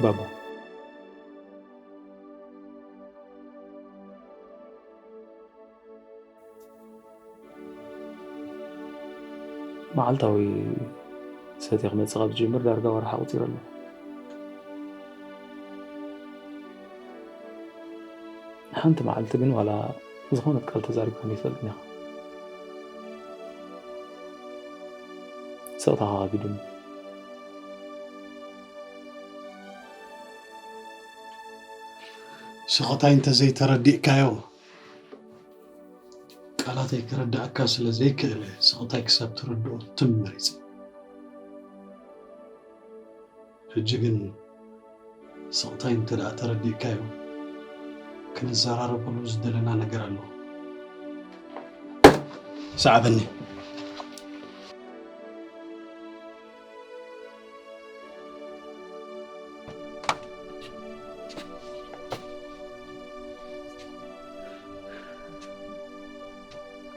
ባባ፣ መዓልታዊ ሰትየ ክመጽእ ካብ ዝጅምር ዳርጋ ወርሒ ኣቑጺሩ ኣሎ። ሓንቲ መዓልቲ ግን ዋላ ዝኾነት ቃል ተዛሪብካኒ ይፈልጥን ኢኻ። ስቕታኻ ከቢዱኒ። ስቕታይ እንተዘይተረዲእካዮ፣ ቃላተይ ክረዳእካ ስለ ዘይክእለ፣ ስቕታይ ክሳብ ትርድኦ ትም መሪጸ። ሕጂ ግን ስቕታይ እንተ ደኣ ተረዲእካዮ፣ ክንዘራረበሉ ዝደለና ነገር ኣሎ። ሰዓበኒ።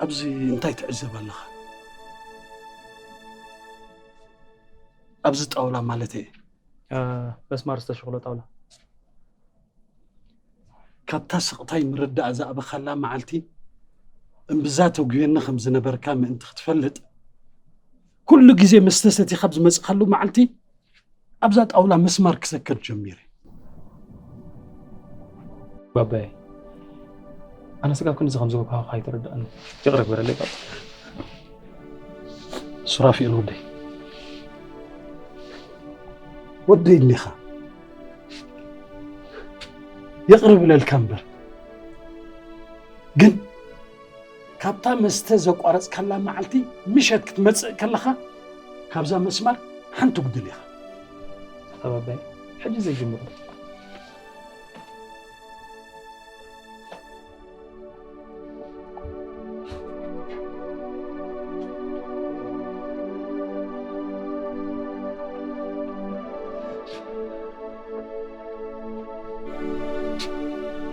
ኣብዚ እንታይ ትዕዘብ ኣለኻ? ኣብዚ ጣውላ ማለት እየ። መስማር ዝተሸኽሎ ጣውላ። ካብታ ስቕታይ ምርዳእ ዝኣበኻላ መዓልቲ እምብዛ ተጉየኒ ከም ዝነበርካ ምእንቲ ክትፈልጥ፣ ኩሉ ግዜ መስተ ሰቲኻ ኣብ ዝመጽኻሉ መዓልቲ ኣብዛ ጣውላ መስማር ክሰክር ጀሚረ። ባባየ፣ ኣነ ስጋብ ክንዚ ከም ዝወካኹ ኣይተረዳእኒ። ይቕረ ግበረለይ ባባ። ሱራፊኤል ወደይ፣ ወደይ እኒኻ ይቕር ብለልካ እምበር፣ ግን ካብታ መስተ ዘቋረጽካላ መዓልቲ ምሸት ክትመጽእ ከለኻ ካብዛ መስማር ሓንቲ ጉድል ኢኻ። ኣባባይ፣ ሕጂ ዘይጅምሩ።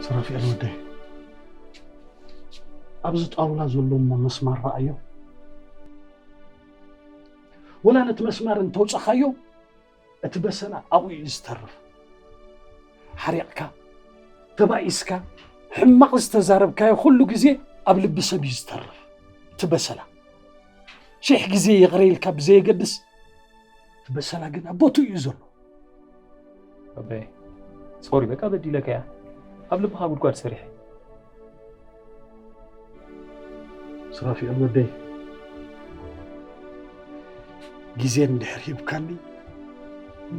ሱራፊኤል ወደይ፣ ኣብዚ ጣውላ ዘሎ እሞ መስማር ረኣዮ። ወላ ነቲ መስማር እንተውፀኻዮ፣ እቲ በሰላ ኣብኡ እዩ ዝተርፍ። ሓሪቕካ፣ ተባኢስካ፣ ሕማቕ ዝተዛረብካዮ ኩሉ ግዜ ኣብ ልቢ ሰብ እዩ ዝተርፍ እቲ በሰላ። ሽሕ ግዜ ይቕረ ኢልካ ብዘየገድስ፣ እቲ በሰላ ግን ኣብ ቦትኡ እዩ ዘሎ። ኣበይ ሶሪ፣ በቃ በዲለካ እያ። ኣብ ልብኻ ጉድጓድ ሰሪሐ። ሱራፊኤል ወደይ፣ ግዜ እንድሕር ሂብካኒ፣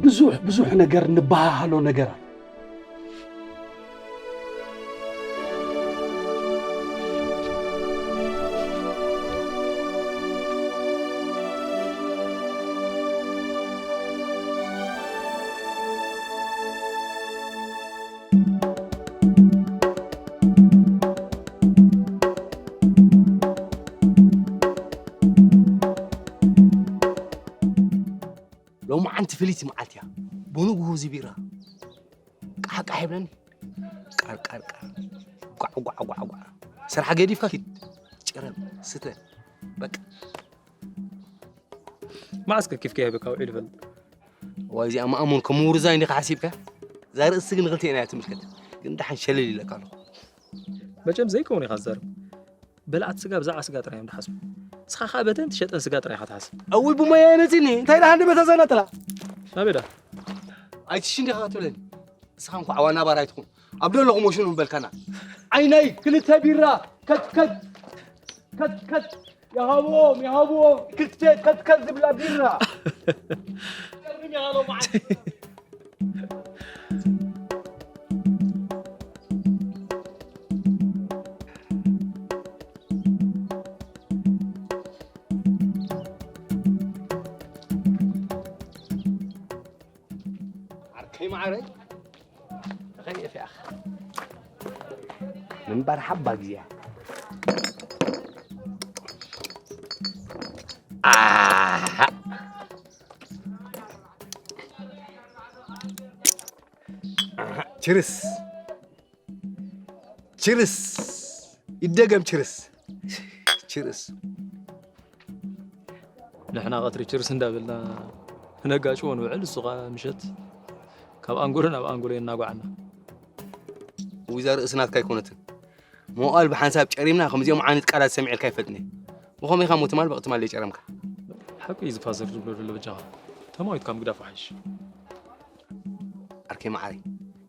ብዙሕ ብዙሕ ነገር ንበሃሃሎ ነገር ኣሎ። ሎማዓንቲ ፍልይቲ መዓልቲ እያ። ብንግሁ እዚ ቢራ ቃሕቃሕ ይብለኒ። ቃር ቃር ቃር ጓዕ ጓዕ ጓዕ ጓዕ። ስራሕ ገዲፍካ ኪድ ጭረም ስተ በቃ። መዓስ ከኪፍካ ይህበካ ውዒሉ ይፈልጥ? ዋይ እዚኣ መኣሙን ከም ውርዛይ እንዲኻ ሓሲብካ? እዛ ርእሲ ግን ንክልቴና እያ ትምልከት። ግን ደሓን ሸለል ኢለካ ኣለኹ። መቸም ዘይከውን ኢኻ ትዛረብ። በላዕቲ ስጋ ብዛዕባ ስጋ ጥራይ እዮም ዝሓስቡ። ንስኻ ኸኣ በተን ትሸጠን ስጋ ጥራይ ኢኻ ትሓስብ። እውይ ብሞያ መጺኒ እንታይ ደኣ ሃንደ በታ ዘናጥላ። ናበይ ደኣ? ኣይትሽሽ እንዲኻ ክትብለኒ። ንስኻ እንኳዕ ዋና ባር ኣይትኹን። ኣብ ደለኹ ሞሽኑ ምበልካና። ዓይነይ ክልተ ቢራ ከትከት ከትከት ይሃብዎም ይሃብዎም ክልተ ከትከት ዝብላ ቢራ። ገርም ኢኻ ሎማዓንቲ። ዓርከይ ማዓረይ ተኸይፍ ያኽ ምንባር ሓባ ግዜያ ችርስ ችርስ ይደገም ችርስ ችርስ ንሕና ቀትሪ ችርስ እንዳበልና ነጋጭዎ ንውዕል፣ እሱ ኸዓ ምሸት ካብ ኣንጎሎ ናብ ኣንጎሎ የናጓዓና። እዛ ርእሲ ናትካ ኣይኮነትን። መዋእል ብሓንሳብ ጨሪምና ከምዚኦም ዓይነት ቃላት ሰሚዐልካ ኣይፈልጥን እየ። ብኸመይ ኢኻ እሞ ትማል ብቕትማል ዘይጨረምካ? ሓቂ እዩ እዚ ፋዘር ዝብሎ ዘሎ በጃኻ። ተማዊትካ ምግዳፍ ይሓይሽ። ዓርከይ መዓረይ፣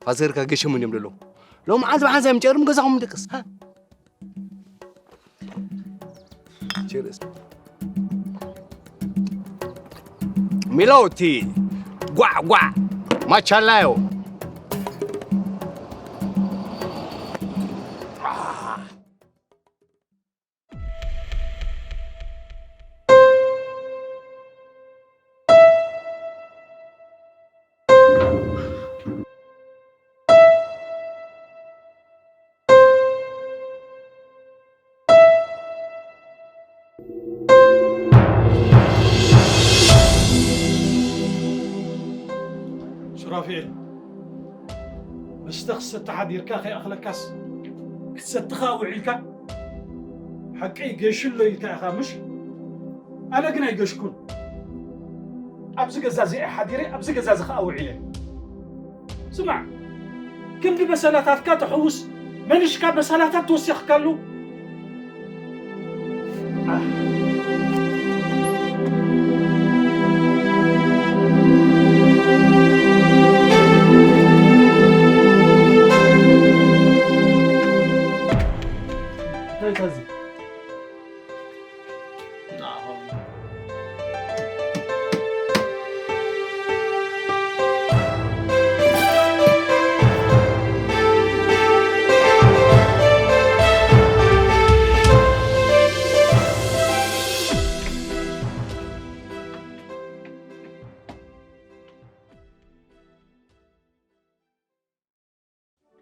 ፋዘርካ ገሸሙ እንድዮም ዘለዉ። ሎም መዓልቲ ብሓንሳብ ንጨርም ገዛኹም ንድቅስ። ሃ? ቺርስ። ሚሎቲ ጓዕ ጓዕ ማቻላዮ። ሱራፌል፣ መስተ ክትሰቲ ሓዲርካ ከይኣኽለካስ ክትሰቲ ኸኣ ውዒልካ? ሓቀይ ገሹ ኣሎ ኢልካ ኢኻ ምሽ? ኣነ ግን ኣይገሽኩን። ኣብዚ ገዛ እዚኣ ሓዲረ፣ ኣብዚ ገዛ እዚ ኸኣ ውዒለ። ስማዕ፣ ክንዲ በሰላታትካ ተሐውስ፣ መሊሽካ በሰላታት ተወሲኽካሉ። እንታይ እዩ እዚ?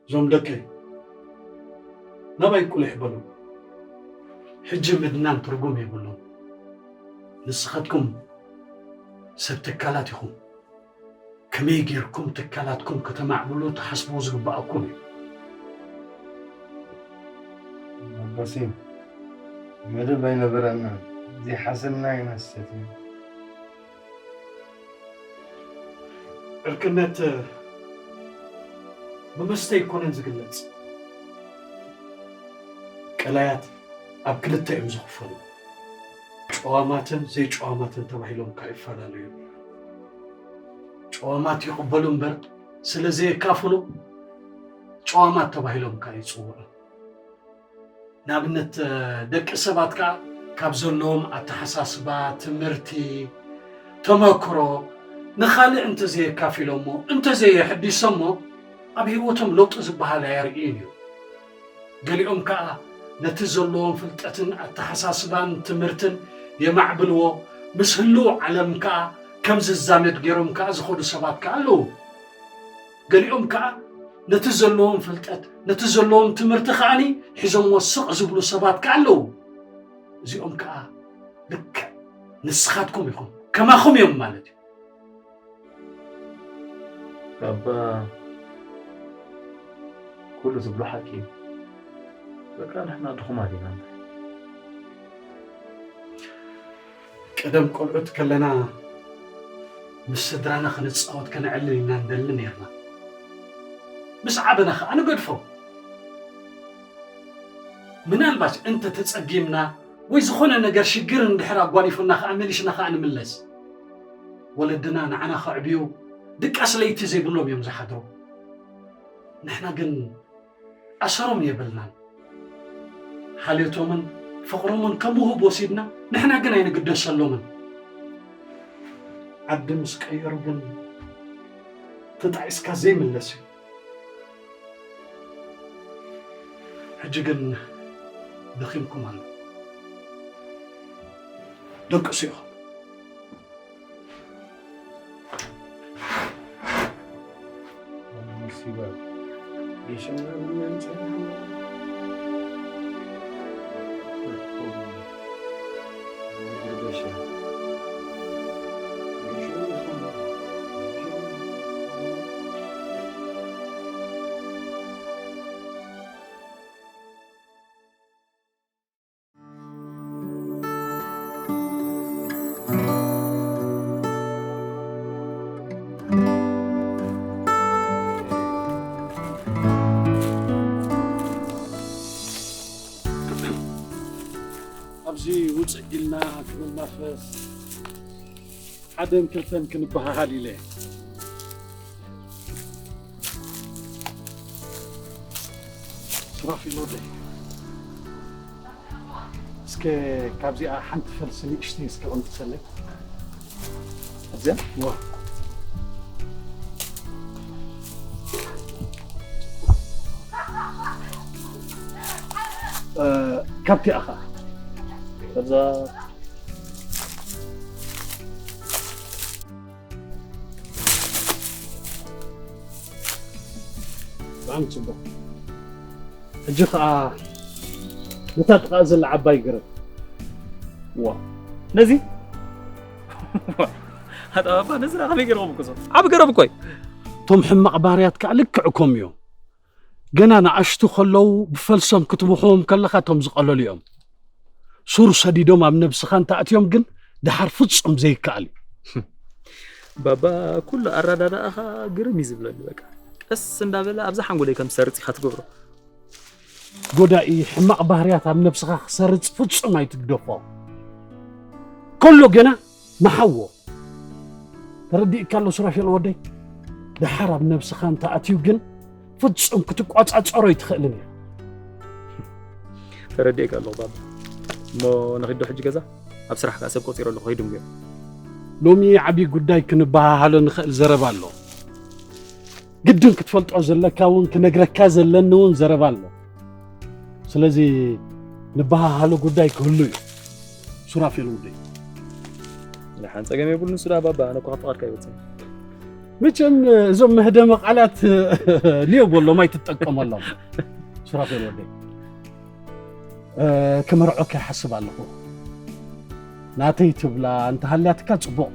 እዞም ደቀይ፣ ናባይ ቁሊሕ በሉ። ሕጂ ምድናን ትርጉም የብሉን። ንስኻትኩም ሰብ ትካላት ኢኹም። ከመይ ጌርኩም ትካላትኩም ከተማዕብሉ ትሓስቡ ዝግባኣኩም እዩ። ኣባሲ፣ መደብ ኣይነበረናን። ዘይሓሰብና ኢና ዝሰትና። ዕርክነት ብመስተ ኣይኮነን ዝግለጽ። ቀላያት ኣብ ክልተ እዮም ዝኽፈሉ። ጨዋማትን ዘይጨዋማትን ተባሂሎም ከኣ ይፈላለዩ። ጨዋማት ይቕበሉ እምበር ስለ ዘየካፍሉ ጨዋማት ተባሂሎም ከኣ ይጽውዑ። ንኣብነት፣ ደቂ ሰባት ከኣ ካብ ዘለዎም ኣተሓሳስባ፣ ትምህርቲ፣ ተመክሮ ንኻልእ እንተዘየካፊሎሞ፣ እንተዘየሕዲሶሞ፣ ኣብ ህይወቶም ለውጢ ዝበሃል ኣየርእዩን እዩ። ገሊኦም ከኣ ነቲ ዘለዎም ፍልጠትን ኣተሓሳስባን ትምህርትን የማዕብልዎ፣ ምስ ህልው ዓለም ከኣ ከም ዝዛመድ ገይሮም ከኣ ዝኸዱ ሰባት ከኣ ኣለዉ። ገሊኦም ከኣ ነቲ ዘለዎም ፍልጠት፣ ነቲ ዘለዎም ትምህርቲ ከኣኒ ሒዞምዎ ስቕ ዝብሉ ሰባት ከኣ ኣለዉ። እዚኦም ከኣ ልክዕ ንስኻትኩም ኢኹም፣ ከማኹም እዮም ማለት እዩ። ኣባ፣ ኩሉ ትብሎ ሓቂ እዩ። በቃ ንሕና ድኹማት ኢና እምበር። ቀደም ቆልዑት ከለና ምስ ስድራና ክንጻወት ከነዕልል ኢና ንደሊ ነይርና። ምስ ዓበና ኸኣ ንገድፎ። ምናልባት እንተ ተጸጊምና ወይ ዝኾነ ነገር ሽግር እንድሕር ኣጓኒፉና ኸኣ መሊስና ኸኣ ንምለስ። ወለድና ንዓና ከዕብዩ ድቃስ ለይቲ ዘይብሎም እዮም ዝሓድሩ። ንሕና ግን ኣሰሮም የብልናን። ሓልዮቶምን ፍቕሮምን ከም ውሁብ ወሲድና፣ ንሕና ግን ኣይንግደሰሎምን። ዓዲ ምስ ቀየሩ ግን ተጣዒስካ ዘይምለስ እዩ። ሕጂ ግን ደኺምኩም ኣሎ። ደቅሱ ኢኹም። ኣብዚ ውፅእ ኢልና ክንናፈስ ሓደን ክልተን ክንበሃሃል ኢለ። ሱራፊል ወደይ። እስከ ካብዚኣ ሓንቲ ፈልሲ ንእሽተይ እስከ ቅንጥሰለይ። እዚኣ ዋ እ፣ ካብቲ ኣኻ እዛ ብጣዕሚ ጽቡቕ። ሕጂ ኸኣ ነታ ጥቓ ዘላ ዓባይ ገረብ። ዋ ነዚ ኣጠባባ ነዚ ዳ ከመይ ገይርኩም ክሶ ዓብ ገረብ እኮ እዩ። እቶም ሕማቕ ባህርያት ከኣ ልክዕ ከምኡ እዮም። ገና ንኣሽቱ ከለዉ ብፈልሶም ክትምሕዎም ከለኻ እቶም ዝቐለሉ እዮም። ሱር ሰዲዶም ኣብ ነብስኻ እንተኣትዮም ግን ደሓር ፍጹም ዘይከኣል እዩ። ባባ ኩሉ ኣረዳድኣኻ ግርም እዩ ዝብለኒ። በቃ ቀስ እንዳበለ ኣብዛ ሓንጎለይ ከም ዝሰርጽ ኢኻ ትገብሮ። ጎዳኢ ሕማቕ ባህርያት ኣብ ነብስኻ ክሰርጽ ፍጹም ኣይትግደፎ። ከሎ ገና መሓዎ። ተረዲእካ ኣሎ ሱራፌል ወደይ? ደሓር ኣብ ነብስኻ እንተኣትዩ ግን ፍጹም ክትቋጻጸሮ ኣይትኽእልን ኢኻ። ተረዲእካ ኣለኹ ባባ። እሞ ንኺዶ ሕጂ ገዛ ኣብ ስራሕ ከኣ ሰብ ቆጺረ ኣለኹ ከይድንጉዮ። ሎሚ ዓብዪ ጉዳይ ክንበሃሃሎ ንኽእል ዘረባ ኣሎ። ግድን ክትፈልጦ ዘለካ እውን ክነግረካ ዘለኒ እውን ዘረባ ኣሎ። ስለዚ ንበሃሃሎ ጉዳይ ክህሉ እዩ ሱራፌል ውደይ። ንሓን ጸገም የብሉን ሱዳ ባባ ኣነ እኮ ካብ ፍቓድካ ይወጽእ። መቸም እዞም መህደመ ቃላት ልዮ በሎም ኣይትጠቀመሎም። ሱራፌል ወደይ እ፣ ክምርዖካ ይሓስብ ኣለኹ። ናተይ ትብላ እንተሃልያትካ ጽቡቕ፣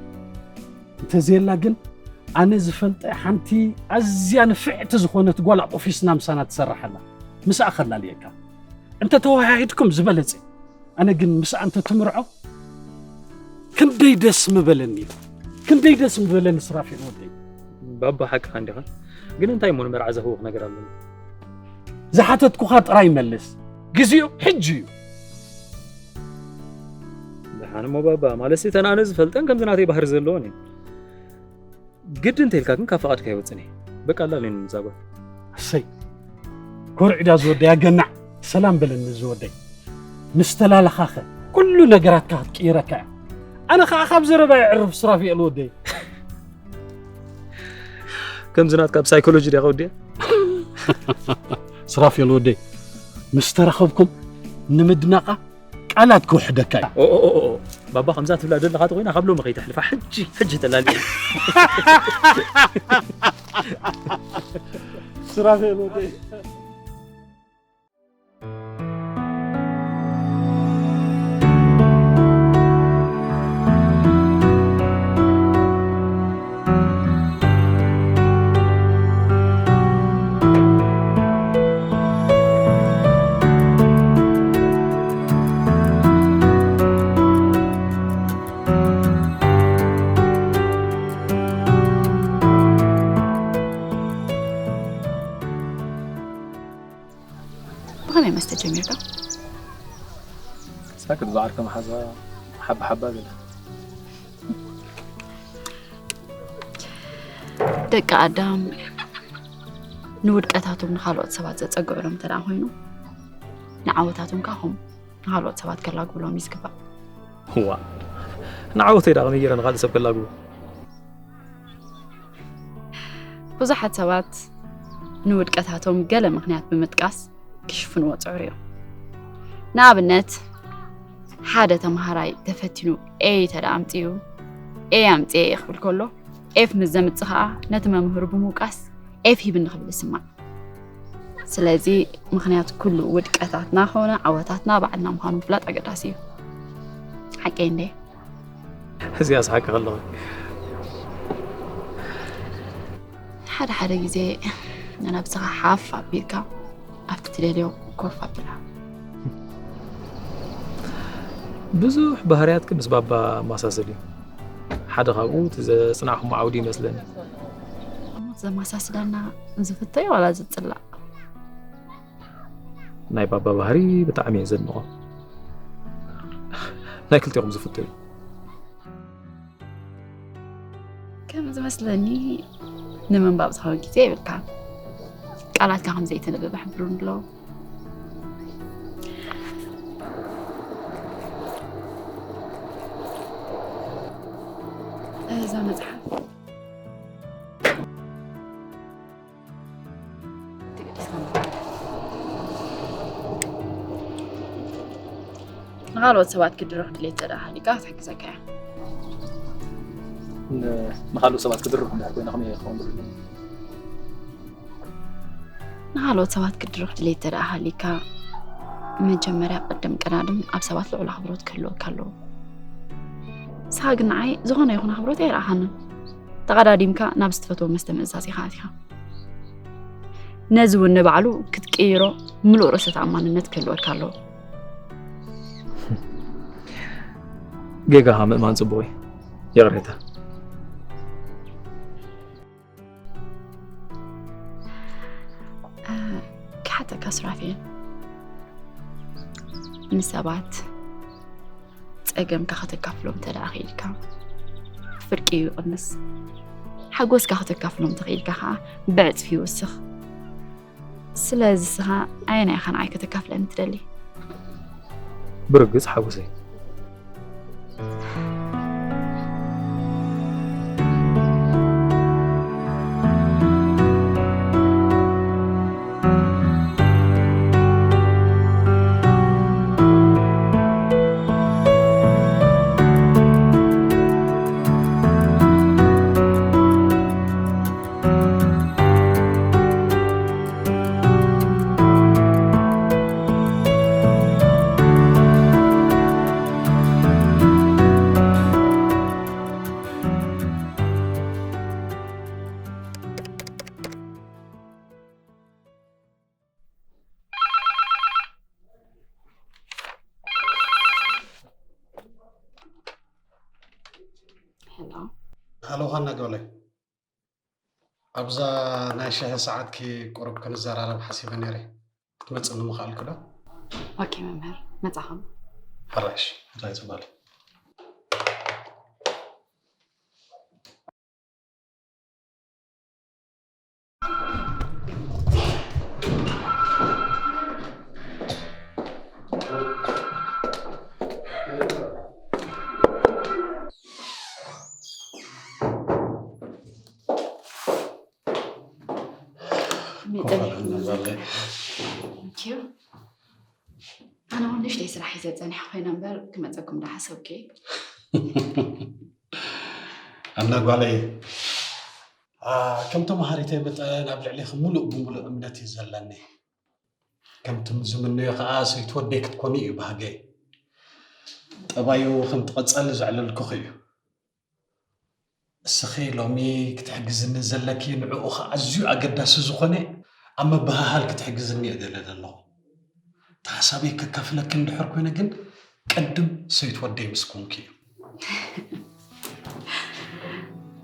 እንተዘየላ ግን ኣነ ዝፈልጠ ሓንቲ ኣዝያ ንፍዕቲ ዝኾነት ጓል ኣብ ኦፊስና ምሳና ትሰርሕ ኣላ። ምስኣ ከላልየካ እንተ ተወሃሂድኩም ዝበለጸ። ኣነ ግን ምስኣ እንተ ትምርዖ ክንደይ ደስ ምበለኒ፣ ክንደይ ደስ ምበለኒ ስራፊል ወደይ። ባባ ሓቅኻ እንዲኻ። ግን እንታይ እሞ ንመርዓ ዘህውኽ ነገር ኣለኒ? ዝሓተትኩኻ ጥራይ መልስ። ግዜኡ ሕጂ እዩ። ደሓን እሞ ባባ ማለትሲ እተን ኣነ ዝፈልጠን ከምዚ ናተይ ባህሪ ዘለዎን እዩ። ግዲ እንተኢልካ ግን ካብ ፍቓድካ ይወፅን እየ። በቃ ኣላልየኒ ንዛ ጓል። እሰይ ኮርዒዳ ዝወደይ ኣገናዕ። ሰላም በለኒ ዝወደይ። ምስ ተላለኻኸ ኩሉ ነገራትካ ክትቅይረካ እያ። ኣነ ከዓ ካብ ዘረባ የዕርፍ ስራፊኤል ወደይ። ከምዚ ናትካ ብሳይኮሎጂ ዲያ ከወዲያ? ስራፊኤል ወደይ ምስ ተራኸብኩም ንምድናቓ ቃላት ክውሕደካ እዩ። ኦ፣ ኦ፣ ኦ፣ ኦ። ባባ ከምዛ ትብላ ዘለኻ ተኮይና ካብ ሎሚ ከይተሕልፋ ሕጂ ሕጂ ተላልየ። ስራፊኤል ወደይ። ብኸመይ መስተ ጀሚርካ? ሳክት ብዓርከ መሓዛ ሓባ ሓባ ገለ። ደቂ ኣዳም ንውድቀታቶም ንኻልኦት ሰባት ዘጸግዑሎም እንተ ደኣ ኮይኑ ንዓወታቶም ከኣ ኹም ንኻልኦት ሰባት ከላግብሎም እዩ ዝግባእ። ዋ ንዓወተይ ዳ ከመይ ገይረ ንኻልእ ሰብ ከላግቦ? ብዙሓት ሰባት ንውድቀታቶም ገለ ምኽንያት ብምጥቃስ ክሽፍንዎ ጽዑር እዮም። ንኣብነት ሓደ ተምሃራይ ተፈቲኑ ኤ ተደኣ ኣምጺኡ ኤ ኣምጺኤ እየ ክብል ከሎ ኤፍ ምስ ዘምጽእ ኸኣ ነቲ መምህሩ ብምውቃስ ኤፍ ሂብኒ ክብል ይስማዕ። ስለዚ ምኽንያት ኩሉ ውድቀታትና ኾነ ዓወታትና ባዕልና ምዃኑ ምፍላጥ ኣገዳሲ እዩ። ሓቀይ እንደ እዚኣ ስሓቂ ከለኹ ሓደ ሓደ ግዜ ንነብስኻ ሓፍ ኣቢልካ ኣብቲ ትደልዮ ኮፍ ኣቢላ ብዙሕ ባህርያትኪ ምስ ባባ ኣመሳሰል እዩ ሓደ ካብኡ እቲ ዘፅናዕኹሞ ዓውዲ ይመስለኒ እሞ ዘመሳስለና ዝፍቶ እዩ ዋላ ዝፅላእ ናይ ባባ ባህሪ ብጣዕሚ እየ ዘድንቖ ናይ ክልቲኹም ዝፍቶ እዩ ከም ዝመስለኒ ንምንባብ ዝኸውን ግዜ የብልካን ቃላትካ ከም ዘይተነበበ ሕብሩ ኣሎ እዛ መጽሓፍ ንኻልኦት ሰባት ክትድርኽ ድሌት እንተ ደኣ ሃሊካ ክትሕግዘካ እያ። ንኻልኦት ሰባት ክድርኽ እንድሕር ኮይነ ከመይ ክኸውን ዝኽእል? ንኻልኦት ሰባት ክትድርኽ ድሌት እንተ ደኣ ሃሊካ መጀመርያ ቅድም ቀዳድም ኣብ ሰባት ልዑል ኣኽብሮት ክህልወካ ኣለዎ። ንስኻ ግን ንዓይ ዝኾነ ይኹን ኣኽብሮት ኣይረኣኻንን። ተቐዳዲምካ ናብ ዝትፈትዎ መስተ ምእዛዝ ኢኻ ኣቲኻ። ነዚ እውን ንባዕሉ ክትቅይሮ ምሉእ ርእሰ ተኣማንነት ክህልወካ ኣለዎ። ጌጋኻ ምእማን ጽቡቕ እዩ። ይቕሬታ። ክሓተካ ሱራፌል፣ ንሰባት ጸገምካ ከተካፍሎም እንተ ደኣ ኽኢልካ ፍርቂ ይቕንስ፣ ሓጎስካ ከተካፍሎም እንተ ኽኢልካ ኸኣ ብዕጽፊ ይውስኽ። ስለዚ ንስኻ ኣየናይ ኢኻ ንዓይ ከተካፍለኒ ትደሊ? ብርግጽ ሓጎሰይ። ሄሎ። ሃሎ ሃና ጓለይ፣ ኣብዛ ናይ ሻሂ ሰዓትኪ ቁሩብ ክንዘራረብ ሓሲበ ነይረ። ክትመጽኒ ምኽኣልኪ ዶ? ኦኬ መምህር፣ መጻኹም። ሕራይሽ፣ ሕራይ ዝበለ። መጠን Thank you። ኣነ እውን ንእሽተይ ስራሕ ሒዘ ጸኒሐ ኮይነ እምበር ክመጸኩም ዳሓሰብኩ እየ። ኣና ጓለይ፣ አ፣ ከም ተማሃሪተይ መጠን ኣብ ልዕሊኺ ሙሉእ ብሙሉእ እምነት እዩ ዘለኒ። ከምቲ ዝምነዮ ከኣ ሰይቲ ወደይ ክትኮኒ እዩ ባህገይ። ጠባዩ ከም ትቐጸሊ ዘዕለልኩኺ እዩ። እስኺ ሎሚ ክትሕግዝኒ ዘለኪ ንዕኡ ኸኣ ኣዝዩ ኣገዳሲ ዝኾነ ኣብ ምብህሃል ክትሕግዝኒ እየ ደለ ዘለኹ። እቲ ሓሳበይ ከካፍለኪ እንድሕር ኮይነ ግን ቅድም ሰይቲ ወደይ ምስ ኮንኪ እዩ።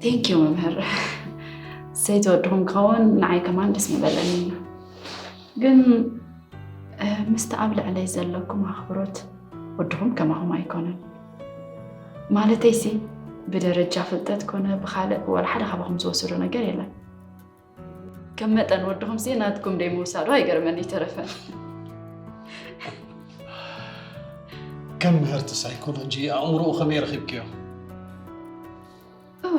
Thank you መምህር። ሰይቲ ወድኹም ክኸውን ንዓይ ከማን ደስ ምበለኒ። ግን ምስቲ ኣብ ልዕለይ ዘለኩም ኣኽብሮት ወድኹም ከማኹም ኣይኮነን። ማለተይሲ ብደረጃ ፍልጠት ኮነ ብኻልእ ወላ ሓደ ካባኹም ዝወሰዶ ነገር የለን። ከም መጠን ወድኹምሲ ናትኩም ደይ ምውሳዱ ኣይገርመን ይተረፈን። ከም ምህርቲ ሳይኮሎጂ ኣእምሮኡ ከመይ ረኺብክዮ? እወ፣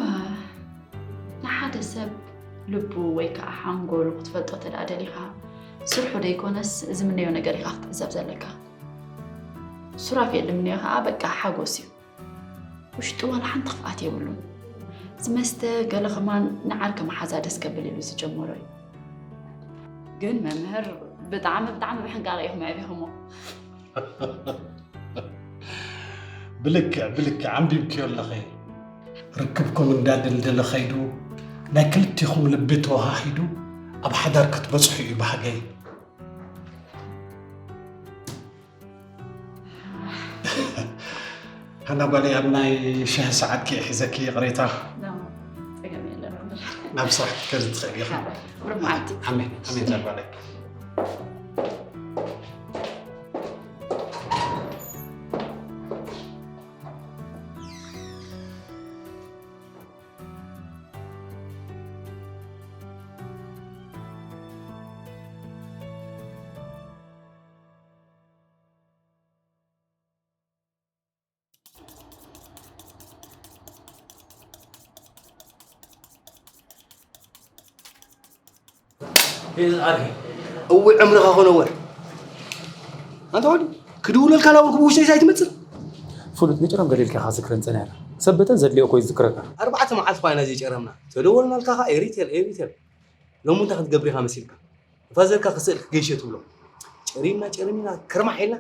ንሓደ ሰብ ልቡ ወይ ከዓ ሓንጎሉ ክትፈልጦ ተደኣ ደሊኻ፣ ስርሑ ደይኮነስ ዝምነዮ ነገር ኢኻ ክትዕዘብ ዘለካ። ሱራፌል ዝምነዮ ከዓ በቃ ሓጎስ እዩ። ውሽጡ ዋላ ሓንቲ ክፍኣት የብሉን። ዝመስተ ገለ ከማን ንዓርከ መሓዛ ደስ ከብል ኢሉ ዝጀመሮ እዩ። ግን መምህር ብጣዕሚ ብጣዕሚ ብሕንቃቐ ኢኹም ኣዕቢኹሞ። ብልክዕ ብልክዕ ኣንቢብክዮ ኣለኺ። ርክብኩም እንዳደልደለ ኸይዱ ናይ ክልቲኹም ልቢ ተወሃሂዱ ኣብ ሓዳር ክትበጽሑ እዩ ባህገይ። ሃና ጓለይ ኣብ ናይ ሻሂ ሰዓትኪ ሒዘኪ ይቕሬታ። ናብ ስራሕ ክትከዚ ትኽእል ኢኻ። ኣሜን ኣሜን ዛጓለይ። እወ ዕምርኻ ኮነ ወር ኣንታ ወዲ ክድውለልካ ናበልኩ ብውሽተይ ሳይትመፅእ ፍሉጥ ንጭረም ገሊልካ ኢኻ ዝክረን ፀኒሕካ ሰበተን ዘድልዮ እኮ ይዝክረካ ኣርባዕተ መዓልቲ ኮይና ዘይጨረምና ተደወልናልካ ኸዓ ኤሪቴል ኤሪቴል ሎሚ እንታይ ክትገብር ኢኻ መሲልካ ንፋዘርካ ክስእል ክገይሸ ትብሎ ጨሪምና ጨሪምና ክርማሕ ኢልና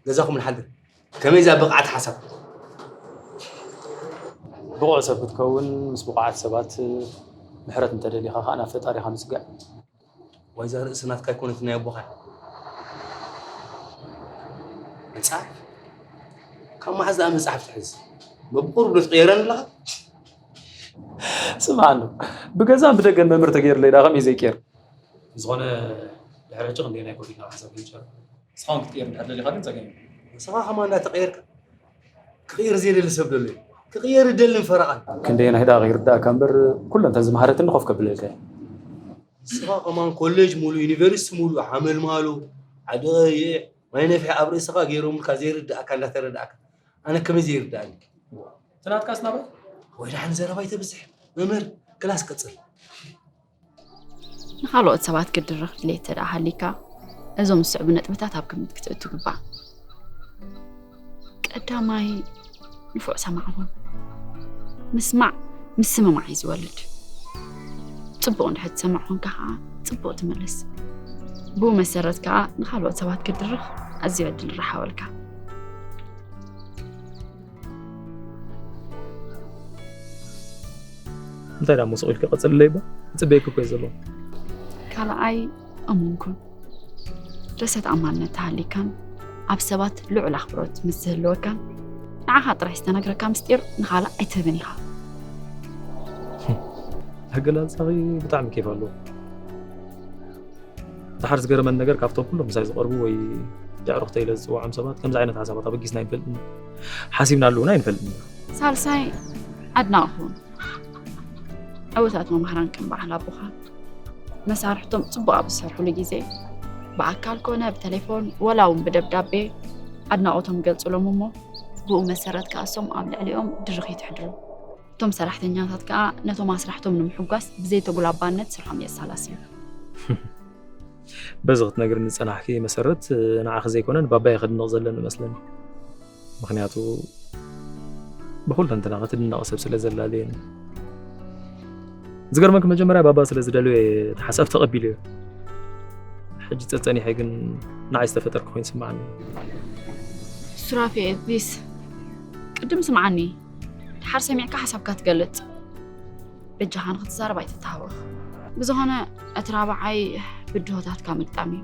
ገዛኹም ንሓድር ከመይ እዛ ብቕዓት ሓሳብ ብቑዕ ሰብ ክትከውን ምስ ብቑዓት ሰባት ምሕረት እንተደሊኻ ከዓ ናብ ፈጣሪኻ ምስጋዕ ዋይዛ ርእሲ ናትካ ኣይኮነት ናይ ኣቦኻ መፅሓፍ ካብ መዓዝ ደኣ መፅሓፍ ትሕዝ በብቁሩብ ዶ ትቕየረን ኣለኻ ስምዓኒ ብገዛን ብደገን መምህር ተገይርለይ ደኣ ከመይ ዘይቅየር ዝኾነ ድሕሪ ሕጂ ክንደየናይ ኮዲድ ናብ ሓሳብ ክንጨር ንስኻ እውን ክትቅየር እንድሕር ደሊኻ ግን ጸገም የብሉን። ንስኻ ከማን እንዳተቐየርካ ክቕየር ዘይደሊ ሰብ ደሎ እዩ። ክቕየር ይደልን ፈረቓን። ክንደየናይ ደኣ ከይርድኣካ እምበር ኩለን እተን ዝመሃረትኒ ኮፍ ከብለልካ እየ። ንስኻ ከማን ኮሌጅ ሙሉእ ዩኒቨርሲቲ ሙሉእ ሓመልማሉ ዓዲ ቐይሕ ማይ ነፍሒ ኣብ ርእስኻ ገይሮምልካ ዘይርድኣካ እንዳተረድኣካ ኣነ ከመይ ዘይርድኣኒ። እቲ ናትካስ ናበይ? ወይ ደሓን ዘረባ ኣይተብዝሕ መምህር ክላስ ቀጽል። ንኻልኦት ሰባት ክትድርኽ ድሌት ተደኣ ሃልይካ፣ እዞም ዝስዕቡ ነጥብታት ኣብ ግምት ክተእቱ ይግባእ። ቀዳማይ፣ ንፉዕ ሰማዕ ኩን። ምስማዕ ምስምማዕ እዩ ዝወልድ። ጽቡቕ እንድሕር ትሰምዕ ኮንካ ኸኣ ጽቡቕ ትምልስ። ብኡ መሰረት ከኣ ንኻልኦት ሰባት ክትድርኽ ኣዝዩ ዕድል ይረሓበልካ። እንታይ ደኣ ሞስቕ ኢልኪ ቀጽልለይ እባ? ይጽበየኪ እኮ እየ ዘለኹ። ካልኣይ እሙን ኩን። ርእሰ ተኣማንነት ተሃልይካን ኣብ ሰባት ልዑል ኣኽብሮት ምስ ዝህልወካን ንዓኻ ጥራይ ዝተነግረካ ምስጢር ንኻልእ ኣይትህብን ኢኻ። ኣገላልጻኺ ብጣዕሚ ኬፍ ኣለዎ። ደሓር ዝገረመኒ ነገር ካብቶም ኩሎም ምሳይ ዝቐርቡ ወይ የዕሩኽተይ ኢለ ዝፅውዖም ሰባት ከምዚ ዓይነት ሓሳባት ኣበጊስና ኣይንፈልጥን ኢና። ሓሲብናሉ እውን ኣይንፈልጥን ኢና። ሳልሳይ ኣድናቒ ኩን። ዕዉታት መማህራን ከም በዓል ኣቦኻ መሳርሕቶም ፅቡቕ ኣብ ዝሰርሕሉ ግዜ ብኣካል ኮነ ብቴሌፎን ወላ እውን ብደብዳቤ ኣድናቖቶም ይገልፁሎም እሞ ብኡ መሰረት ከኣ እሶም ኣብ ልዕሊኦም ድርኺት የሕድሩ። እቶም ሰራሕተኛታት ከኣ ነቶም ኣስራሕቶም ንምሕጓስ ብዘይተጉላባነት ስርሖም የሰላስሉ። በዚ ክትነግርኒ ዝጸናሕኪ መሰረት ንዓኺ ዘይኮነ ንባባይ እየ ከድንቕ ዘለኒ መስለኒ። ምኽንያቱ ብኹለንትናኺ ትድነቒ ሰብ ስለ ዘላለየኒ። ዝገርመኪ መጀመርያ ባባ ስለ ዝደለዮ እየ እቲ ሓሳብ ተቐቢለዮ። ሕጂ ጸጸኒሐ ግን ንዓይ ዝተፈጠርኩ ኮይኑ ይስምዓኒ። ሱራፌል ፕሊስ ቅድም ስምዓኒ። ድሓር ሰሚዕካ ሓሳብካ ትገልጽ። በጃኻ ንኽትዛረብ ኣይትተሃወኽ። ብዝኾነ እቲ ራብዓይ ብድሆታትካ ምግጣም እዩ።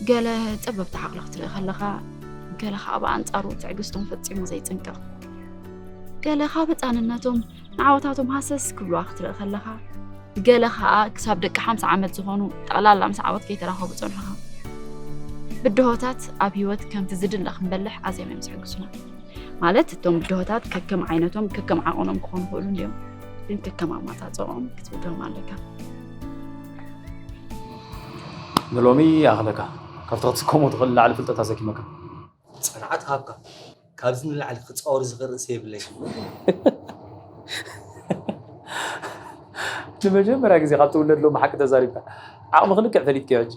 ገለ ጸበብቲ ዓቕሊ ክትርኢ ከለኻ፣ ገለ ኸኣ ብኣንጻሩ ትዕግስቶም ፈጺሙ ዘይጽንቀቕ። ገለ ካብ ህጻንነቶም ንዓወታቶም ሃሰስ ክብሉዋ ክትርኢ ከለኻ፣ ገለ ኸኣ ክሳብ ደቂ ሓምሳ ዓመት ዝኾኑ ጠቕላላ ምስ ዓወት ከይተራኸቡ ጸንሑኻ። ብድሆታት ኣብ ህይወት ከምቲ ዝድለ ክንበልሕ ኣዝዮም እዮም ዝሕግዙና። ማለት እቶም ብድሆታት ከከም ዓይነቶም ከከም ዓቐኖም ክኾኑ ይኽእሉ እንድዮም፣ ግን ከከም ኣማጻጽኦም ክትብድሆም ኣለካ። ንሎሚ ይኣኽለካ፣ ካብቲ ክትስከሞ ትኽእል ንላዕሊ ፍልጠት ኣሰኪመካ። ጽንዓት ሃብካ፣ ካብዚ ንላዕሊ ክጻወር ዝኽእል ርእሲ የብለይን። ንመጀመርያ ግዜ ካብ ትውለድ ሎሚ ሓቂ ተዛሪብካ። ዓቕምኺ ልክዕ ፈሊጥኪዮ ሕጂ።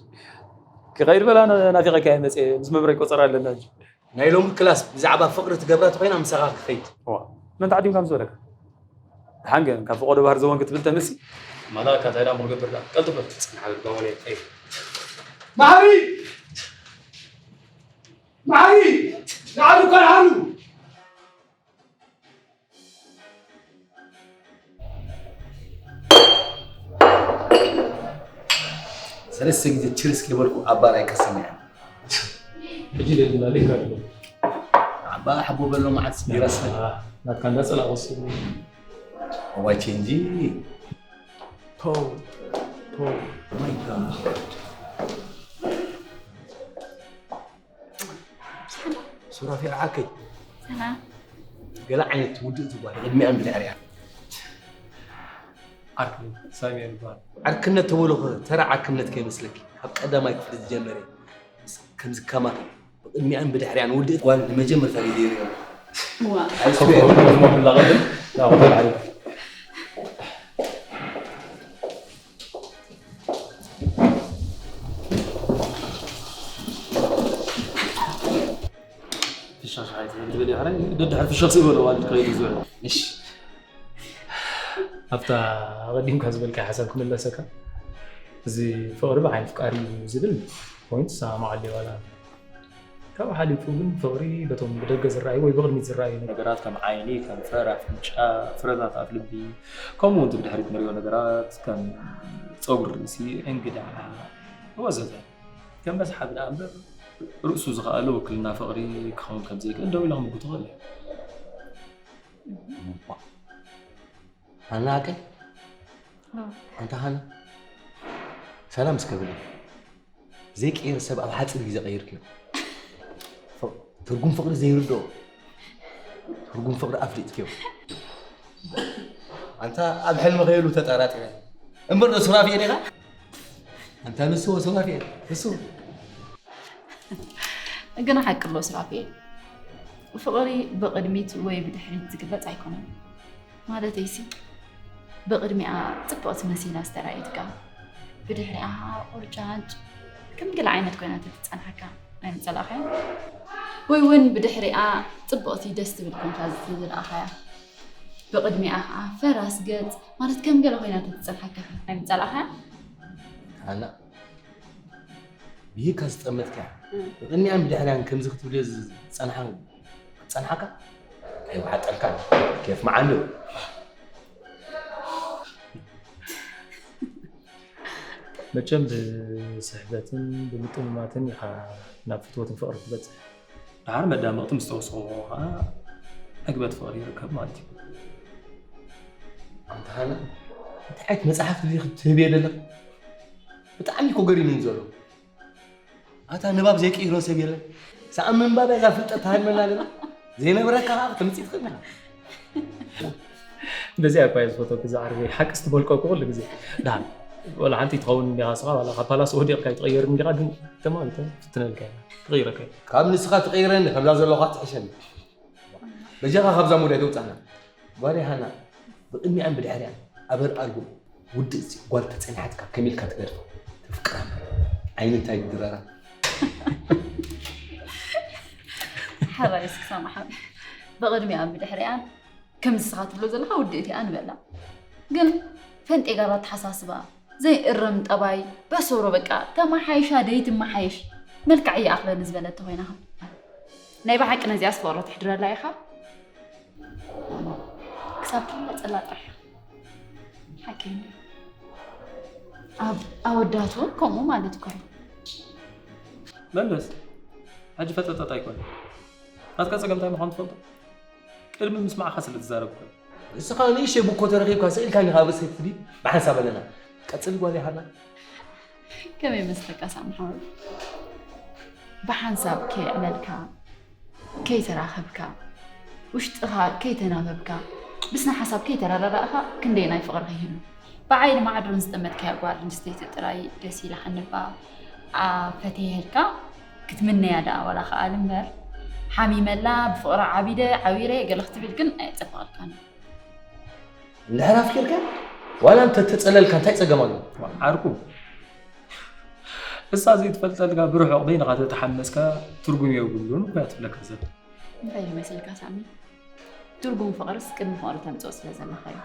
ክኸይድ በላ ናፊቐካየ መጽየ፣ ምስ መምህረይ ቆጸራ ኣለና ሕጂ። ናይ ሎሚ ክላስ ብዛዕባ ፍቕሪ ትገብራ ተኾይና ምሳኻ ክኸይድ። እዋ፣ መን ተዓዲምካ ምስ በለካ? ደሓን ግን ካብ ፈቖዶ ባህር ዘወን ክትብል ተምሲ? ማላ እካ እንታይ ደኣ እሞ ክገብር ደኣ? ቀልጥፍ በል። ጽንሕ በል፣ ጓል ወለየይ። መሓሪ! መሓሪ! ንዓዱ እኳ ንሓሉ! ሰለስተ ግዜ ችርስ ከይበልኩ ኣብ ባር ኣይቀስን እየ። ሕጂ ደሊና ሊካ ኣሎ። ኣባ ሓቦ በሎ መዓት ቢራ ስለ ናትካ እንዳጸላእ ወስድ። እዋይ ቼንጂ። ፖው፣ ፖው። ማይ ጋድ። ሱራፌል ዓርከይ። ሰላም። ገለ ዓይነት ውድእቲ ጓል ቅድሚኣን ብድሕሪኣን። ዓርክነት ሳሚኤል ይበሃል። ዓርክነት ተበልኹ ተራ ዓርክነት ከይመስለኪ ካብ ቀዳማይ ክፍሊ ዝጀመረ ከምዚ ከማኺ ብቅድሚኣን ብድሕሪኣን ውድእቲ ጓል ንመጀመርታ ግዜ ይሪኦ። ዋ። I swear። ሞብላ ቅድም ናኹ ተባዕሪ። ሻሻይ ትብል ይኸረ ደድሕር ፍሸኽ ዝበለ ዋልድ ከይዱ ዝውዕል። እሺ። ኣብታ ኣቐዲምካ ዝበልካ ሓሳብ ክምለሰካ፣ እዚ ፍቕሪ ብዓይኒ ፍቃሪ እዩ ዝብል ፖይንት ሰማማዓሉ ዋላ? ካብ ሓሊፉ ግን ፍቕሪ በቶም ብደገ ዝረኣዩ ወይ ብቕድሚት ዝረኣዩ ነገር ነገራት ከም ዓይኒ፣ ከንፈር፣ ኣፍንጫ፣ ፍረታት ኣፍ ልቢ፣ ከምኡ እውን ብድሕሪት ንሪኦ ነገራት ከም ፀጉሪ ርእሲ፣ እንግዳ ወዘተ ከም መስሓቢ ደኣ እምበር ርእሱ ዝኸኣለ ውክልና ፍቕሪ ክኸውን ከም ዘይክእል ደው ኢለ ክምጉ ትኽእል እየ። ሃና ኣቀይ ኣንታ ሃና ሰላም እስከ ብለይ። ዘይቅየር ሰብ ኣብ ሓፂር ግዜ ቀይርክዮ። ትርጉም ፍቕሪ ዘይርድኦ ትርጉም ፍቕሪ ኣፍሊጥክዮ። ኣንታ ኣብ ሕልሚ ከይሉ ተጠራጢረ እምበር ዶ ሱራፌል ኢኻ? ኣንታ ንሱ ሱራፌል ንሱ ግን ሓቂ ኣሎ ሱራፌል፣ ፍቕሪ ብቕድሚት ወይ ብድሕሪት ዝግለፅ ኣይኮነን። ማለተይሲ ብቕድሚኣ ፅብቕቲ መሲላ ዝተራእየትካ ብድሕሪኣ ቁርጫጭ ከም ገለ ዓይነት ኮይና ተትፀንሓካ ኣይምፀላእኻያ? ወይ እውን ብድሕሪኣ ፅብቕቲ ደስ ትብል ኮንካ ዝረኣኻያ ብቕድሚኣ ከዓ ፈራስ ገፅ ማለት ከም ገለ ኮይና ተትፀንሓካ ኣይምፀላእኻያ? ኣላ ብሂካ ዝጠመትካ ብቅድሚኣን ብድሕሪያን ከምዚ ክትብልዮ ዝፀንሓ ክትፀንሓካ ኣይወሓጠልካን። ኬፍ መዓሉ መቸም ብስሕበትን ብምጥምማትን ኢኻ ናብ ፍትወትን ፍቕሪ ትበፅሕ። ድሓር መዳመቕቲ ምስ ተወስኽዎ ከዓ ዕግበት ፍቕሪ ይርከብ ማለት እዩ። ኣንታ ሃና እንታይ ዓይነት መፅሓፍ እዚ ክትህብዮ ዘለካ? ብጣዕሚ እኮ ገሪሙኒ ዘሎ። ኣታ ንባብ ዘይቅይሮ ሰብ የለን። ሰኣብ ምንባብ እዛ ፍልጠት ትሃድመና ኣለና። ዘይነብረካ ከዓ ክተምፅእ ትኽእል ኢኻ። እንደዚኣ እኳ እየ ዝፈተኩ እዛ ዓርበይ ሓቂ ስትበልኮ እኮ ኩሉ ግዜ ደሓን ወላ ሓንቲ ትኸውን እንዲኻ ስኻ ዋላ ካብ ፓላስ ወዲቕካ ኣይትቐየርን እንዲኻ ግን ተማም ፍትነልካ ኢና ክቕይረካ ኢና ካብ ንስኻ ትቐይረኒ ከምዛ ዘለኻ ትሕሸኒ በጃኻ ካብዛ ሙድ ኣይተውፃና ጓለይ ሃና ብቕድሚኣን ብድሕሪኣን ኣበር ኣልቦ ውድእሲ ጓል ተፀኒሓትካ ከመይ ኢልካ ትገድፋ ተፍቅራ ዓይኒ እንታይ ድረራ ሓራይ እስኪ ሰማሓ ብቕድሚኣን ብድሕሪኣን ከምዚ ንስኻ ትብሎ ዘለኻ ውድእቲ እያ ንበላ ግን ፈንጤጋራ ኣተሓሳስባ ዘይእረም ጠባይ በሰሮ በቃ ተመሓይሻ ደይትመሓየሽ መልክዕ ይኣኽለኒ ዝበለት ተኾይና ኸ ናይ ብሓቂ ነዚኣስ ፍቕሪ ትሕድረላ ኢኻ ክሳብ ትመፀላ ጥራሕ ሓቂ ኣወዳት እውን ከምኡ ማለት እኮ እዩ መለስ ሕጂ ፈጠጠጥ ኣይኮነ ናትካ ፀገም እንታይ ምዃኑ ትፈልጦ ቅድሚ ምስማዕኻ ስለ ትዛረብ እኮ እዩ ንስኻ ንእሽተይ ቡኮ ተረኺብካ ስኢልካኒ ካብ ርእሰይ ትፍዲ ብሓንሳብ ኣለና ቀፅሊ ጓል ይሃና ከመይ መስለካ ሳምሓወይ ብሓንሳብ ከየዕለልካ ከይተራኸብካ ውሽጥኻ ከይተናበብካ ብስነ ሓሳብ ከይተረዳዳእኻ ክንደየናይ ፍቕሪ ከይህሉ ብዓይኒ ማዕዶን ዝጠመትካያ ጓል ኣንስተይቲ ጥራይ ደስ ኢላሓኒ እባ ፈትየልካ ክትምነያ ደኣ ዋላ ከኣል እምበር ሓሚመላ ብፍቕራ ዓቢደ ዓዊረ ገለ ክትብል ግን ኣየጸበቐልካን እዩ። እንድሕር ኣፍቂርካ ዋላ እንተ ተጸለልካ እንታይ ጸገም ኣሎ? ዓርኩ እሳ ዘይትፈልጠልካ ብርሑቕ በይንኻ ተተሓመስካ ትርጉም የብሉን እኮ እያ ትብለካ ዘላ። እንታይ እዩ መሲልካ ሳሚ? ትርጉም ፍቕርስ ቅድሚ ፍቕሪ ተምጽኦ ስለ ዘለኻ እዩ።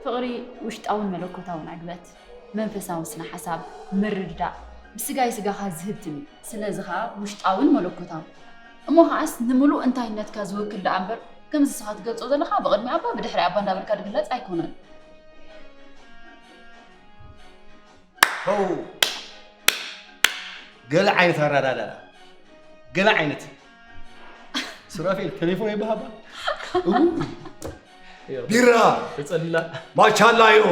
ፍቕሪ ውሽጣውን መለኮታውን ዕግበት፣ መንፈሳዊ ስነ ሓሳብ፣ ምርድዳእ፣ ብስጋይ ስጋኻ ዝህብትም እዩ። ስለዚ ኸኣ ውሽጣውን መለኮታውን። እሞ ኸኣስ ንምሉእ እንታይነትካ ዝውክል ደኣ እምበር ከምዚ ንስኻ ትገልጾ ዘለኻ ብቕድሚ ኣባ ብድሕሪ ኣባ እንዳበልካ ዝግለጽ ኣይኮነን። ሆው ገለ ዓይነት ኣረዳድኣ ገለ ዓይነት ሱራፌል ቴሌፎን ይበሃባ ቢራ ተጸላ ማቻላዮ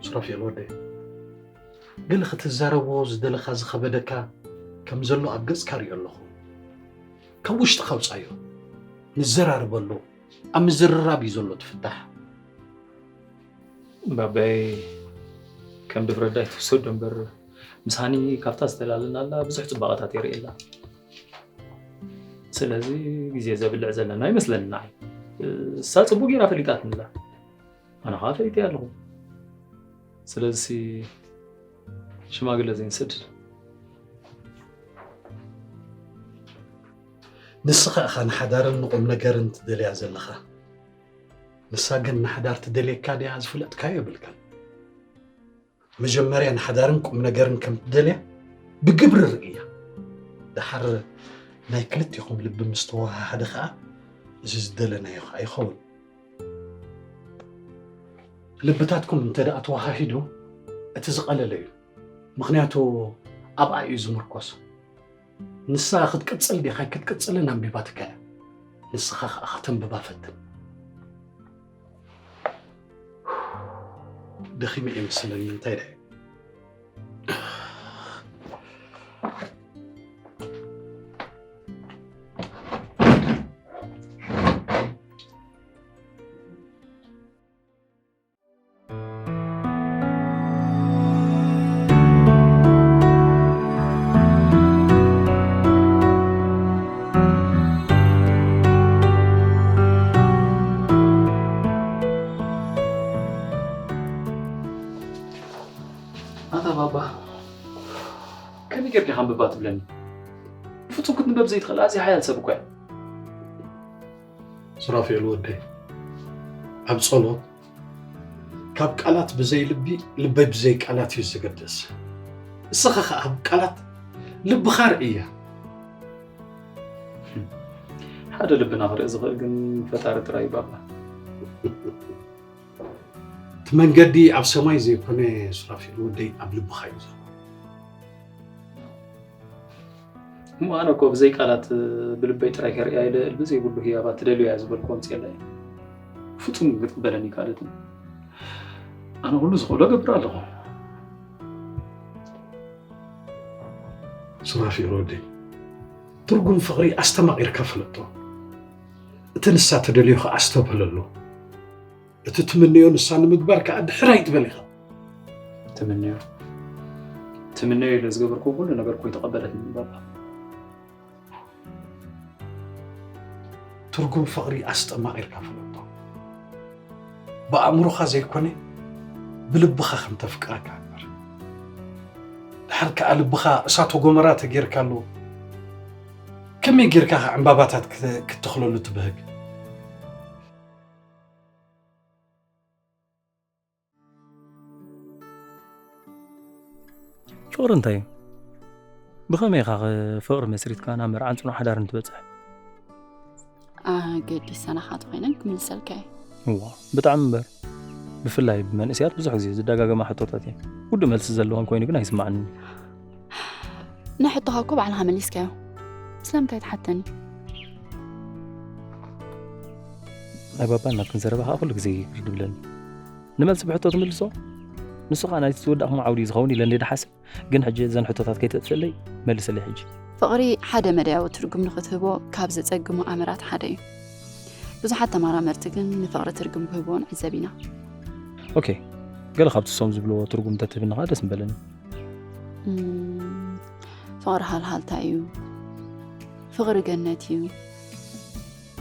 ሱራፌል ወደይ ገለ ክትዛረቦ ዝደለኻ ዝኸበደካ ከም ዘሎ ኣብ ገጽካ ሪኦ ኣለኹ። ካብ ውሽጥኻ ኣውጻዮ። ንዘራርበሉ። ኣብ ምዝርራብ እዩ ዘሎ እቲ ፍታሕ። ባባይ ከም ድፍረት ዳይ ትወሰዶ እምበር፣ ምስ ሃኒ ካብታ ዝተላለናላ ብዙሕ ጽባቐታት የርእየላ። ስለዚ ግዜ ዘብልዕ ዘለና ይመስለኒ ንዓይ። እሳ ጽቡቕ ጌራ ፈሊጣትንላ። ኣነ ኸዓ ፈሊጠያ ኣለኹ። ስለዚ ሽማግለ ዘይንሰድ። ንስኻ ኢኻ ንሓዳርን ንቁም ነገርን ትደልያ ዘለኻ። ንሳ ግን ንሓዳር ትደልየካ ድያ ዝፍለጥካዮ የብልካን። መጀመርያ ንሓዳርን ቁም ነገርን ከም ትደልያ ብግብሪ ርእያ። ደሓር ናይ ክልቴኹም ልቢ ምስ ተወሃሃደ ኸዓ እዚ ዝደለናዮ ኸዓ ይኸውን። ልብታትኩም እንተ ደኣ ተወሃሂዱ እቲ ዝቐለለ እዩ። ምኽንያቱ ኣብኣ እዩ ዝምርኮስ። ንሳ ክትቅጽል ዲኻ ኣይክትቅጽልን ኣንቢባትካ እያ። ንስኻ ኸኣ ከተንብባ ፈትን። ደኺመ እየ መሰለኒ፣ እንታይ ደኣ? ኣታ ባባ፣ ከመይ ጌርካ ኢኻ ኣንብባ ትብለኒ? ብፍጹም ክትንበብ ዘይትኽእል ኣዝያ ሓያል ሰብ እኮ እያ። ሱራፌል ወደይ፣ ኣብ ጸሎት ካብ ቃላት ብዘይ ልቢ፣ ልበይ ብዘይ ቃላት እዩ ዝግደስ። እስኻ ኸኣ ኣብ ቃላት ልብኻ ርእያ። ሓደ ልብና ክርኢ ዝኽእል ግን ፈጣሪ ጥራይ እዩ ባባ። እቲ መንገዲ ኣብ ሰማይ ዘይኮነ ሱራፌል ወደይ ኣብ ልብኻ እዩ ዘሎ። እሞ ኣነ እኮ ብዘይ ቃላት ብልበይ ጥራይ ከርእያ ኢለ ብዘይብሉ ህያባ ትደልዮ እያ ዝበልኩ ኣምፅኤላ እየ። ፍጹም ግን ክትቅበለኒ ይከኣለትን። ኣነ ኩሉ ዝኽእሎ እገብር ኣለኹ። ሱራፌል ወደይ፣ ትርጉም ፍቕሪ ኣስተማቒርካ ፍለጦ። እቲ ንሳ ትደልዮ ኸዓ ኣስተብህለሉ። እቲ ትምነዮ ንሳ ንምግባር ከኣ ድሕር ኣይትበል ኢኻ። ትምነዮ ትምነዮ ኢለ ዝገበርኩ ኩሉ ነገር እኮ ይተቐበለትኒ ባባ። ትርጉም ፍቕሪ ኣስተማቒርካ ፍለጦ። ብኣእምሮኻ ዘይኮነ ብልብኻ ከም ተፍቅረካ ግበር። ድሓር ከኣ ልብኻ እሳተ ጎመራ ተጌርካሉ ከመይ ጌርካ ከ ዕምባባታት ክተ- ክትተኽለሉ ትብህግ? ፍቕሪ እንታይ እዩ? ብኸመይ ኢኻ ኸ ፍቕሪ መስሪትካ ናብ መርዓን ጽኑዕ ሓዳርን ትበጽሕ? ኣገዲሰ ናኻ ተኾይነን ክምልሰልካ እየ። እዋ ብጣዕሚ እምበር፣ ብፍላይ ብመንእሰያት ብዙሕ ግዜ ዝደጋገማ ሕቶታት እየን። ውዱእ መልሲ ዘለወን ኮይኑ ግን ኣይስማዓንን እዩ። ንሕቶኻ እኮ ባዕልኻ መሊስካዮ። ስለምንታይ ትሓተኒ? ናይ ባባ እናትክን ዘረባ ከዓ ኩሉ ግዜ ግር ድብለኒ። ንመልሲ ብሕቶ ትምልሶ? ንሱ ከዓ ናይቲ ዝወዳእኩሞ ዓውዲ እዩ ዝኸውን ኢለ እንድየ ድሓስብ፣ ግን ሕጂ እዘን ሕቶታት ከይተጥፍእለይ መልስለይ ሕጂ። ፍቕሪ ሓደ መዳያዊ ትርጉም ንኽትህቦ ካብ ዘጸግሙ ኣምራት ሓደ እዩ። ብዙሓት ተመራመርቲ ግን ንፍቕሪ ትርጉም ክህብዎ ንዕዘብ ኢና። ኦኬ፣ ገለ ካብቲ እሶም ዝብልዎ ትርጉም እንተትህብኒ ከዓ ደስ ምበለኒ። እም፣ ፍቕሪ ሃልሃልታ እዩ። ፍቕሪ ገነት እዩ።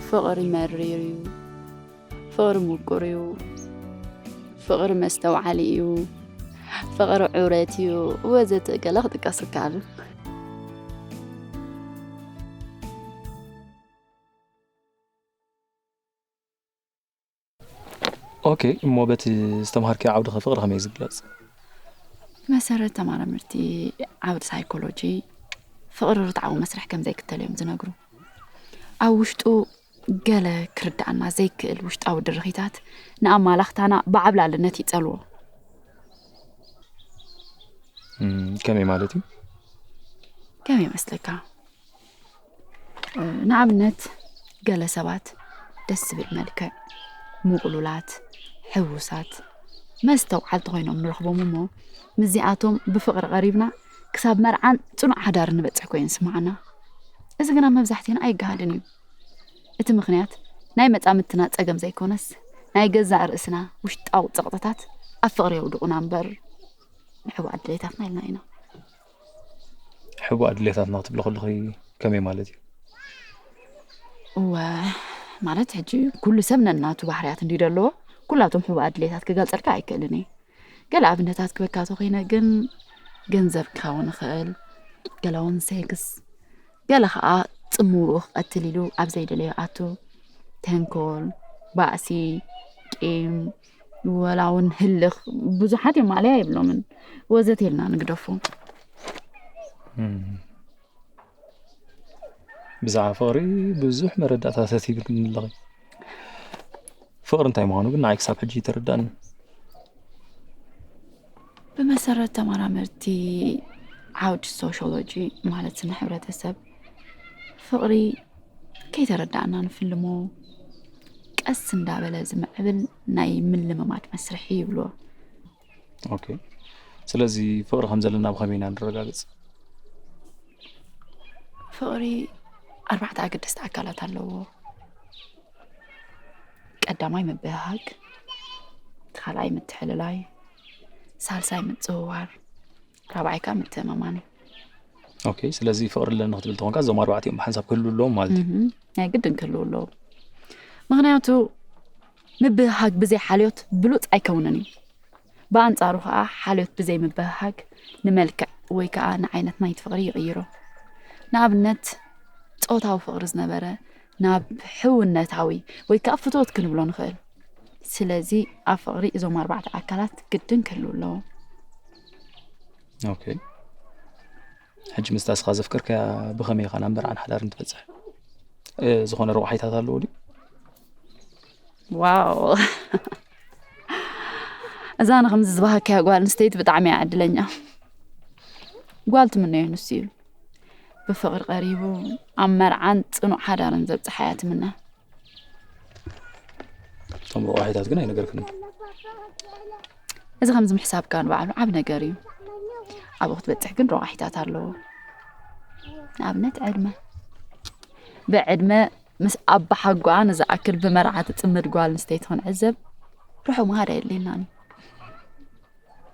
ፍቕሪ መሪር እዩ። ፍቕሪ ምቁር እዩ። ፍቕሪ መስተውዓሊ እዩ። ፍቕሪ ዑረት እዩ። ወዘተ ገለ ክጥቀስ ይከኣል። ኦኬ፣ እሞ በቲ ዝተምሃርክዮ ዓውዲ ኸ ፍቕሪ ከመይ እዩ ዝግለጽ? ብመሰረት ተመራመርቲ ዓውዲ ሳይኮሎጂ፣ ፍቕሪ ርትዓዊ መስርሕ ከም ዘይክተል እዮም ዝነግሩ። ኣብ ውሽጡ ገለ ክርድኣና ዘይክእል ውሽጣዊ ድርኺታት ንኣማላኽታና ብዓብላልነት ይጸልዎ። እም፣ ከመይ ማለት እዩ? ከመይ ይመስለካ? ንኣብነት ገለ ሰባት ደስ ዝብል መልክዕ፣ ምቑሉላት፣ ሕዉሳት፣ መስተውዓልቲ ኮይኖም ንረኽቦም እሞ ምስዚኣቶም ብፍቕሪ ቀሪብና ክሳብ መርዓን ጽኑዕ ሓዳር ንበጽሕ ኮይኑ ይስምዓና። እዚ ግና መብዛሕትና ኣይገሃድን እዩ። እቲ ምኽንያት ናይ መጻምድትና ጸገም ዘይኮነስ ናይ ገዛእ ርእስና ውሽጣዊ ጸቕጥታት ኣብ ፍቕሪ የውድቑና እምበር ንሕቡእ ኣድለይታትና ኢልና ኢና። ሕቡእ ኣድለይታትና ክትብሎ ከለኺ ከመይ ማለት እዩ? እወ፣ ማለት ሕጂ ኩሉ ሰብ ነናቱ ባህርያት እንድዩ ደለዎ፣ ኩላቶም ሕቡእ ኣድለይታት ክገልጸልካ ኣይክእልን እየ። ገለ ኣብነታት ክበካ ተኾይነ ግን ገንዘብ ክኸውን ይኽእል፣ ገለ እውን ሴክስ፣ ገለ ኸዓ ጽምውኡ ክቐትል ኢሉ ኣብ ዘይደለዮ ኣቱ፣ ተንኮል፣ ባእሲ፣ ቂም፣ ወላ እውን ህልኽ፣ ብዙሓት እዮም ማእለያ የብሎምን። ወዘት ኢልና ንግደፎ። ብዛዕባ ፍቕሪ ብዙሕ መረዳእታታት ሂብክኒ ኣለኺ። ፍቕሪ እንታይ ምዃኑ ግን ንዓይ ክሳብ ሕጂ ኣይተረዳእንን። ብመሰረት ተመራመርቲ ዓውዲ ሶሽዮሎጂ ማለት ስነ ሕብረተሰብ ፍቕሪ ከይተረዳእና ንፍልሞ ቀስ እንዳበለ ዝምዕብል ናይ ምልምማድ መስርሒ ይብልዎ። ኦኬ፣ ስለዚ ፍቕሪ ከም ዘለና ብኸመይ ኢና ንረጋግጽ? ፍቕሪ ኣርባዕተ ኣገደስቲ ኣካላት ኣለዎ። ቀዳማይ ምብህሃግ፣ ካልኣይ ምትሕልላይ፣ ሳልሳይ ምጽውዋር፣ ራብዓይ ከዓ ምትእምማን እዩ። ኦኬ፣ ስለዚ ፍቕሪ ኣለኒ ክትብል ተኾንካ እዞም ኣርባዕቲኦም ብሓንሳብ ክህልው ኣለዎም ማለት እዩ። ናይ ግድን ክህልው ኣለዎም። ምኽንያቱ ምብህሃግ ብዘይ ሓልዮት ብሉጽ ኣይከውንን እዩ። ብኣንጻሩ ከዓ ሓልዮት ብዘይ ምብህሃግ ንመልክዕ ወይ ከዓ ንዓይነት ናይቲ ፍቕሪ ይቕይሮ። ንኣብነት ጾታዊ ፍቕሪ ዝነበረ ናብ ሕውነታዊ ወይ ከዓ ፍትወት ክንብሎ ንኽእል። ስለዚ ኣብ ፍቕሪ እዞም ኣርባዕተ ኣካላት ግድን ክህልው ኣለዎም። ኦኬ፣ ሕጂ ምስታ እስኻ ዘፍቀርካያ ብኸመይ ኢኻ ናብ መርዓን ሓዳርን ትበጽሕ? እ፣ ዝኾነ ረቑሒታት ኣለዎ ድዩ? ዋው እዛ ንከምዚ ዝበሃካያ ጓል ኣንስተይቲ ብጣዕሚ እያ ዕድለኛ። ጓል ትምነዮ ንሱ እዩ። ብፍቕሪ ቀሪቡ ኣብ መርዓን ጽኑዕ ሓዳርን ዘብጽሓ እያ ትምነ። እቶም ረቑሒታት ግን ኣይነገርክን። እዚ ከምዚ ምሕሳብካ ንባዕሉ ዓብ ነገር እዩ። ኣብኡ ክትበጽሕ ግን ረቑሒታት ኣለዎ። ንኣብነት ዕድመ። ብዕድመ ምስ ኣባሓጎኣ ንዝኣክል ብመርዓ ትጽመድ ጓል ኣንስተይቲ ክንዕዘብ ርሑቕ ምኻድ ኣየድልየናን እዩ።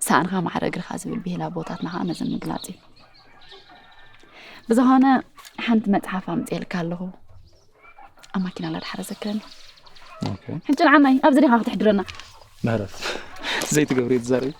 ሳእንኻ ማዕረ እግርኻ ዝብል ብሂል ኣቦታትና ኸዓ ነዚ ንምግላጽ እዩ። ብዝኾነ ሓንቲ መጽሓፍ ኣምጽኤልካ ኣለኹ። ኣብ ማኪና ኣላ ድሓረ ዘክረኒ። ኦኬ። ሕጂ ንዓናይ ኣብዚ ዲኻ ክትሕድረና? ምህረት ዘይትገብሪ ትዛረቢ።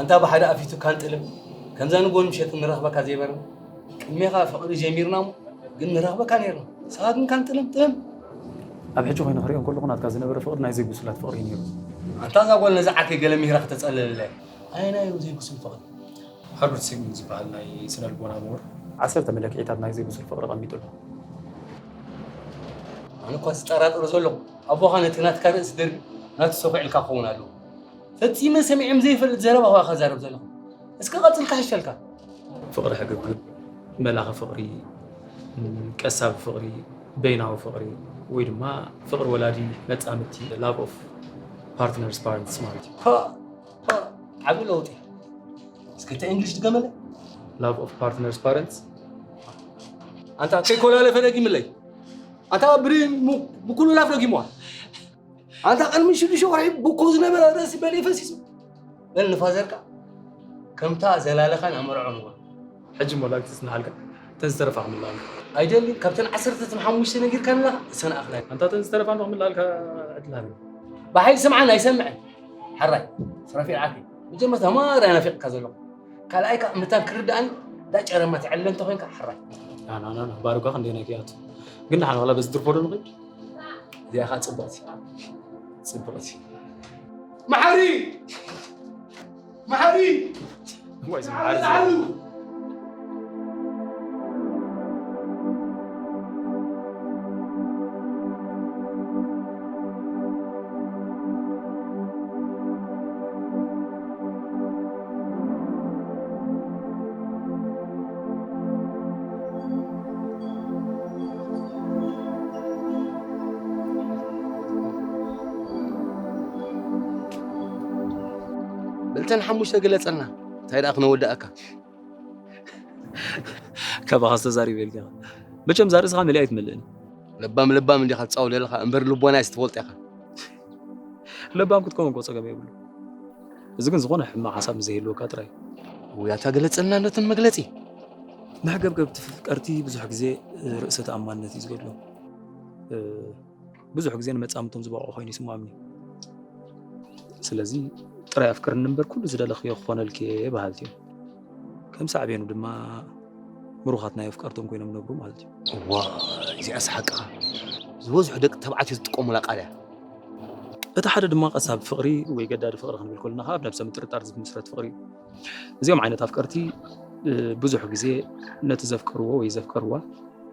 ኣንታ ብሓደ ኣፊቱካን ጥልም ከምዛ ንጎን ምሸት ንረኽበካ ዘይበርና ቅድሜኻ ፍቕሪ ጀሚርና እሞ ግን ንረኽበካ ነይርና። ንስኻ ግን ካን ጥልም ጥልም። ኣብ ሕጂ ኮይኑ ክሪኦ እንከለኹ ናትካ ዝነበረ ፍቕሪ ናይ ዘይብሱላት ፍቕሪ እዩ ነይሩ። ኣንታ እዛ ጓል ነዛ ዓርከይ ገለ ሚህራ ክተጸልለለይ። ኣየናይ እዩ ዘይብሱል ፍቕሪ? ሃርበርት ሲግሙንድ ዝበሃል ናይ ስነ ልቦና ምሁር ዓሰርተ መለክዒታት ናይ ዘይብሱል ፍቕሪ ኣቐሚጡ ኣሎ። ኣነ እኳ ዝጠራጠር ዘለኹ ኣቦኻ ነቲ ናትካ ርእሲ ደርቢ ናቱ ሰኹዕ ኢልካ ክኸውን ኣለዎ። ፈጺመ ሰሚዐም ዘይፈልጥ ዘረባ ኸዓ ከዛረብ ዘለኹ። እስከ ቀጽል ክሕሸልካ። ፍቕሪ ሕግግብ፣ መላኺ ፍቕሪ፣ ቀሳቢ ፍቕሪ፣ በይናዊ ፍቕሪ ወይ ድማ ፍቕሪ ወላዲ መጻምድቲ love of partners parents ማለት እዩ። ፓ ፓ ዓቢ ለውጢ። እስከ እቲ English ድገመለይ። Love of partners parents። ኣንታ ከይኮላለፈ ደጊምለይ። ኣንታ ብሪ ብኩሉ ላፍ ደጊምዋ። ኣንታ ቅድሚ ሽዱሽተ ወርሒ ብኮ ዝነበረ ርእሲ በሊ ፈሲሱ። በል ንፋዘርካ ከምታ ዘላለኻን ኣመርዖንዋ። ሕጂ እሞ ላግቲ ስንሓልካ፣ እተን ዝተረፋ ክምልኣልካ። ኣይደልን፣ ካብተን ዓሰርተ እተን ሓሙሽተ ነጊርካኒ ኣለኻ፣ እሰን ኣኽላይ። ኣንታ እተን ዝተረፋ እንዶ ክምልኣልካ ዕድል ሃበኒ። ብሓይሊ ስምዓን ኣይሰምዕን። ሓራይ፣ ስራፊል ዓርኪ፣ መጀመርታ ማራ ናፊቕካ ዘለኹ። ካልኣይ ከኣ ምታን ክርድኣኒ፣ እንዳ ጨረማ ትዕለ እንተ ኾይንካ፣ ሓራይ። ና፣ ና፣ ና፣ ና፣ ባሩካ ክንደይ ናይ ክያቱ። ግን ንሓን ዋላ በዚ ትርፎ ዶ ንኽድ? እዚኣ ኸኣ ጽብቕቲ። ጽብቕቲ። መሓሪ! መሓሪ! እዋይ፣ እዚ መሓሪ እዚ። ብልተን ሓሙሽተ ግለጸልና፣ እንታይ ደኣ ክነወድኣካ? ካባኻስ ተዛሪበ ኢልካ ኢኻ። መቸም እዛ ርእስኻ መሊኣ ኣይትመልእን። ለባም ለባም እንዲኻ ትጻወት ዘለኻ፣ እምበር ልቦና እየ ትፈልጦ ኢኻ። ለባም ክትከውን እኮ ጸገም የብሉ። እዚ ግን ዝኾነ ሕማቕ ሓሳብ ምስ ዘይህልወካ ጥራይ። ውይ፣ ኣታ ግለጸልና ነተን መግለጺ። መሕገብገብቲ ፍቀርቲ ብዙሕ ግዜ ርእሰ ተኣማንነት እዩ ዝጎድሎም። እ፣ ብዙሕ ግዜ ንመጻምቶም ዝበቕዑ ኮይኑ ይስምዖምኒ። ስለዚ ጥራይ ኣፍቅርኒ እምበር ኩሉ ዝደለኽዮ ክኾነልኪ እየ በሃልቲ እዮም። ከም ሳዕቤኑ ድማ ምሩኻት ናይ ኣፍቀርቶም ኮይኖም ይነብሩ ማለት እዩ። እዋ፣ እዚኣስ ሓቅኻ። ዝበዝሑ ደቂ ተባዕትዮ ዝጥቀሙላ ቃል እያ። እቲ ሓደ ድማ ቀሳብ ፍቕሪ ወይ ገዳዲ ፍቕሪ ክንብል ከለና ካብ ነብሰ ምጥርጣር ዝምስረት ፍቕሪ እዩ። እዚኦም ዓይነት ኣፍቀርቲ፣ እ፣ ብዙሕ ግዜ ነቲ ዘፍቀርዎ ወይ ዘፍቀርዋ፣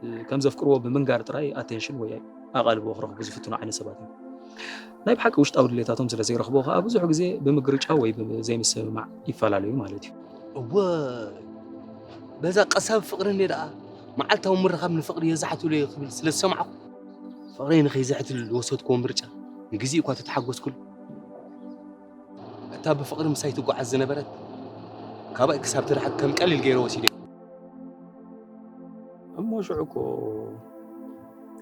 እ፣ ከም ዘፍቅርዎ ብምንጋር ጥራይ ኣቴንሽን ወይ ኣቓልቦ ክረኽቡ ዝፍትኑ ዓይነት ሰባት እዮም። ናይ ብሓቂ ውሽጣዊ ድሌታቶም ስለ ዘይረኽብዎ ከኣ ብዙሕ ግዜ ብምግርጫው ወይ ብዘይምስምማዕ ይፈላለዩ ማለት እዩ። እወ፣ በዛ ቀሳብ ፍቕሪ እንዴ ደኣ መዓልታዊ ምርኻብ ንፍቕሪ የዛሕትሎ እዩ ክብል ስለ ዝሰማዕኩ፣ ፍቕረይ ንኸይዝሕትል ዝወሰድክዎ ምርጫ ንግዜ እኳ ተተሓጎስኩሉ፣ እታ ብፍቕሪ ምሳይ ትጓዓዝ ዝነበረት፣ ካባይ ክሳብ ትርሕቅ ከም ቀሊል ገይረ ወሲደ። እሞ ሽዑ እኮ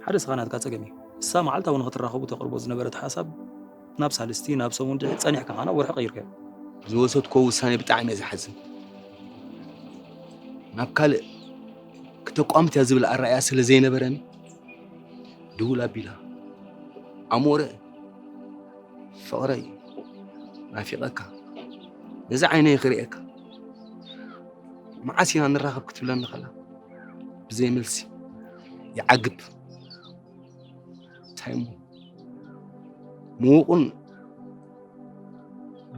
ሓደ ስኻ ናትካ ጸገም እዩ። እሳ መዓልታዊ ንኽትራኸቡ ተቕርቦ ዝነበረት ሓሳብ ናብ ሳልስቲ፣ ናብ ሰሙን፣ ድሕሪ ጸኒሕካ ኸኣ ናብ ወርሒ ቀይርካዮ። ዝወሰድክዎ ውሳኔ ብጣዕሚ እየ ዝሓዝን። ናብ ካልእ ክተቋምት እያ ዝብል ኣረኣእያ ስለ ዘይነበረኒ፣ ድውል ኣቢላ፣ ኣሞረ፣ ፍቕረይ፣ ናፊቐካ፣ ነዚ ዓይነይ ክርእየካ፣ መዓስ ኢና ንራኸብ ክትብለኒ ከላ፣ ብዘይ መልሲ ይዓግብ። እንታይ እሞ? ምዉቕን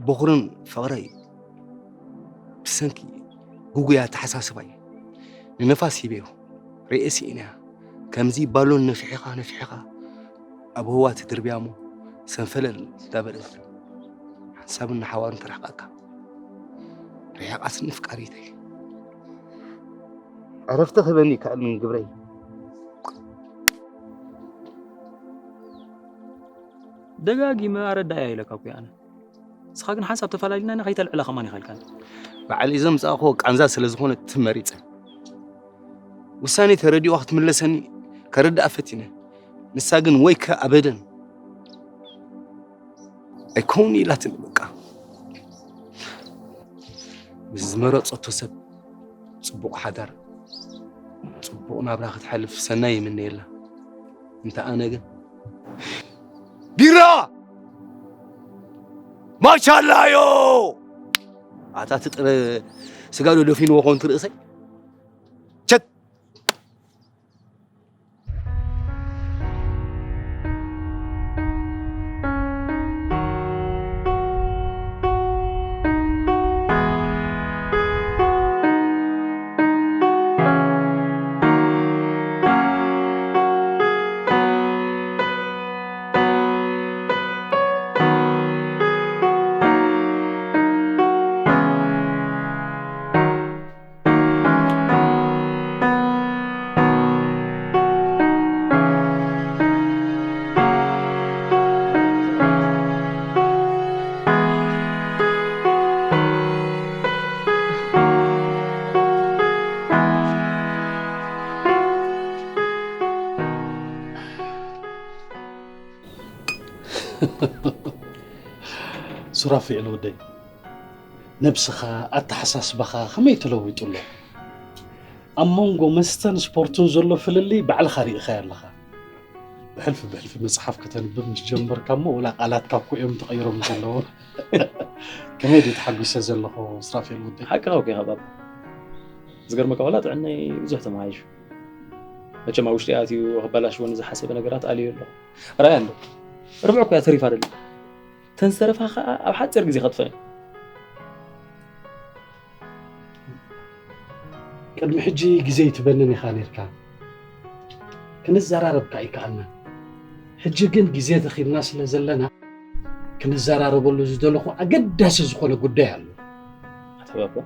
በኹርን ፍቕረይ፣ ብሰንኪ ግጉይ ኣተሓሳስባይ ንነፋስ ሂበዮ። ርእየ ስኢነያ። ከምዚ ባሎን ነፊሕኻ ነፊሕኻ ኣብ ህዋ ትድርብያ እሞ ሰንፈለል እንዳበለት ሓንሳብን ንሓዋሩን ትርሕቐካ። ርሒቓትኒ ፍቃሪተይ። ዕረፍቲ ክህበኒ ይከኣልን ግብረይ። ደጋጊመ ኣረዳእያ ኢለካ እኮ ኣነ። ንስኻ ግን ሓንሳብ ተፈላሊና ኢና ከይተልዕላ ከማን ይኸልካን። በዓል እዞም ዝኣኽዎ ቃንዛ ስለ ዝኾነ ትመሪጸ። ውሳኔ ተረዲኦ ክትምለሰኒ ከረድኣ ፈቲነ። ንሳ ግን ወይከ ኣበደን ኣይከውን ኢላትኒ በቃ። ምስ ዝመረጸቶ ሰብ ጽቡቕ ሓዳር፣ ጽቡቕ ናብራ ክትሓልፍ ሰናይ ይምነየላ። እንተ ኣነ ግን ቢራ! ማሻላዮ! ኣታ እቲ ጥረ ስጋ ዶ ደፊንዎ ኾን ትርእሰይ? ቸት! ሱራፌል ወደይ፣ ነብስኻ፣ ኣተሓሳስባኻ ከመይ ተለዊጡ ኣሎ? ኣብ መንጎ መስተን ስፖርትን ዘሎ ፍልልይ ባዕልኻ ርኢኻዮ ኣለኻ። ብሕልፊ ብሕልፊ መጽሓፍ ከተንብብ ምስ ጀመርካ እሞ፣ ወላ ቃላትካ እኮ እዮም ተቐይሮም ዘለዉ። ከመይ ድዩ ተሓጒሰ ዘለኹ፣ ስራፌል ወደይ? ሓቅኻ እኮ ኢኻ ባባ። ዝገርመካ፣ ዋላ ጥዕናይ ብዙሕ ተመሃይሹ። መቸም ኣብ ውሽጢ ኣትዩ ክበላሽወኒ ዝሓሰበ ነገራት ኣልዩ ኣሎ። ራእያ እንዶ፣ ርብዕ እኮ እያ ተሪፋ ደላ። ተንሰረፋ ኸዓ ኣብ ሓፂር ግዜ ከጥፍአ። ቅድሚ ሕጂ ግዜ ይትበንን ኢኻ ነርካ። ክንዘራረብ ከኣ ይከኣልና። ሕጂ ግን ግዜ ተኺብና ስለ ዘለና፣ ክንዘራረበሉ ዝደለኹ ኣገዳሲ ዝኾነ ጉዳይ ኣሎ። ኣታ ባባ፣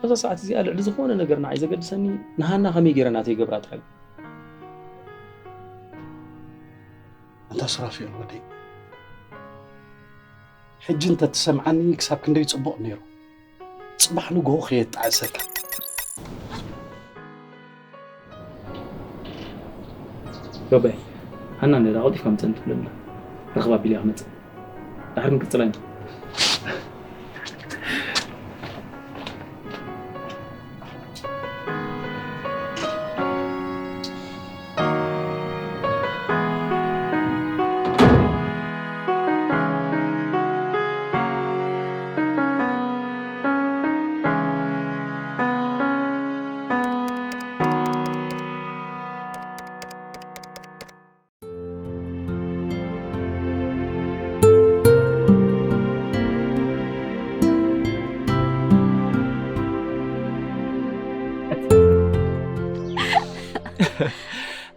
ኣብዛ ሰዓት እዚኣ ልዕሊ ዝኾነ ነገር ንዓይ ዘገድሰኒ ንሃና ከመይ ገይረ ናተይ ገብራ ጥራይ። ኣንታ ሱራፌል ወደይ፣ ሕጂ እንተትሰምዓኒ ክሳብ ክንደይ ጽቡቕ ነይሩ። ጽባሕ ንግሆ ከየጣዕሰካ። ባባይ፣ ሃና እንድያ ቀልጢፍካ ምጽእ እንተትብለና፣ ርኽብ ኣቢለ እየ ክመጽእ። ድሓር ክንቅጽል ኣይንኽእል።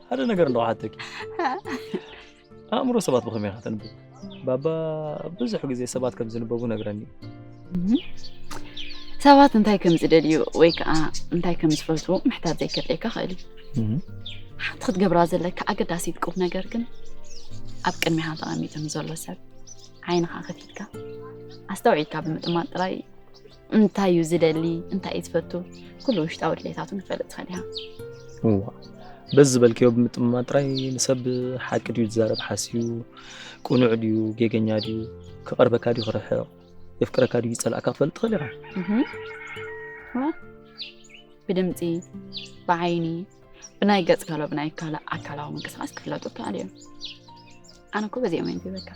ሓደ ነገር እንዶ ሓተኪ፣ ኣእምሮ ሰባት ብኸመይ ኢኻ ተንብብ? ባባ ብዙሕ ግዜ ሰባት ከም ዝንበቡ ነግረኒ። ሰባት እንታይ ከም ዝደልዩ ወይ ከዓ እንታይ ከም ዝፈትዉ ምሕታት ዘይከድለየካ ክእል እዩ። ሓንቲ ክትገብራ ዘለካ ኣገዳሲት ቁም ነገር ግን፣ ኣብ ቅድሚኻ ተቐሚጡ ንዘሎ ሰብ ዓይንኻ ከፊትካ ኣስተውዒልካ ብምጥማት ጥራይ እንታይ እዩ ዝደሊ፣ እንታይ እዩ ዝፈቱ፣ ኩሉ ውሽጣዊ ድሌታቱ ክትፈልጥ ትኽእል ኢኻ። እዋ፣ በዚ ዝበልክዮ ብምጥማት ጥራይ ንሰብ ሓቂ ድዩ ዝዛረብ ሓስዩ፣ ቅኑዕ ድዩ ጌገኛ ድዩ፣ ክቐርበካ ድዩ ክርሕቕ፣ የፍቅረካ ድዩ ይጸልኣካ ክትፈልጥ ትኽእል ኢኻ። እህም። ዋ፣ ብድምፂ፣ ብዓይኒ፣ ብናይ ገፅ ካሎ ብናይ ካልእ ኣካላዊ ምንቅስቃስ ክፍለጡ ይከኣሉ እዮም። ኣነ እኮ በዚኦም እየ ንብበካ።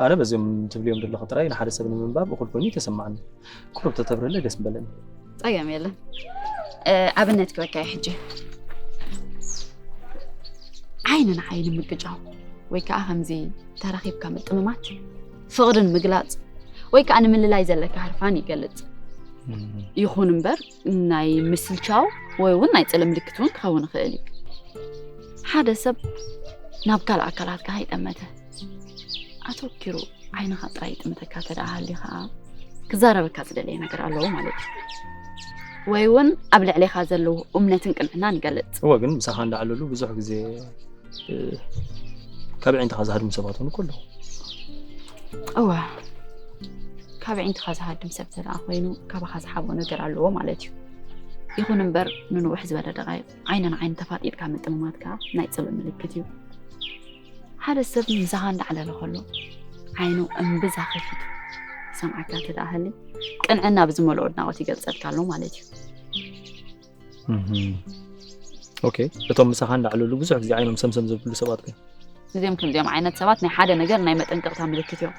ኣነ በዚኦም ትብልዮም ዘለኹ ጥራይ ንሓደ ሰብ ንምንባብ እኹል ኮይኑ ይተሰማዓኒ። ቁሩብ ተተብርህለይ ደስ ምበለኒ። ጸገም የለን። ኣብነት ክበካ እየ ሕጂ። ዓይኒ ንዓይኒ ምግጫው ወይ ከዓ ከምዚ ተራኺብካ ምጥምማት ፍቕርን ምግላጽ ወይ ከዓ ንምልላይ ዘለካ ህርፋን ይገልጽ። ይኹን እምበር ናይ ምስልቻው ወይ እውን ናይ ጽልኢ ምልክት እውን ክኸውን ይኽእል እዩ። ሓደ ሰብ ናብ ካልእ ኣካላትካ ከይጠመተ ኣተኪሩ ዓይንኻ ጥራይ ይጥምተካ እንተ ደኣ ሃልዩ ኸኣ ክዛረበካ ዝደለየ ነገር ኣለዎ ማለት እዩ። ወይ እውን ኣብ ልዕሌኻ ዘለዎ እምነትን ቅንዕናን ይገልጽ። እወ ግን ምሳኻ እንዳዕለሉ ብዙሕ ግዜ ካብ ኣዒንትኻ ዝሃድሙ ሰባት እውን እኮ ኣለዉ። እወ ካብ ኣዒንትኻ ዝሃድም ሰብ እንተ ደኣ ኮይኑ ካባኻ ዝሓብኦ ነገር ኣለዎ ማለት እዩ። ይኹን እምበር ንንውሕ ዝበለ ደቓይቕ ዓይኒ ንዓይኒ ተፋጢጥካ ምጥምማት ከኣ ናይ ጽልኢ ምልክት እዩ። ሓደ ሰብ ምሳኻ እንዳዕለለ ከሎ ዓይኑ እምብዛ ከፊቱ ይሰምዓካ እንተ ደኣ ሃልዩ ቅንዕና ብዝመልኦ ኣድናቖት ይገልጸልካ ኣሎ ማለት እዩ። ኦኬ፣ እቶም ምሳኻ እንዳዕለሉ ብዙሕ ግዜ ዓይኖም ሰምሰም ዘብሉ ሰባት ከ? እዚኦም ከምዚኦም ዓይነት ሰባት ናይ ሓደ ነገር ናይ መጠንቀቕታ ምልክት እዮም።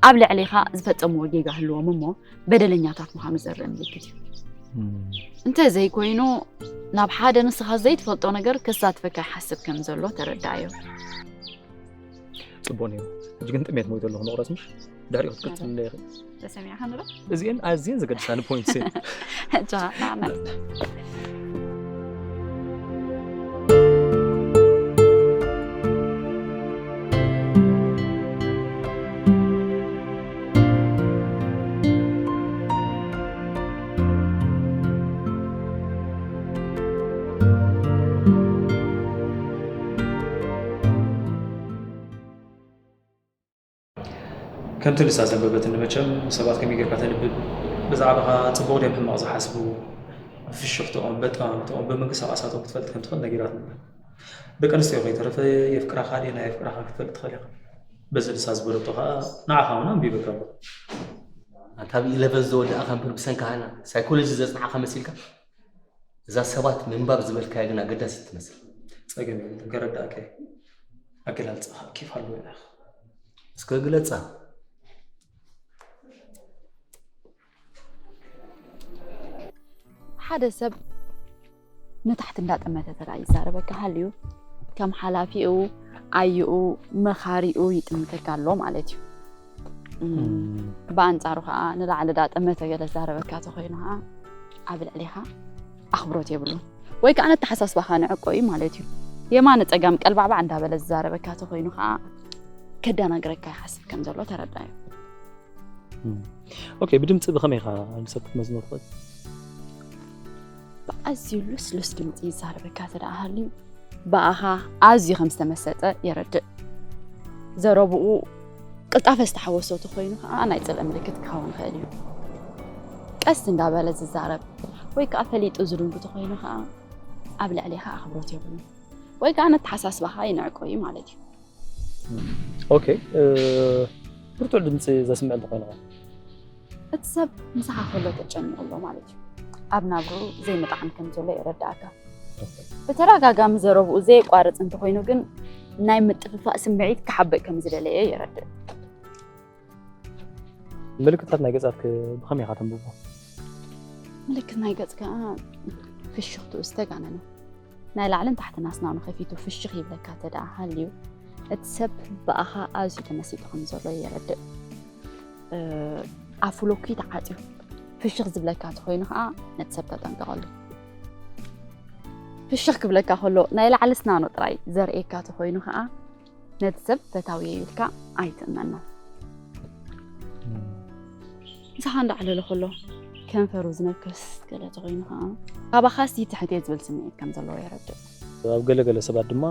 ኣብ ልዕሌኻ ዝፈጸምዎ ጌጋ ህልዎም እሞ በደለኛታት ምዃኑ ዘርኢ ምልክት እዩ። እንተ ዘይኮይኑ ናብ ሓደ ንስኻ ዘይትፈልጦ ነገር ከሳትፈካ ይሓስብ ከም ዘሎ ተረዳኣዮ። ጽቡቕ ነይሩ። ሕጂ ግን ጥሜት ሞይተ ኣለኹ መቑረስ ምሽ ድሕሪኡ ክትቅጽል እንደ ይኽእል። ተሰሚዕኻ ንዶ? እዚአን ኣዝየን ዘገድሳኒ ፖይንት ሴት። ሕጂ ንዓና ከምቲ ንሳ ዘንበበትኒ መቸም ሰባት ከመይ ጌርካ ተንብብ፣ ብዛዕባኻ ጽቡቕ ድዮም ሕማቕ ዝሓስቡ፣ ብፍሽኽትኦም፣ በጠማምትኦም፣ ብምንቅስቓሳቶም ክትፈልጥ ከም ትኽእል ነጊራትኒ ኣላ። ደቂ ኣንስትዮ ከይተረፈ የፍቅራኻ ድየን ኣየፍቅራኻን ክትፈልጥ ትኽእል ኢኻ። በዚ ልሳ ዝበለቶ ከዓ ንዓኻ እውን ኣንቢበካ ኣሎ። ኣንታ ኣብ ኢለቨን ዝወደኣ ካምፕር ብሰንካ ሃና ሳይኮሎጂ ዘፅናዕካ መሲልካ እዛ ሰባት ምንባብ ዝበልካያ ግን ኣገዳሲት ትመስል። ፀገም የብሉን፣ ከረዳእካ እየ። ኣገላልፃኻ ኬፍ ኣለዎ ኢኻ። እስከ ግለፃ። ሓደ ሰብ ንታሕቲ እንዳጠመተ ተራ ይዛረበካ ሃልዩ ከም ሓላፊኡ ኣዩኡ መኻሪኡ ይጥምተካ ኣሎ ማለት እዩ። እም፣ ብኣንጻሩ ከዓ ንላዕሊ ዳጠመተ ገለ ዛረበካ ተኮይኑ ከዓ ኣብ ልዕሊኻ ኣኽብሮት የብሉን ወይ ከዓ ነተሓሳስባኻ ንዕቆ እዩ ማለት እዩ። የማነ ጸጋም ቀልባዕባዕ እንዳበለ ዝዛረበካ ተኮይኑ ከዓ ከዳናግረካ ይሓስብ ከም ዘሎ ተረዳዩ። ኦኬ፣ ብድምፂ ብኸመይ ኢኻ ንሰብ ክትመዝኖ ትኽእል? ብኣዝዩ ልስሉስ ድምፂ ይዛረበካ ተደኣ ሃልዩ ብኣኻ ኣዝዩ ከም ዝተመሰጠ የረድእ። ዘረብኡ ቅልጣፈ ዝተሓወሶ ተኮይኑ ከዓ ናይ ፅልኢ ምልክት ክኸውን ይኽእል እዩ። ቀስ እንዳበለ ዝዛረብ ወይ ከዓ ፈሊጡ ዝድንጉ ተኮይኑ ከዓ ኣብ ልዕሊኻ ኣኽብሮት የብሉን ወይ ከዓ ነተሓሳስባኻ ይንዕቆ እዩ ማለት እዩ። ኦኬ፣ ብርቱዕ ድምፂ ዘስምዕ እንተኮይኑ እቲ ሰብ ምሳኻ ከሎ ተጨኒቑ ኣሎ ማለት እዩ። ኣብ ናብርኡ ዘይምጥዓም ከም ዘሎ የረዳእካ። ብተደጋጋሚ ዘረብኡ ዘየቋርፅ እንተኮይኑ ግን ናይ ምጥፍፋእ ስምዒት ክሓብእ ከም ዝደለየ የረድእ። ምልክታት ናይ ገፃት ብኸመይ ኢኻ ተንብቦ? ምልክት ናይ ገፅ ከዓ ፍሽኽትኡ ዝተጋነነ ናይ ላዕልን ታሕትን ኣስናኑ ከፊቱ ፍሽኽ ይብለካ ተደኣ ሃልዩ እቲ ሰብ ብኣኻ ኣዝዩ ተመሲጡ ከም ዘሎ የረድእ። ኣፉ ሎኪ ተዓፅዩ ፍሽኽ ዝብለካ ተኮይኑ ከዓ ነቲ ሰብ ተጠንቀቐሉ። ፍሽኽ ክብለካ ከሎ ናይ ላዕሊ ስናኑ ጥራይ ዘርእየካ ተኮይኑ ከዓ ነቲ ሰብ ፈታዊ ኢልካ ኣይትእመኖ። ምሳኻ እንዳዕለለ ከሎ ከንፈሩ ዝነክስ ገለ ተኮይኑ ከዓ ካባኻስ ይትሕት እየ ዝብል ስምዒት ከም ዘለዎ የረድእ። ኣብ ገለገለ ሰባት ድማ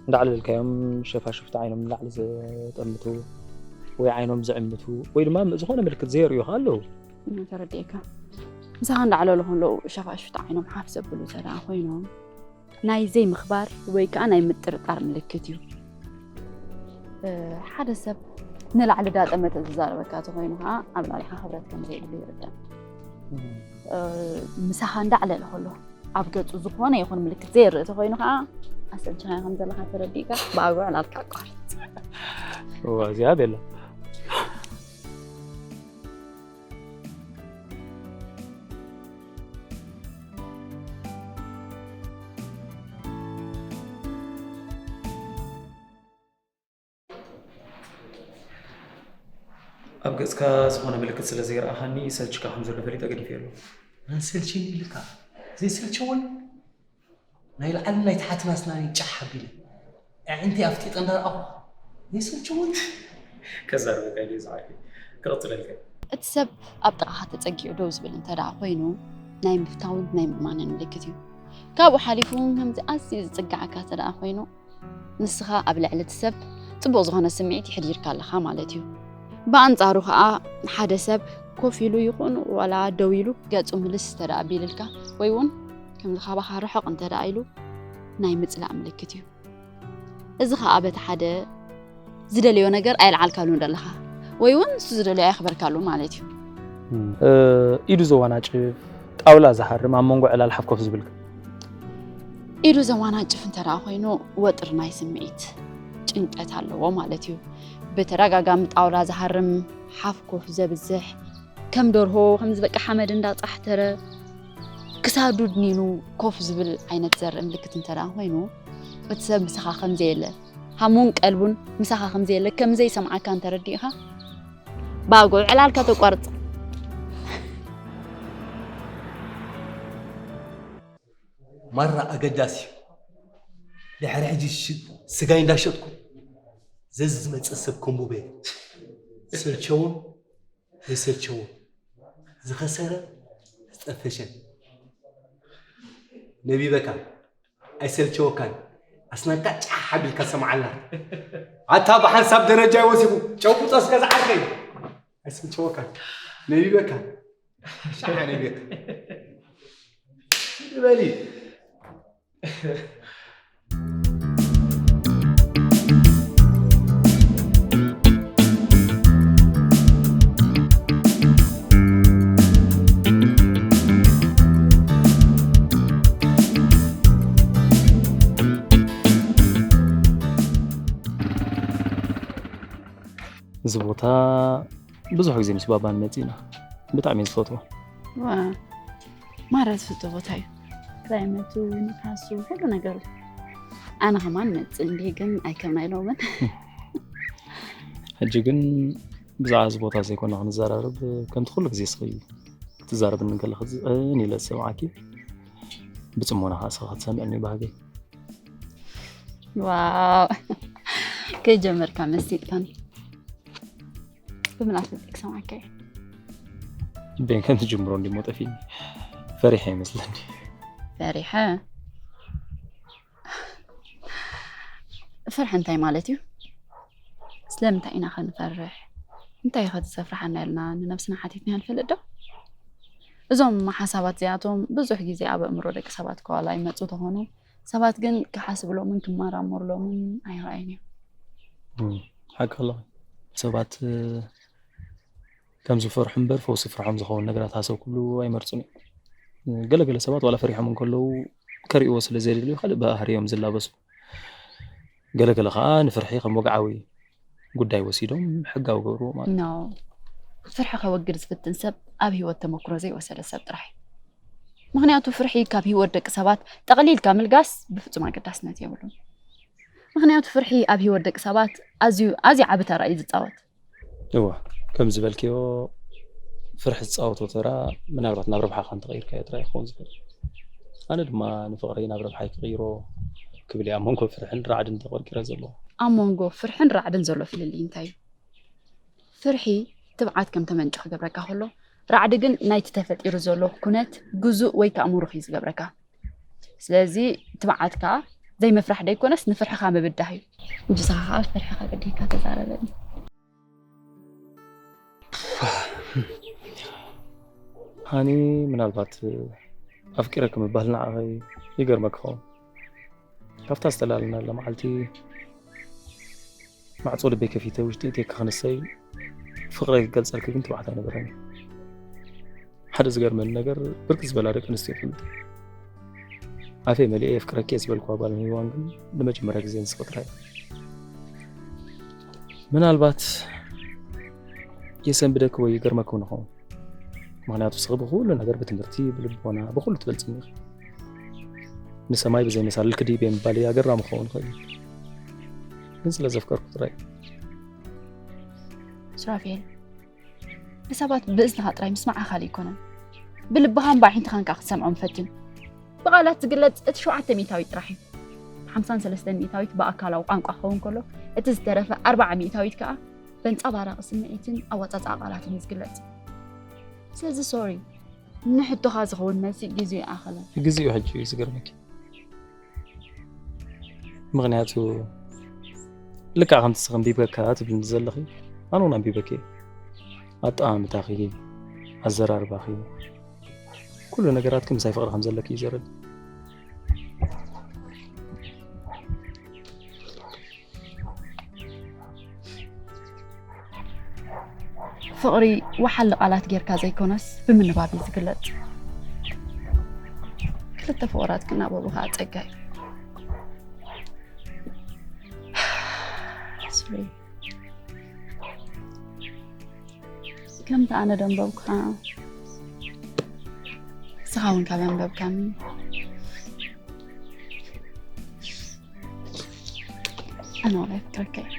እንዳዕለልካዮም ሸፋሽፍቲ ዓይኖም ንላዕሊ ዘጠምቱ ወይ ዓይኖም ዝዕምቱ ወይ ድማ ዝኾነ ምልክት ዘየርእዩ ከዓ ኣለዉ። ተረዲእካ ምሳኻ እንዳዕለሉ ከለዉ ሸፋሽፍቲ ዓይኖም ሓፍ ዘብሉ ተደኣ ኮይኖም ናይ ዘይምኽባር ወይ ከዓ ናይ ምጥርጣር ምልክት እዩ። ሓደ ሰብ ንላዕሊ ዳጠመተ ዝዛረበካ ተኮይኑ ከዓ ኣብ ልዕሊኻ ክብረት ከም ዘይብሉ ይርዳእ። ምሳኻ እንዳዕለለ ከሎ ኣብ ገፁ ዝኾነ ይኹን ምልክት ዘይርኢ ተኮይኑ ከዓ ኣሰልችኻዮ ከም ዘለካ ተረዲእካ ብኣግባብ ዕላልካ ኣቋርፅ። እዋ እዚኣ ቤላ ኣብ ገጽካ ዝኾነ ምልክት ስለ ዘይረኣኻኒ ይሰልችካ ከም ዘሎ ፈሊጠ ገዲፈ ኣሎ። ኣንሰልችኒ ኢልካ ዘይሰልቸወኒ ናይ ላዕልን ናይ ታሕትን ኣስናኒ ጫሕ ኣቢለ ኣዒንቲ ኣፍጢጠ እንዳረኣኹ ዘይሰልቸወኒ። ከዛርበካ ኢለ ዝዓርፊ ክቕጽለልካ። እቲ ሰብ ኣብ ጥቓኻ ተጸጊዑ ደው ዝብል እንተ ደኣ ኮይኑ ናይ ምፍታውን ናይ ምእማንን ምልክት እዩ። ካብኡ ሓሊፉ እውን ከምዚ ኣዝዩ ዝጽግዓካ እንተ ደኣ ኮይኑ ንስኻ ኣብ ልዕሊ እቲ ሰብ ጽቡቕ ዝኾነ ስምዒት ይሕዲርካ ኣለኻ ማለት እዩ። ብኣንጻሩ ኸኣ ሓደ ሰብ ኮፍ ኢሉ ይኹን ዋላ ደው ኢሉ ገጹ ምልስ እንተ ደኣ ቢልልካ ወይ እውን ከምዚ ካባኻ ርሕቕ እንተ ደኣ ኢሉ ናይ ምጽላእ ምልክት እዩ። እዚ ኸኣ በቲ ሓደ ዝደለዮ ነገር ኣየልዓልካሉን ዘለኻ ወይ እውን ንሱ ዝደለዮ ኣየኽበርካሉን ማለት እዩ። ኢዱ ዘዋናጭፍ፣ ጣውላ ዝሃርም፣ ኣብ መንጎ ዕላል ሓፍ ኮፍ ዝብል። ኢዱ ዘዋናጭፍ እንተ ደኣ ኮይኑ ወጥሪ ናይ ስምዒት ጭንቀት ኣለዎ ማለት እዩ። ብተደጋጋሚ ጣውላ ዝሃርም፣ ሓፍ ኮፍ ዘብዝሕ፣ ከም ደርሆ ከምዚ በቃ ሓመድ እንዳጻሕተረ ክሳዱ ድኒኑ ኮፍ ዝብል ዓይነት ዘርኢ ምልክት እንተ ደኣ ኮይኑ እቲ ሰብ ምሳኻ ከም ዘየለ ሃሙን ቀልቡን ምሳኻ ከም ዘየለ ከም ዘይሰምዓካ እንተረዲእኻ ብኣግኡ ዕላልካ ተቋርጽ። ማራ ኣገዳሲ እዩ። ድሕሪ ሕጂ ሽ- ስጋይ እንዳሸጥኩ ዘዚ ዝመፅእ ሰብ ከንቡበ ዝሰልቸውን ዘይሰልቸውን ዝኸሰረ ዝጠፈሸን ነቢበካ ኣይሰልቸወካን ኣስናንካ ጫሕ ኣቢልካ ሰምዓላ ኣታ ብሓንሳብ ደረጃ ይወሲኹ ጨውቁጦ እስከ ዝዓርከይ ኣይሰልቸወካን ነቢበካ ሻሓ ነቢበካ በሊ እዚ ቦታ ብዙሕ ግዜ ምስ ባባ ንመጽእ ኢና። ብጣዕሚ እየ ዝፈትዎ። ዋ፣ ማራ ዝፍቶ ቦታ እዩ። ክላይመቱ፣ ንፋሱ፣ ኩሉ ነገሩ። ኣነ ከማን መጽእ እንዲ ግን ኣይከም ናይ ሎምን። ሕጂ ግን ብዛዕባ እዚ ቦታ ዘይኮና ክንዘራረብ፣ ከምቲ ኩሉ ግዜ ስኺ ትዛረብኒ እንከለኺ ዝቕን ኢለ ዝሰምዓኪ፣ ብጽሞና ከዓ ስኺ ክትሰምዕኒ ባህገይ። ዋው፣ ከይጀመርካ መሲጥካኒ። ብምን ኣፍልጠይ ክሰምዓካ እየ። ልበይ ከም ትጅምሮ እንዲሞ ጠፊኒ። ፈሪሐ ይመስለኒ። ፈሪሐ? ፍርሒ እንታይ ማለት እዩ? ስለምንታይ ኢና ከንፈርሕ? እንታይ ከ ዘፍርሓና ኢልና ንነብስና ሓቲትና ንፈልጥ ዶ? እዞም ሓሳባት እዚኣቶም ብዙሕ ግዜ ኣብ ኣእምሮ ደቂ ሰባት ከዋላ ይመፁ ተኾኑ፣ ሰባት ግን ክሓስብሎምን ክመራመርሎምን ኣይረኣዩን እዮም። እም፣ ሓቂ ኣለኺ። ሰባት እ፣ ከም ዝፈርሑ እምበር ፈውሲ ፍርሖም ዝኸውን ነገራት ሃሰው ክብሉ ኣይመርፁን እዮም። ገለገለ ሰባት ዋላ ፈሪሖም እንከለዉ ከርእይዎ ስለ ዘይደልዩ ካልእ ባህሪ እዮም ዝላበሱ። ገለገለ ከዓ ንፍርሒ ከም ወግዓዊ ጉዳይ ወሲዶም ሕጋዊ ገብርዎ ማለት እዩ። ኖ፣ ፍርሒ ከወግድ ዝፍትን ሰብ ኣብ ህይወት ተመክሮ ዘይወሰደ ሰብ ጥራሕ እዩ። ምኽንያቱ ፍርሒ ካብ ህይወት ደቂ ሰባት ጠቕሊልካ ምልጋስ ብፍጹም ኣገዳስነት የብሉን። ምኽንያቱ ፍርሒ ኣብ ህይወት ደቂ ሰባት ኣዝዩ ኣዝዩ ዓቢ ተራ እዩ ዝጻወት። እወ፣ ከም ዝበልክዮ ፍርሒ ዝፃወቶ ተራ ምናልባት ናብ ረብሓኻ እንተቐይርካዮ ጥራይ ክኸውን ዝኽእል። ኣነ ድማ ንፍቕረይ ናብ ረብሓይ ክቕይሮ ክብል እየ ኣብ መንጎ ፍርሕን ራዕድን ተቖርቂረ ዘለኹ። ኣብ መንጎ ፍርሕን ራዕድን ዘሎ ፍልልይ እንታይ እዩ? ፍርሒ ትብዓት ከም ተመንጮ ክገብረካ ከሎ፣ ራዕዲ ግን ናይቲ ተፈጢሩ ዘሎ ኩነት ግዙእ ወይ ከዓ ምሩኽ እዩ ዝገብረካ። ስለዚ ትብዓትካ ዘይምፍራሕ ደይኮነስ ንፍርሕኻ ምብዳህ እዩ። ምጅሳኻ ከዓ ፍርሕኻ ገዲፍካ ተዛረበኒ። ሃኒ፣ ምናልባት ኣፍቂረኪ ምባል ንዓኺ ይገርመኪ ይኸውን። ካብታ ዝተላለናላ መዓልቲ ማዕጾ ልበይ ከፊተ ውሽጢ እትየኪ ክንሰይ ፍቕረይ ክገልጸልኪ ግን ትብዓት ኣይነበረኒ። ሓደ ዝገርመኒ ነገር ብርክት ዝበላ ደቂ ኣንስትዮ ይፈልጡ። ኣፌ መሊኤ የፍቅረኪ እየ ዝበልኩዋ ጓል ሄዋን ግን ንመጀመርያ ግዜ ንስኺ ጥራይ። ምናልባት የሰንብደኪ ወይ ይገርመኪ እውን ይኸውን። ምኽንያቱ ንስኺ ብኹሉ ነገር ብትምህርቲ፣ ብልቦና፣ ብኹሉ ትበልጽኒ ኢኺ። ንሰማይ ብዘይ መሳልል ክድይብ እየ ምባለይ ኣገራሚ ክኸውን ይኽእል እዩ። ግን ስለ ዘፍቀርኩ ጥራይ። ሱራፌል፣ ንሰባት ብእዝንኻ ጥራይ ምስማዕ ኣኻሊ ኣይኮነን። ብልብኻን ብኣዒንትኻን ከኣ ክትሰምዖም ፈትን። ብቓላት ዝግለጽ እቲ ሸውዓተ ሚእታዊት ጥራሕ እዩ። ሓምሳን ሰለስተን ሚእታዊት ብኣካላዊ ቋንቋ ክኸውን ከሎ፣ እቲ ዝተረፈ ኣርብዓ ሚእታዊት ከኣ በንጸባራቒ ስምዒትን ኣወጻጽኣ ቃላትን እዩ ዝግለጽ። ስለዚ ሶሪ፣ ንሕቶኻ ዝኸውን መልሲ ግዜኡ ኣይኣኸለን። ግዜኡ ሕጂ እዩ ዝገርመኪ። ምኽንያቱ ልክዕ ከምቲ ስኺ ኣንቢበካ ትብልኒ ዘለኺ፣ ኣነ እውን ኣንቢበኪ እየ። ኣጠማምታኺ፣ ኣዘራርባኺ፣ ኩሉ ነገራትኪ ምሳይ ፍቕሪ ከም ዘለኪ እዩ ዘርኢ። ፍቕሪ ወሓሊ ቃላት ጌርካ ዘይኮነስ ብምንባብ እዩ ዝግለጽ። ክልተ ፍቑራት ክናበቡ ከዓ ጸጋ እዩ። ሶሪ። ከምቲ ኣነ ደንበብኩኻ ንስኻ እውን ካብ ኣንበብካኒ ኣነ ዋላ ይፍቅረካ እየ።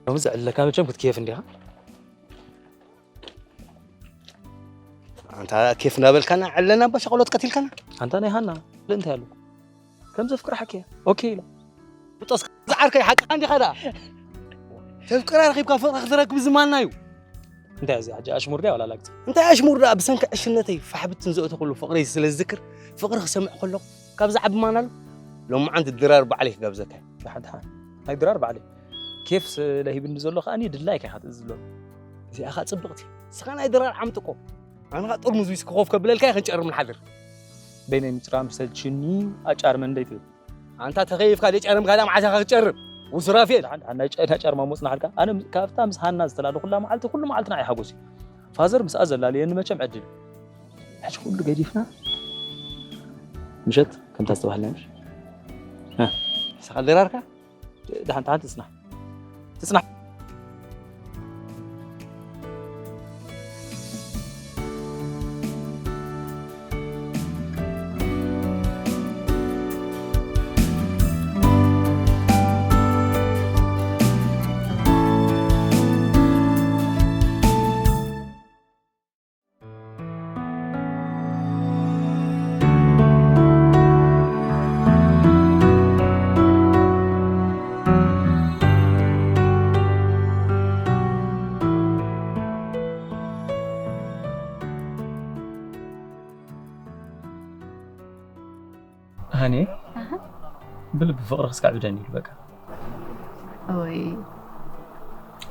ሎሚ ዘዕልለካ መቸም ክትክየፍ እንዲኻ። ኣንታ ኬፍ እናበልካና ዕለና እባ ሸቐሎት ቀቲልካና። ኣንታ ናይ ሃና ልእንታይ ኣሎ? ከም ዘፍቅርሓኪ እያ። ኦኬ ኢላ። ብጦስ ዝዓርከይ ሓቅኻ እንዲኻ ደኣ። ተፍቅራ ረኺብካ ፍቕሪ ክትረክብ ዝማና እዩ። እንታይ እዚ ሕጂ ኣሽሙር ድያ ዋላ ላግጺ? እንታይ ኣሽሙር ደኣ፣ ብሰንኪ ዕሽነተይ ፋሕብትን ዘእተኹሉ ፍቕረይ ስለ ዝዝክር፣ ፍቕሪ ክሰምዕ ከለኹ ካብ ዝዓቢ ማን ኣሎ? ሎማዓንቲ ድራር ባዕለይ ክጋብዘካ እየ። ደሓን ደሓን። ናይ ድራር ባዕለይ። ኬፍ ስለ ሂብኒ ዘሎ ከኣ ድላይካ ኢኻ ትእዝዝ ዘሎ። እዚኣ ኸኣ ጽብቕቲ። ንስኻ ናይ ድራር ዓምጥቆ። ኣነ ኸኣ ጥርሙዝ ዊስኪ ኮፍ ከብለልካ እየ፣ ክንጨርም ንሓድር። በይነይ ምጭራም ሰልችኒ፣ ኣጫርመ እንደይ ትብል። ኣንታ ተኸይፍካ ደይ ጨርምካ ዳ መዓስ ኢኻ ክትጨርም? ውሱራፌል። ደሓን ደሓን፣ ናይ ጨ-፣ ናይ ጨርማ ሞጽና ሓልካ። ኣነ ምስ-፣ ካብታ ምስ ሃና ዝተላለኹላ መዓልቲ፣ ኩሉ መዓልቲ ንዓይ ሓጎስ እዩ። ፋዘር ምስኣ ዘላለየኒ መቸም ዕድል። ሕጂ ኩሉ ገዲፍና ምሸት ከምታ ዝተባህልና ምሽ? እ። ንስኻ ድራርካ? ደሓን ደሓን ትጽናሕ። ትጽናሕ። ሃኒ፣ ኣሃ። ብልቢ ፍቕሪ ክስካዕ ብደን ኢሉ በቃ። ኦይ፣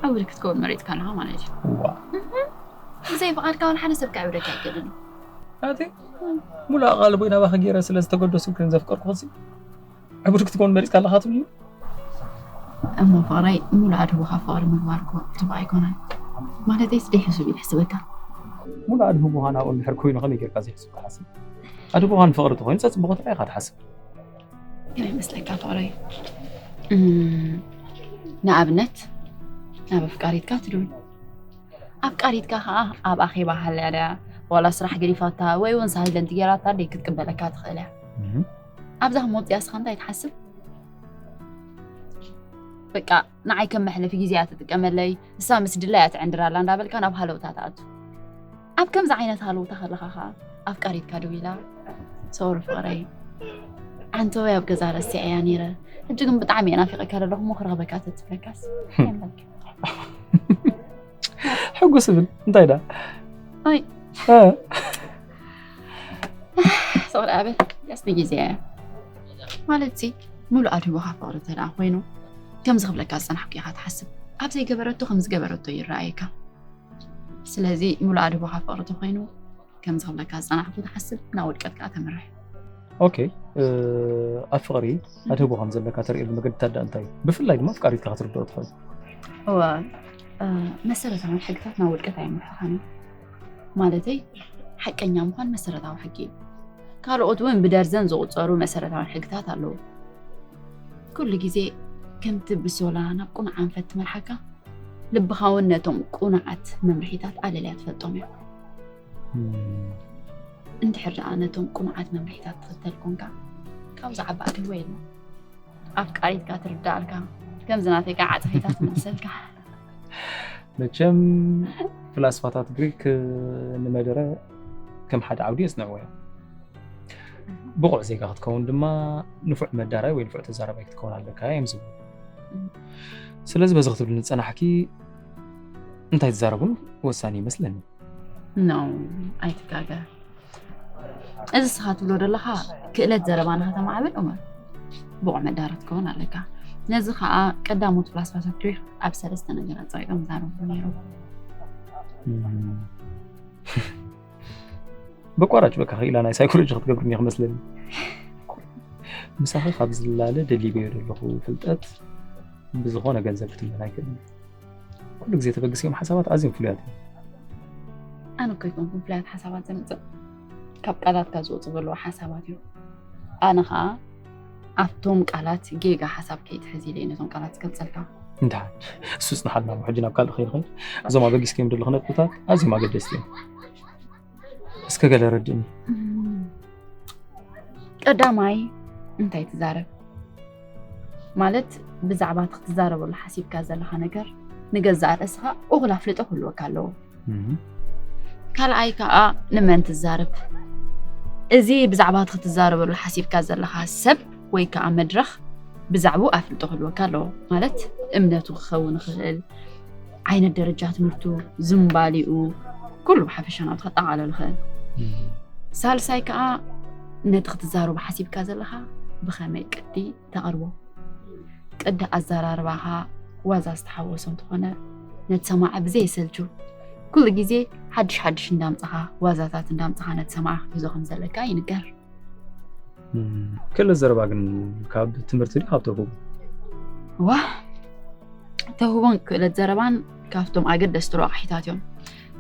ዕቡድ ክትከውን መሪጽካ ኣለኻ ማለት እዩ። ዋ። እህ፣ ብዘይ ፍቓድካ እውን ሓደ ሰብ ከዕብደካ ኣይክእልን እዩ። ኣቲ፣ ሙሉእ ኣቓልቦይ ናባኺ ገይረ ስለ ዝተገደስኩ ግን ዘፍቀርኩ ኸሲ፣ ዕቡድ ክትከውን መሪጽካ ኣለኻ ትብልኒ? እሞ ፍቕረይ፣ ሙሉእ ኣድህቦኻ ፍቕሪ ምግባር እኮ ጽቡቕ ኣይኮነን። ማለተይስ ደይ ሕሱብ እዩ ዝሕስበካ። ሙሉእ ኣድህቦኻ ናብኡ እንድሕር ኮይኑ ከመይ ጌርካ ዘይሕሱብ ክሓስብ? ኣድህቦኻ ንፍቕሪ ተኾይኑ ጸጽቡቑ ጥራይ ኢኻ ትሓስብ። ከመይ ይመስለካ ፍቕረይ? እም፣ ንኣብነት፣ ናብ ኣፍቃሪትካ ትድውል። ኣፍቃሪትካ ኸኣ ኣብ ኣኼባ ሃልያ ድያ፣ ዋላ ስራሕ ገዲፋታ ወይ እውን ሳይለንት ጌራታ ደይ ክትቅበለካ ትኽእል እያ። እህ። ኣብዛ መውጽያ እስኻ እንታይ ትሓስብ? በቃ ንዓይ ከም መሕለፊ ግዜ እያ ትጥቀመለይ፣ ንሳ ምስ ድላያ ትዕንድር ኣላ እንዳበልካ ናብ ሃለውታ ትኣቱ። ኣብ ከምዚ ዓይነት ሃለውታ ከለኻ ኸኣ ኣፍቃሪትካ ደዊላ፣ ሶሪ ፍቕረይ፣ ዓንተወይ ኣብ ገዛ ረሲዐያ ነይረ፣ ሕጂ ግን ብጣዕሚ እየ ናፊቐካ ዘለኹ እሞ ክረኽበካ ተትብለካስ? ሕጉስ እብል እንታይ ዳ? ኣይ። እ። ፍቕሪ ኣበል፣ ያስ ብግዜ እያ። ማለትሲ፣ ሙሉእ ኣድህቦኻ ፍቕሪ እንተ ደኣ ኮይኑ፣ ከምዚ ክብለካ ዝጸናሕኩ ኢኻ ትሓስብ። ኣብ ዘይገበረቶ ከም ዝገበረቶ ይረኣየካ። ስለዚ፣ ሙሉእ ኣድህቦኻ ፍቕሪ ተኾይኑ፣ ከምዚ ክብለካ ዝጸናሕኩ ትሓስብ፣ ናብ ውድቀት ከኣ ተምርሕ። ኦኬ፣ እ፣ ኣብ ፍቕሪ ኣድህቦ ከም ዘለካ ተርእየሉ መገድታት ደኣ እንታይ እዩ? ብፍላይ ድማ ኣፍቃሪትካ ክትርድኦ ትኽእል። እወ፣ እ፣ መሰረታውያን ሕግታት ናብ ውድቀት ኣየምርሑኻን እዮም። ማለተይ፣ ሓቀኛ ምዃን መሰረታዊ ሕጊ እዩ። ካልኦት እውን ብደርዘን ዝቑጸሩ መሰረታውያን ሕግታት ኣለዉ። ኩሉ ግዜ ከምቲ ብሶላ ናብ ቁኑዕ ኣንፈት ትመርሓካ፣ ልብኻ እውን ነቶም ቁኑዓት መምርሒታት ኣለልያ ትፈልጦም እያ። እም። እንድሕር ደኣ ነቶም ቁኑዓት መምርሒታት ትኽተል ኮንካ፣ ካብዚ ዓቢ ኣድህቦ የለን። ኣፍቃሪትካ ትርድኣልካ፣ ከምዚ ናተይ ከዓ ዓጸፊታ ትመልሰልካ። መቸም፣ ፍላስፋታት ግሪክ ንመደረ ከም ሓደ ዓውዲ የጽንዕዎ እዮም። ብቑዕ ዜጋ ክትከውን ድማ ንፉዕ መዳራይ ወይ ንፉዕ ተዛራባይ ክትከውን ኣለካ እዮም ዝብሉ። እም። ስለዚ በዚ ክትብልኒ ዝጸናሕኪ እንታይ ትዛረብ እውን ወሳኒ ይመስለኒ። ኖ፣ ኣይትጋገ። እዚ ንስኻ ትብሎ ዘለኻ ክእለት ዘረባ ንኸተማዕብል፣ እወ፣ ብቑዕ መዳርግቲ ክትከውን ኣለካ። ነዚ ኸኣ ቀዳሞት ፍላስፋታት ግሪክ ኣብ ሰለስተ ነገር ኣጸቒጦም ይዛረቡ ነይሮም። እም። በቋራጭ በቃ ክኢላ ናይ ሳይኮሎጂ ክትገብርኒ ክመስለኒ። ምሳኺ ካብ ዝላለ ደሊበዮ ዘለኹ ፍልጠት ብዝኾነ ገንዘብ ክትመን ኣይክእልን። ኩሉ ግዜ ተበግስዮም ሓሳባት ኣዝዮም ፍሉያት እዮም። ኣነ እኮ ኣይኮንኩን ፍሉያት ሓሳባት ዘምጽእ፣ ካብ ቃላትካ ዝወጹ ዘለዉ ሓሳባት እዮም። ኣነ ኸኣ ኣብቶም ቃላት ጌጋ ሓሳብ ከይትሕዝ ኢለ እየ ነቶም ቃላት ዝገልጸልካ። እንድሓን፣ እሱ ጽንሓልና እሞ ሕጂ ናብ ካልእ ከይንኸይድ። እዞም ኣበጊስክዮም ዘለኹ ነጥብታት ኣዝዮም ኣገደስቲ እዮም። እስከ ገለ ረድእኒ። እም፣ ቀዳማይ እንታይ ትዛረብ? ማለት ብዛዕባ እቲ ክትዛረበሉ ሓሲብካ ዘለኻ ነገር ንገዛእ ርእስኻ እኹል ኣፍልጦ ክህልወካ ኣለዎ። እም። ካልኣይ ከኣ ንመን ትዛረብ? እዚ ብዛዕባ እቲ ክትዛረበሉ ሓሲብካ ዘለኻ ሰብ ወይ ከኣ መድረኽ ብዛዕባኡ ኣፍልጦ ክህልወካ ኣለዎ። ማለት እምነቱ ክኸውን ይኽእል፣ ዓይነት ደረጃ ትምህርቱ፣ ዝንባሊኡ፣ ኩሉ ብሓፈሻ ናብቲ ከጠቓለል ይኽእል። ሳልሳይ ከዓ ነቲ ክትዛረቦ ሓሲብካ ዘለኻ ብኸመይ ቅዲ ተቕርቦ። ቅዲ ኣዘራርባኻ ዋዛ ዝተሓወሶ እንተኾነ ነቲ ሰማዒ ብዘየሰልቹ ኩሉ ግዜ ሓድሽ ሓድሽ እንዳምጻኻ ዋዛታት እንዳምጻኻ ነቲ ሰማዒ ክትሕዞ ከም ዘለካ ይንገር። ክእለት ዘረባ ግን ካብ ትምህርቲ ድዩ ካብ ተውህቦ? ዋ ተውህቦን ክእለት ዘረባን ካብቶም ኣገደስቲ ረቋሒታት እዮም።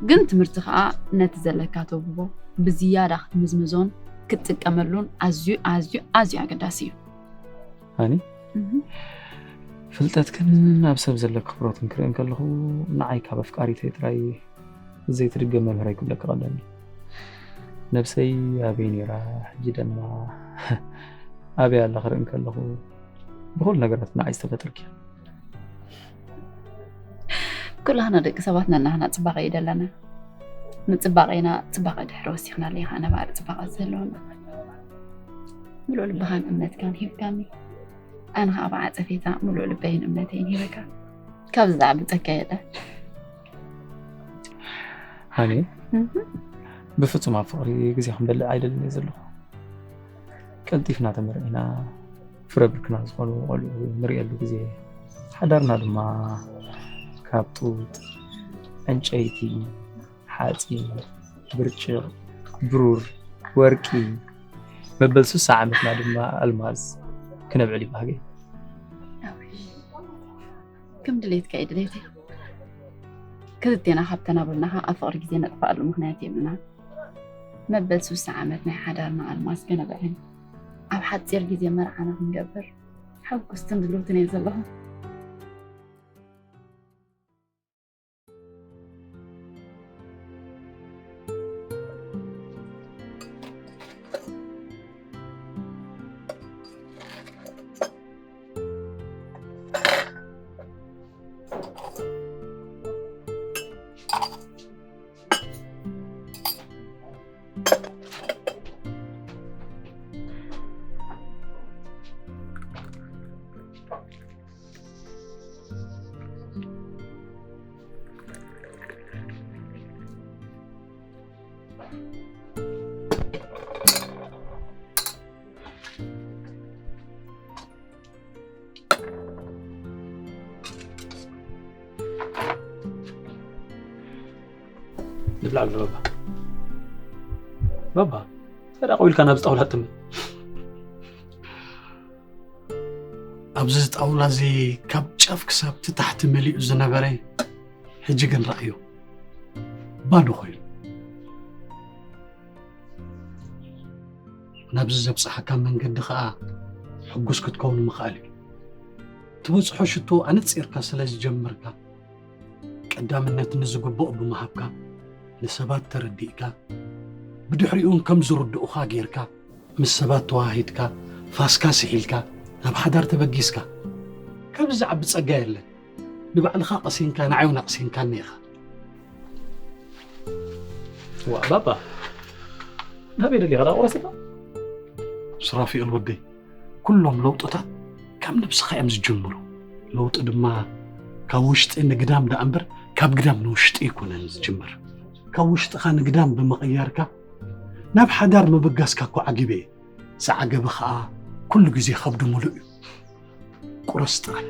ግን ትምህርቲ ከዓ ነቲ ዘለካ ተውህቦ ብዝያዳ ክትምዝምዞን ክትጥቀመሉን ኣዝዩ ኣዝዩ ኣዝዩ ኣገዳሲ እዩ። ሃኒ ፍልጠትክን ኣብ ሰብ ዘለኪ ክብረትን ክርኢ እንከለኹ ንዓይ ካብ ኣፍቃሪተይ ጥራይ ዘይትድገም መምህረይ ክብለኪ ቀለኒ። ነብሰይ ኣበይ ነይራ ሕጂ ደማ ኣበይ ኣላ ክርኢ እንከለኹ ብኹሉ ነገራት ንዓይ ዝተፈጠርኪ። ኩላህና ደቂ ሰባት ነናህና ፅባቐ እዩ ደለና። ንፅባቐና ፅባቐ ድሕሪ ወሲኽናሉ እዩ ከዓ ነባሪ ፅባቐ ዝህልወና። ምሉእ ልብኻን እምነትካን ሂብካኒ፣ ኣነ ከዓ ብዓፀፌታ ምሉእ ልበይን እምነተይን ሂበካ። ካብዚ ዝዓቢ ፀጋ የለን። ሃኒ ብፍፁም ኣብ ፍቕሪ ግዜ ክንበልዕ ኣይደልን እየ ዘለኹ። ቀልጢፍና ተመርዒና ፍረ ብርክና ዝኾኑ ቆልዑ ንርእየሉ ግዜ፣ ሓዳርና ድማ ካብ ጡጥ፣ ዕንጨይቲ፣ ሓፂን፣ ብርጭቕ፣ ብሩር፣ ወርቂ፣ መበል ስሳ ዓመትና ድማ ኣልማዝ ክነብዕል ይባህገ። ከም ድሌትካ እዩ ድሌተይ። ክልቴና ካብ ተናበብና ኣብ ፍቕሪ ግዜ ነጥፍኣሉ ምኽንያት የብልና። መበል ስሳ ዓመት ናይ ሓዳርና ኣልማዝ ከነብዕል ኣብ ሓፂር ግዜ መርዓና ክንገብር ሕጉስትን ድልውትን እየ ዘለኹ። ንብላዕ ኣሎ ባባ። ባባ፣ ተዳቕ ኢልካ ናብዚ ጣውላ ትም። ኣብዚ ጣውላ እዚ ካብ ጫፍ ክሳብ እቲ ታሕቲ መሊኡ ዝነበረ ሕጂ ግን ረኣዮ፣ ባዶ ኮይኑ። ናብዚ ዘብጽሓካ መንገዲ ኸኣ ሕጉስ ክትከውን ምኽኣል እዩ። ትበጽሖ ሽቶ ኣነጺርካ ስለ ዝጀመርካ፣ ቀዳምነት ንዝግብኦ ብምሃብካ፣ ንሰባት ተረዲእካ፣ ብድሕሪኡን ከም ዝርድኡኻ ጌርካ፣ ምስ ሰባት ተዋሂድካ፣ ፋስካ ስሒልካ፣ ናብ ሓዳር ተበጊስካ። ካብዚ ዝዓቢ ጸጋ የለን። ንባዕልኻ ቀሲንካ፣ ንዓይ እውን ኣቕሲንካኒ ኢኻ። ዋ ባባ፣ ናበይ ደሊኻ? ናብ ቁረስ ኢኻ? ሱራፊኤል ወደይ፣ ኩሎም ለውጥታት ካብ ነብስኻ እዮም ዝጅምሩ። ለውጢ ድማ ካብ ውሽጢ ንግዳም ደኣ እምበር ካብ ግዳም ንውሽጢ ኣይኮነን ዝጅምር። ካብ ውሽጥኻ ንግዳም ብምቕያርካ ናብ ሓዳር ምብጋስካ እኮ ዓጊበ እየ። ዝዓገበ ኸኣ ኩሉ ግዜ ከብዱ ምሉእ እዩ። ቁረስ ጥራይ።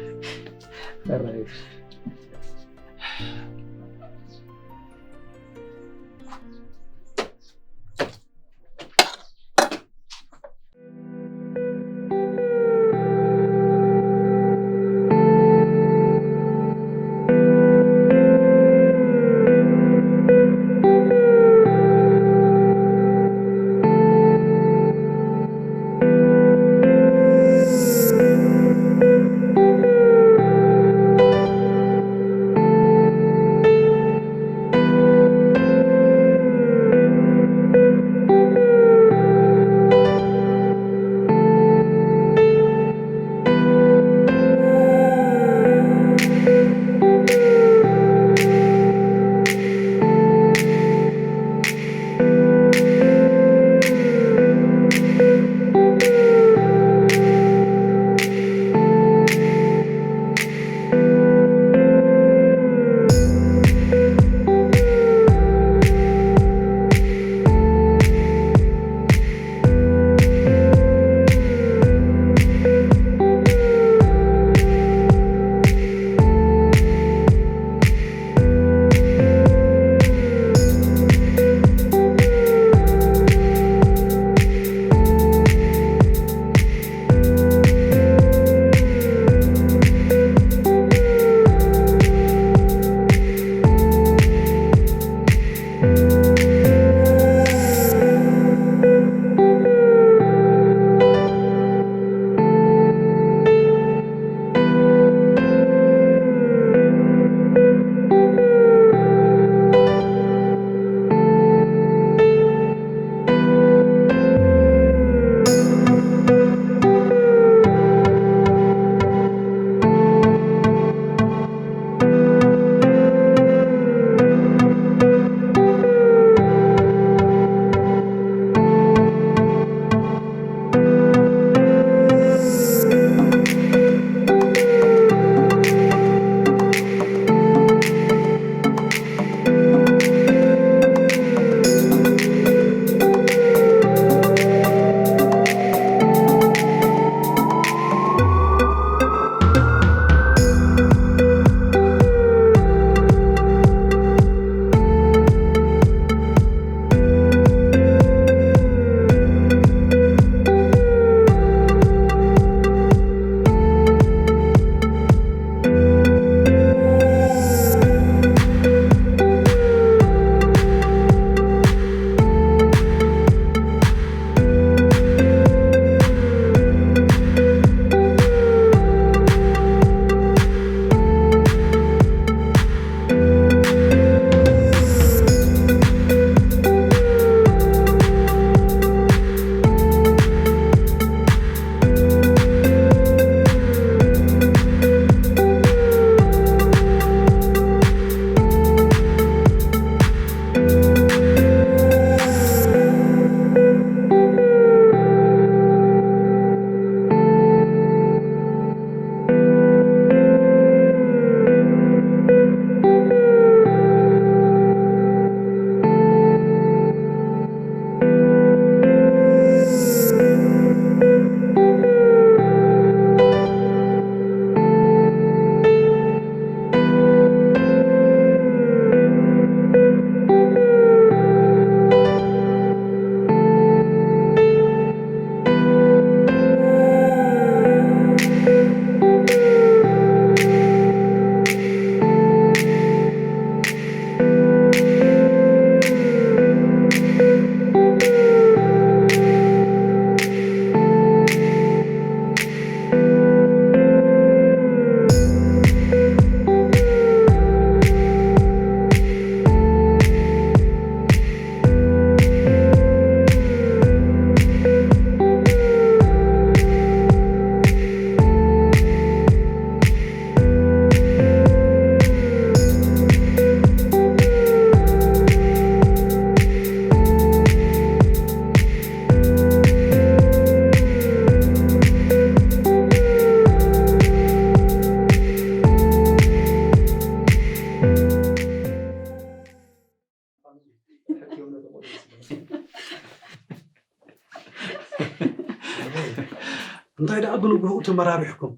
እንታይ ደኣ ብንግሆኡ ተመራሪሕኩም?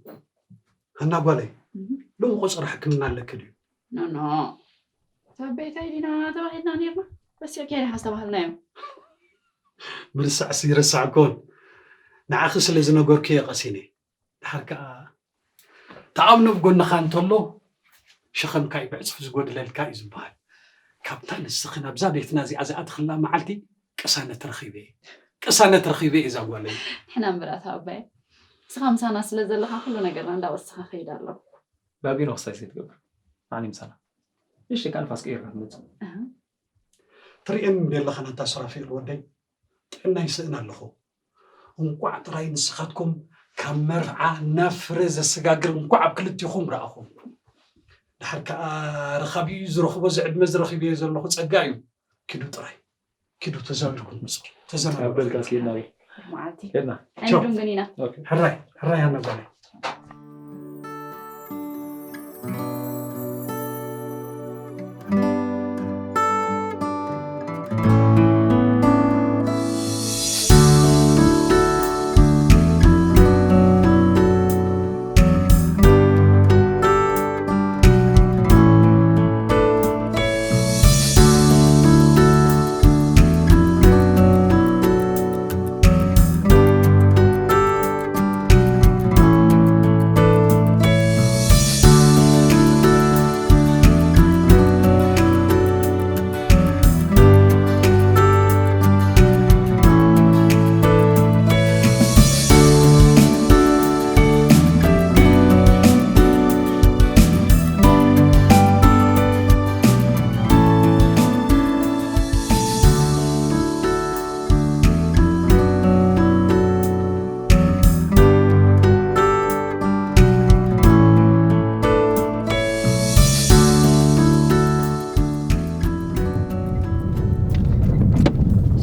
ሃና ጓለይ፣ ሎሚ ቆጸራ ሕክምና ኣለኪ ድዩ? ኖ፣ ኖ። ተበይታይ ዲና ተባሂልና ነርና። በስ ከይና ዝተባህልናዮ። ምርሳዕሲ ይረሳዕ ኮን። ንዓኺ ስለ ዝነገርኩ እየ ቀሲነ። ድሓር ከኣ ተኣምኖ ኣብ ጎንኻ እንተሎ፣ ሸኸምካ እዩ ብዕጽፊ ዝጎድለልካ እዩ ዝበሃል። ካብታ ንስኺ ናብዛ ቤትና እዚኣ ዝኣትኽላ መዓልቲ ቅሳነት ረኺበ እየ። ቅሳነት ረኺበ እየ እዛ ጓለይ። ንሕና እምበር ኣታ ኣባየ፣ ንስኻ ምሳና ስለ ዘለኻ ኩሉ ነገርና እንዳወሰኸ ከይድ ኣሎ። ባቢኖ ክሳይ ዘይትገብር። ኣነ ምሳና። እሺ፣ ከኣ ንፋስ ቀይርካ ትመጽእ። ኣህ። ትርእየኒ እንዴ ኣለኻ ናታ ሱራፌል ወደይ? ጥዕና ይስእን ኣለኹ። እንቋዕ ጥራይ ንስኻትኩም ካብ መርዓ ናብ ፍረ ዘሰጋግር እንቋዕ ኣብ ክልቲኹም ረኣኹም። ድሓር ከኣ ረኻቢኡ ዝረኽቦ ዝዕድመ ዝረኺበዮ ዘለኹ ጸጋ እዩ። ኪዱ ጥራይ። ኪዱ ተዛዊርኩም ምጹ። ተዘናግዑ። ቀበልካ ኬድና እዩ። መዓልቲ። ኬድና። ቻው። ኣይንዱንግን ኢና። ኦኬ። ሕራይ፣ ሕራይ ኣነባሪ።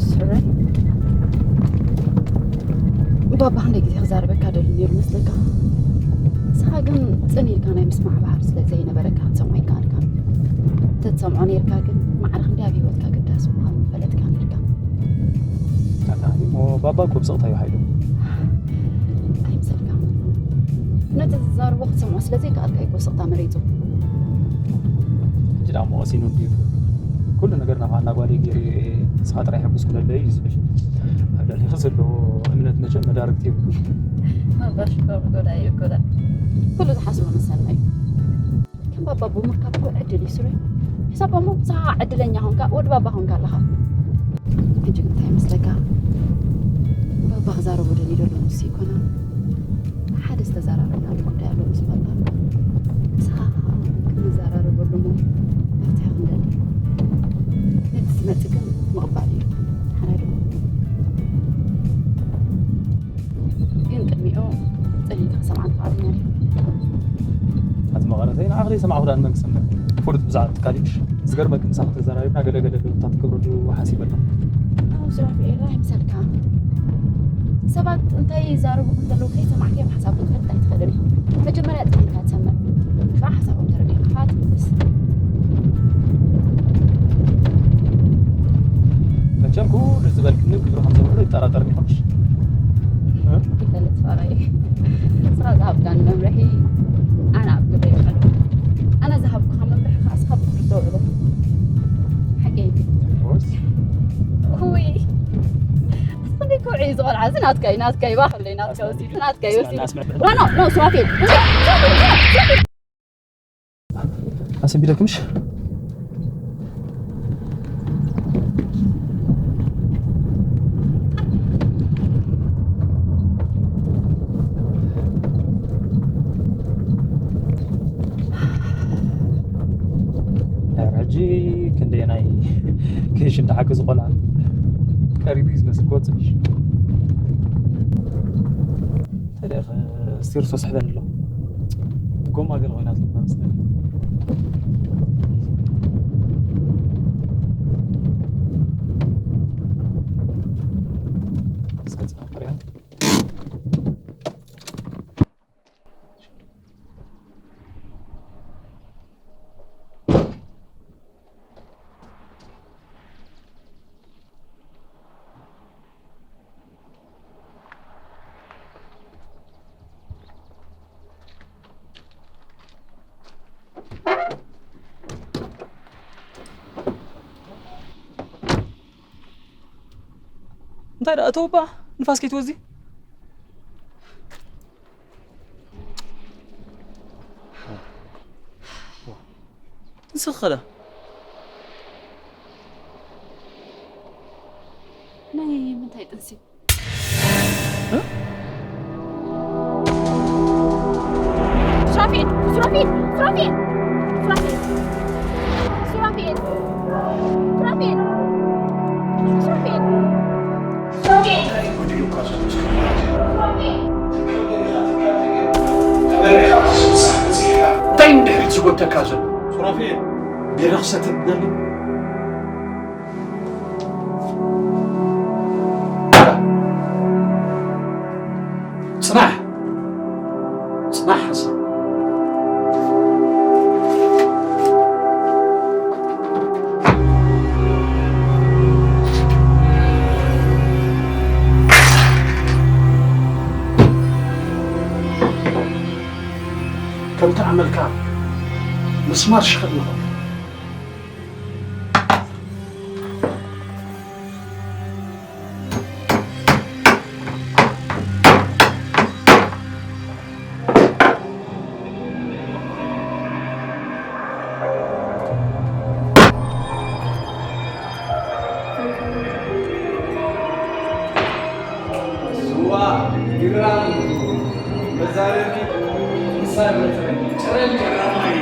ስረይ፣ ባባ ክንደይ ግዜ ክዛረበካ ደልዩ ነይሩ መስለካ? ንስኻ ግን ጽን ኢልካ ናይ ምስማዕ ባህሪ ስለ ዘይነበረካ ክትሰምዖ ኣይከኣልካን። እንተትሰምዖ ነይርካ ግን ማዕረ ክንደይ ኣብ ህይወትካ ኣገዳሲ ምዃኑ ምፈለጥካ ነይርካ። ኣታ እሞ ባባ እኮ ብስቕታ እዩ ሓይሉ። ኣይምሰልካ። ነቲ ዝዛረቦ ክትሰምዖ ስለ ዘይከኣልካ እዩ እኮ ስቕታ መሪጹ። ሕጂ ደኣ እሞ ቀሲኑ እንድዩ። ኩሉ ነገር ናብ ሃና ጓለይ ገይረ እየ፣ ንስኻ ጥራይ ሕጉስ ኩነለይ እዩ ዝብል። ኣብ ልዕሌኺ ዘለዎ እምነት መቸም መዳርግቲ የብሉን። ኣባ ሽኮር ጎዳ እዩ ጎዳ። ኩሉ ዝሓስቦ መሰልና እዩ። ከም ባባ ብምርካብ እኮ ዕድል እዩ ስሩይ። ሕሳብ እሞ ብዝሃ ዕድለኛ ኾንካ፣ ወዲ ባባ ኾንካ ኣለኻ። ሕጂ ግን እንታይ ይመስለካ? ባባ ክዛረቦ ደልዩ ዘሎ ንሱ ይኮና። ሓደ ዝተዛራረብናሉ ጉዳይ ኣሎ ምስ ባባ። ንስኻ ክንዘራረበሉ እሞ መፍትሒ ክንደሊ። ነቲ ዝመጽእ ግን ምቕባል እዩ። ሓራይ ዶ? ግን ቅድሚኡ ጸኒሕካ ክሰምዓካ ኣለኒ። ኣቲ መቐረተይ ንዓኺ ዘይሰማዕኹ ዳኣ ንመን ክሰምዕ? ፍሉጥ ብዛዕባ ትካል እዩ። ዝገርመኪ ምሳኺ ተዘራሪብና ገለ ገለ ለውጥታት ክገብረሉ ሓሲበ ኣለኹ። ኣው ሱራፌል፣ ራህ ይምሰልካ። ሰባት እንታይ ይዛረቡ ከም ዘለዉ ከይሰማዕካዮም ሓሳብ ክትፈልጥ ኣይትኽእልን ኢኻ። መጀመርያ ጸኒሕካ ትሰምዕ። ሽዑ ሓሳቦም ተረዲእካ ትምልስ። መቸም ኩሉ ዝበልክኒ ግብሪ ከም ዘብሎ ይጠራጠር ይኾንሽ? እ? ይፈልጥ ፋራይ። ንስኻ ዝሃብካኒ መምርሒ ኣነ ኣብ ግብሪ ይውዕሎ። ኣነ ዝሃብኩኻ መምርሒ ከዓ ንስኻ ብግብሪ ተውዕሎ። ሓቀይ። Of course። ውይ። እስኻ ደይ ክውዒ ዝቖልዓ እዚ ናትካ እዩ፣ ናትካ እዩ፣ ባኽለይ ናትካ ወሲዱ፣ ናትካ እዩ ወሲዱ። ኣስመ-፣ ኣስመ-፣ No, no, no, ሱራፌል። ኣሰቢደክምሽ? ሕጂ ክንደየናይ ክሽ እንዳሓገዙ ቆልዓ ቀሪቡ እዩ ዝመስል ክወፅእ። እንታይ ደኣ ስቴርስ ወስሕበኒ ኣሎ። ጎማ ገለ ኮይና ትመስለኒ። እስከ ጽናሕ ፍሬያ። እንታይ ደኣ እተው እባ ንፋስ ከይትወዚ። ንስኺ ኸዳ? ናይ ምንታይ ጥንሲ? ሱራፌል! ሱራፌል! ሱራፌል! ሱራፌል! እንታይ ድሕሪት ዝጎተካ ዘሎ? ሱራፌል! ቢራ ክሰቲ ትደሊ? ጽናሕ! ጽናሕ፣ ሓሳብ። ከምቲ ኣመልካ ምስማር ሽኽል ንኸው። ስዋ፣ ቢራ፣ መዛረቢ፣ ምሳር መፅረቢ፣ ጨረል ጨራማይ።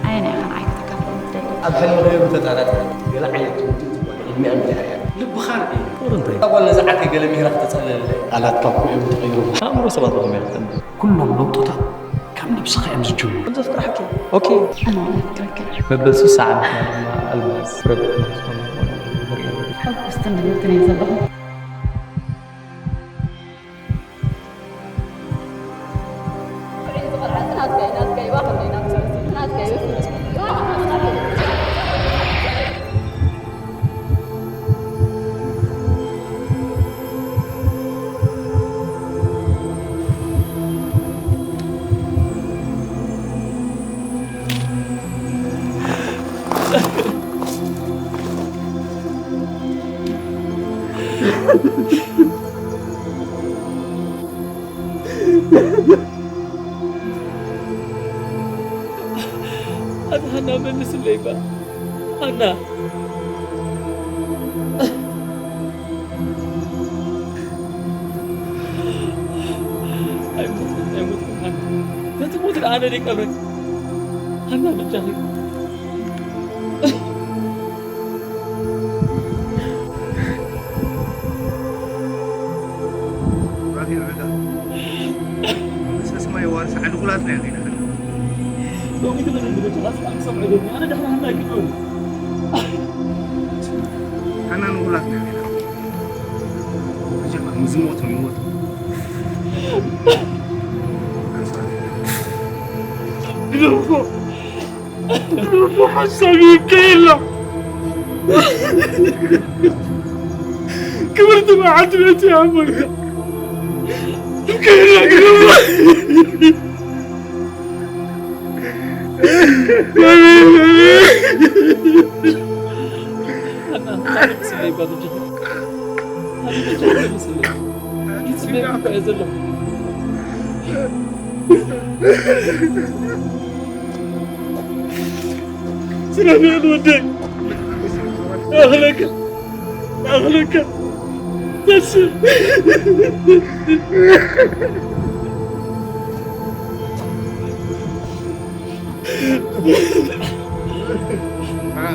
ኣየናይ ኢኻ ንዓይ ከተካፍለኒ ትደሊ? ኣብ ሕልሚ ከይሩ ተጠራጠር። ገለ ዓይነት ትውድእ ትጓል ዕድሚኣ ምድያር እያ። ልብኻ ርእ። ቁር እንታይ? እታ ጓል ነዛ ዓርከይ ገለ ምሂራ ክተጸለለለይ። ቃላትካ እኮ እዮም ተቐይሮም። ኣእምሮ ሰባት ብኸመይ ክትጠምት? ኩሎም ለውጥታት ካብ ነብስኻ እዮም ዝጅምሩ። ከም ዘፍቅረኪ። ኦኬ። ኣነ እውን የፍቅረኪ። መበል ስሳ ዓመትና ድማ ኣልማዝ ፍረ ገጽና ዝኾነ ንሪኦ። ሕጉስትን ንብርትን እየ ዘለኹ። ኣታ ሃና መልስለይ እባ። ሃና። ኣይሞትኩን፣ ኣይሞትኩን ሃና። ነቲ ሞት ደኣ ኣነ ደይቀብረን። ሃና በጃኺ። ራሄል ረዳ፣ ምስ ኣስማይ ዋርሳ ዓዲ ቁላጽ ናይ ጌና። ሎሚ ትበል እንግዲህ ጭራሽ ኣነ ክሰምዖ ደኒ፣ ኣነ ደሕና ሃና ይግበሩ። ኣና ንቁላጽ ናይ ጌና። ብጀኻ፣ ንዝሞቱ ይሞቱ። ግደፎ። ሓሳብ ይከየላ። ክብርቲ መዓልቲ ቤት እያ እመልካ። ይከየላ ግደፎ። ስለምን ወደይ ኣኽለካ ኣኽለካ ተስፍ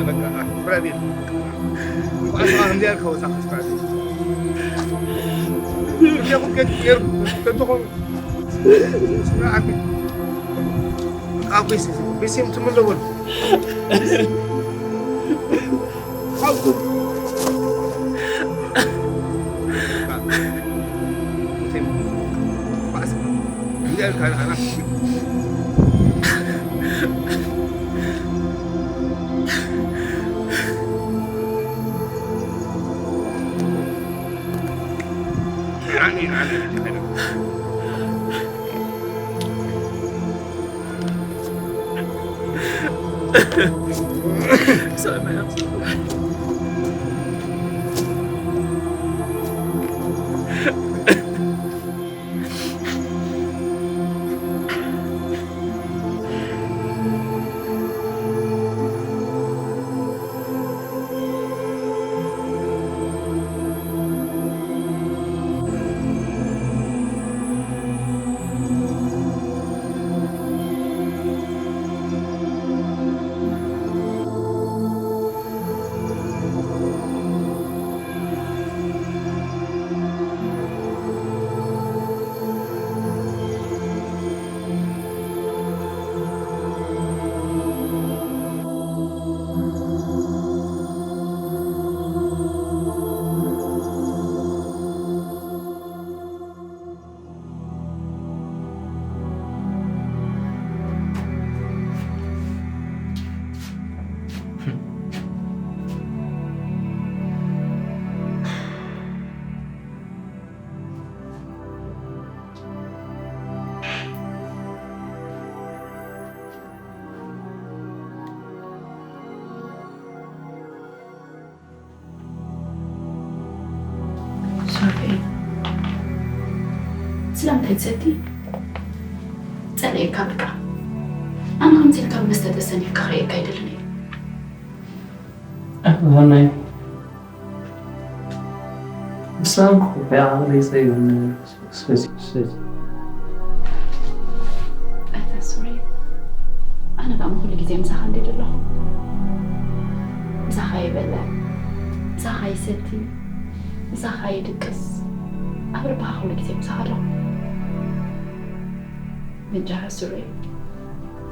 በቃ ፍራቤል ቋንቋ እንዲያልከው ዛፍ ፍራቤል ከንትኾኑ ሶሪ፣ ስለምንታይ ትሰቲ? ጸሊኤካ በቃ። ኣነ ከምዚ ኢልካ ብመስተ ተሰኒፍካ ክርእየካ ኣይደልን እየ። ኣነ ብሰንኩ ዓቕለይ ጸይሩኒ። ስለዚ፣ ስለዚ። ኣታ ሶሪ፣ ኣነ ደኣ ኩሉ ግዜ ምሳኻ እንድየ ዘለኹ። ምሳኻ ይበልዕ፣ ምሳኻ ይሰቲ፣ ምሳኻ ይድቅስ። ኣብ ልብኻ ኩሉ ግዜ ምሳኻ ኣለኹ። በጃኻ ሱሬ፣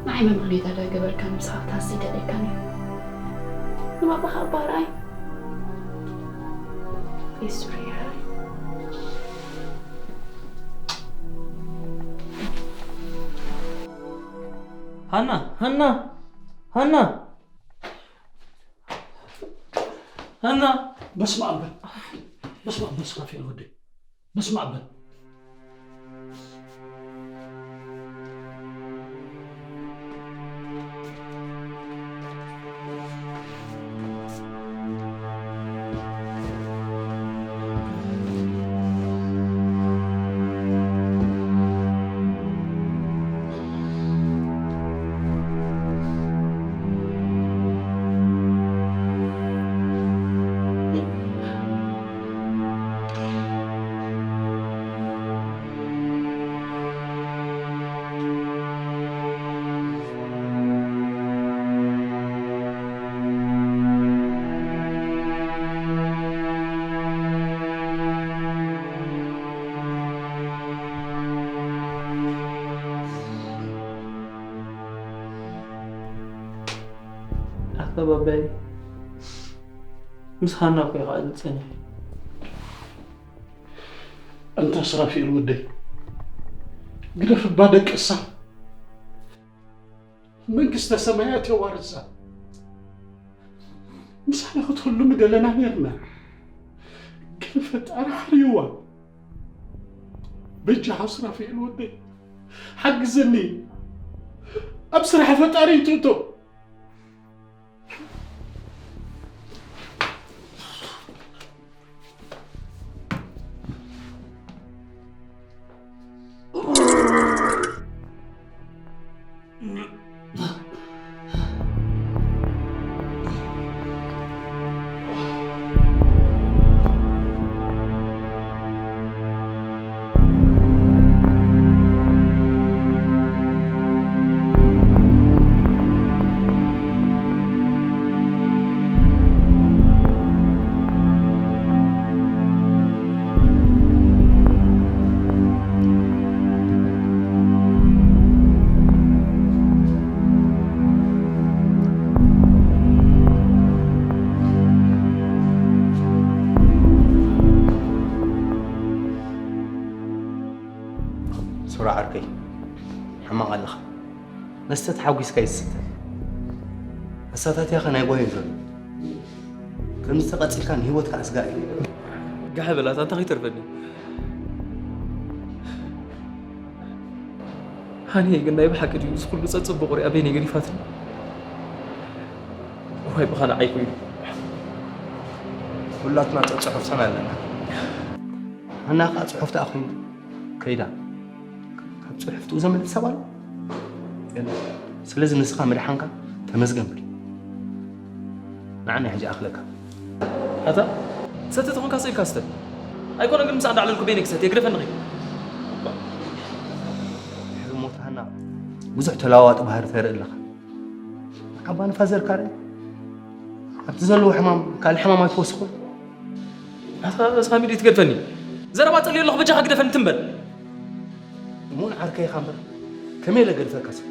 ንዓይ መምኽኔታ ዶ ኣይገበርካን? ምሳኻ ክትሃሲ ኣይደለይካን እየ። ንባባኻ እባ ርኣይ። ኣይ ሱሬ፣ ርኣይ። ሃና፣ ሃና፣ ሃና፣ ሃና። በስመ ኣብ በል። በስመ ኣብ በል፣ ሱራፌል ወደይ። በስመ ኣብ በል። ኣታ ባባይ፣ ምስ ሃና እኮ ኢኻ ዝጸንሕ። ኣንታ ስራፊኤል ወደይ፣ ግደፍ እባ ደቅሳ። መንግስተ ሰማያት የዋርሳ። ምሳና ክትህሉ ምደለና ነርና፣ ግን ፈጣሪ ሓርይዋ። በጃኻ ሱራፌል ወደይ፣ ሓግዘኒ። ኣብ ስራሕ ፈጣሪ ይትእቶ። ሱራ ዓርከይ፣ ሕማቕ ኣለኻ። መስተ ተሓጒስካ ይስተ። መሳታትያኸ ናይ ጓሂ እዩ ዘሎ። ከምዚ ተቐጺልካ ንህይወትካ ኣስጋኢ እዩ። ጋሕ በላት፣ ኣንታ ከይተርፈኒ። ሃኒ ግን ናይ ብሓቂ ድዩ እዚ ኩሉ ጸጽቡቕ ሪኣ በይነይ ገዲፋትኒ? ወይ ብኻ ንዓይ ኮይኑ። ኩላትና ጸ-፣ ጽሑፍ ሰማይ ኣለና። ኣና ኸዓ ጽሑፍ ተኣ ኮይኑ ከይዳ። ካብ ጽሑፍ ትኡ ዘመልጥ ሰብ ኣሎ? የለን። ስለዚ ንስኻ ምድሓንካ ተመስገን በል። ንዓና ሕጂ ኣኽለካ። ኣታ ሰተ ተኾንካ ስኢልካ ስተ። ኣይኮነ ግን ምሳእ እንዳዕለልኩ በይነይ ክሰት የግደፈኒ ኺድ። ሕዚ ሞት ሃና ብዙሕ ተለዋዋጢ ባህሪ ተርኢ ኣለኻ። ዓባ ንፋዘርካ ርእ። ኣብቲ ዘለዎ ሕማም ካልእ ሕማም ኣይትወስኹን። ኣታ ሳሚ ድዩ ትገድፈኒ? ዘረባ ጸልዮ ኣለኹ በጃኻ ግደፈኒ ትንበል። እሙን ዓርከይ ኢኻ እምበር ከመይ ኢለ ገድፈካ ሰብ?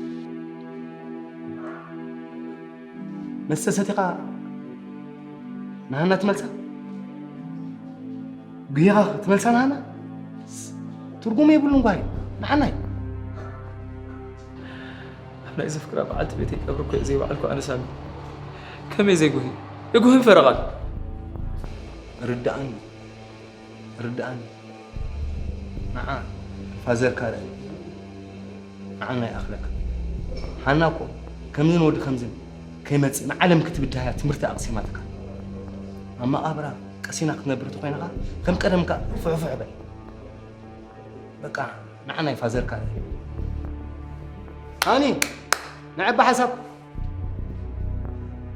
መስተ ሰቲኻ ንሃና ትመልሳ? ጉሂኻ ትመልሳ ንሃና? ትርጉም የብሉን ጓሂ። ንዓናይ። ኣብ ናይ ዘፍቅራ በዓልቲ ቤተይ ቀብሪ እኮ እየ ዘይበዓልኩ ኣነ ሳሚ። ከመይ ዘይጉሂ? የጉህን ፈረቓን። ርድኣኒ። ርድኣኒ። ንዓ ፋዘርካ ርእ። ንዓና ይኣኽለካ። ሃና እኮ ከምዝን ወዲ ከምዝን ከይመጽእ ንዓለም ክትብድሃያ ትምህርቲ ኣቕሲማትካ። ኣብ መቓብራ ቀሲና ክትነብር ተኾይንኻ ከም ቀደምካ ፍሕፍሕ በል። በቃ ንዓና ይፋዘርካ ርእ። ሃኒ ንዕባ ሓሳብ።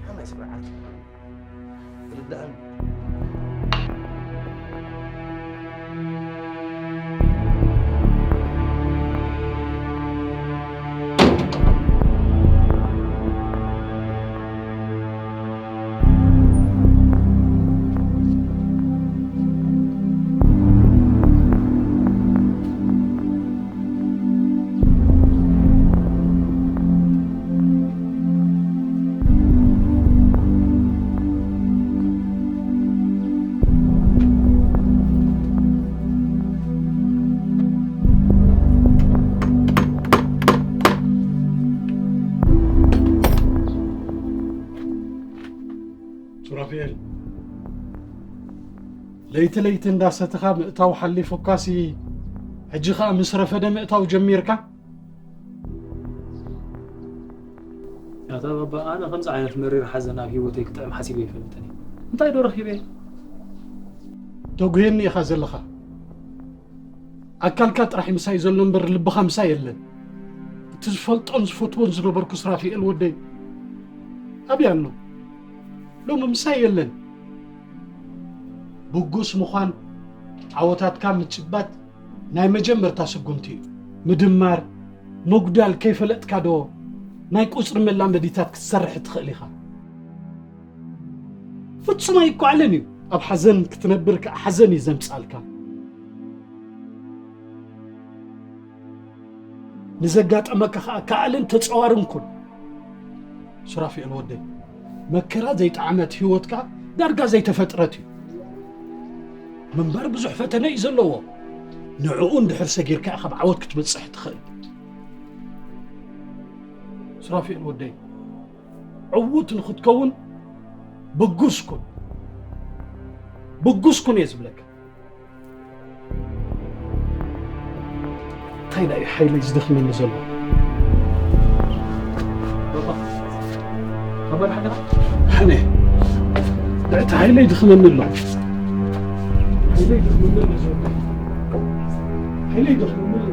ከመይ ስርዓት ርድኣኒ። ሱራፌል፣ ለይቲ ለይቲ እንዳሰተኻ ምእታው ሓሊፉካሲ፣ ሕጂ ኸኣ ምስ ረፈደ ምእታው ጀሚርካ? ኣታ ባባ፣ ኣነ ከምዚ ዓይነት መሪር ሓዘን ኣብ ህይወተይ ክጥዕም ሓሲበ ኣይፈልጥን እየ። እንታይ ዶ ረኺበ? ተጉህየኒ ኢኻ ዘለኻ። ኣካልካ ጥራሕ ምሳይ ዘሎ እምበር ልብኻ ምሳይ የለን። እቲ ዝፈልጦን ዝፈትዎን ዝነበርኩ ሱራፊኤል ወደይ ኣበይ ኣሎ? ሎሚ ምሳይ የለን። ብጉስ ምዃን፣ ዓወታትካ ምጭባጥ ናይ መጀመርታ ስጉምቲ እዩ። ምድማር፣ ምጉዳል ከይፈለጥካ ዶ ናይ ቁጽሪ መላመዲታት ክትሰርሕ ትኽእል ኢኻ? ፍጹም ኣይኳዓልን እዩ። ኣብ ሓዘን ክትነብር ከኣ ሓዘን እዩ ዘምጻልካ። ንዘጋጠመካ ከኣ ከኣልን ተጸዋርን ኩን። ሱራፊኤል ወደይ፣ መከራ ዘይጠዓመት ህይወትካ ዳርጋ ዘይተፈጥረት እዩ። ምንባር ብዙሕ ፈተነ እዩ ዘለዎ። ንዕኡ እንድሕር ሰጊርካ ኢኻ ኣብ ዓወት ክትበጽሕ ትኽእል። ሱራፊኤል ወደይ፣ ዕዉት ንኽትከውን ብጉስ ኩን። ብጉስ ኩን እየ ዝብለካ። እንታይ ኢላ እዩ ሓይለይ ዝደኽመኒ ዘሎ? ባባ፣ ባባ፣ ሓነ። ሓነ። እቲ ሓይለይ ይደኽመኒ ኣሎ። ሓይለይ ይደኽመኒ ኣሎ ዘሎ። ሓይለይ ይደኽመኒ ኣሎ።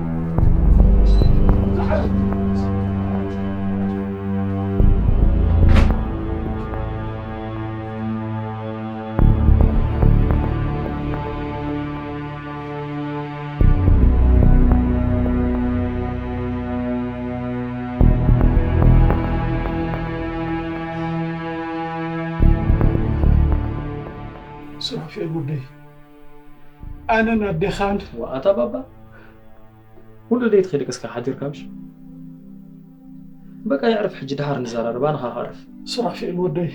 ሱራፌል ወደይ፣ ኣነን ኣዴኻን። ዋኣታ ባባ፣ ኩሉ ደይ ትኸይድ እስካ ሓዲርካ ምሽ? በቃ የዕርፍ፣ ሕጂ ድሃር ንዘራረብ፣ ኣነ ኸዓ ክዕርፍ። ሱራፌል ወደይ፣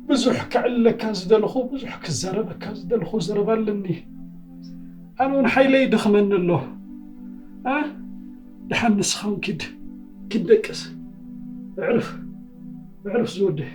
ብዙሕ ከዕልለካ ዝደለኹ፣ ብዙሕ ክዛረበካ ዝደለኹ ዘረባ ኣለኒ። ኣነ እውን ሓይለይ ይደኽመኒ ኣሎ። እ? ደሓን ንስኻ እውን ኪድ፣ ኪድ ደቅስ። እዕርፍ፣ እዕርፍ ዝወደይ።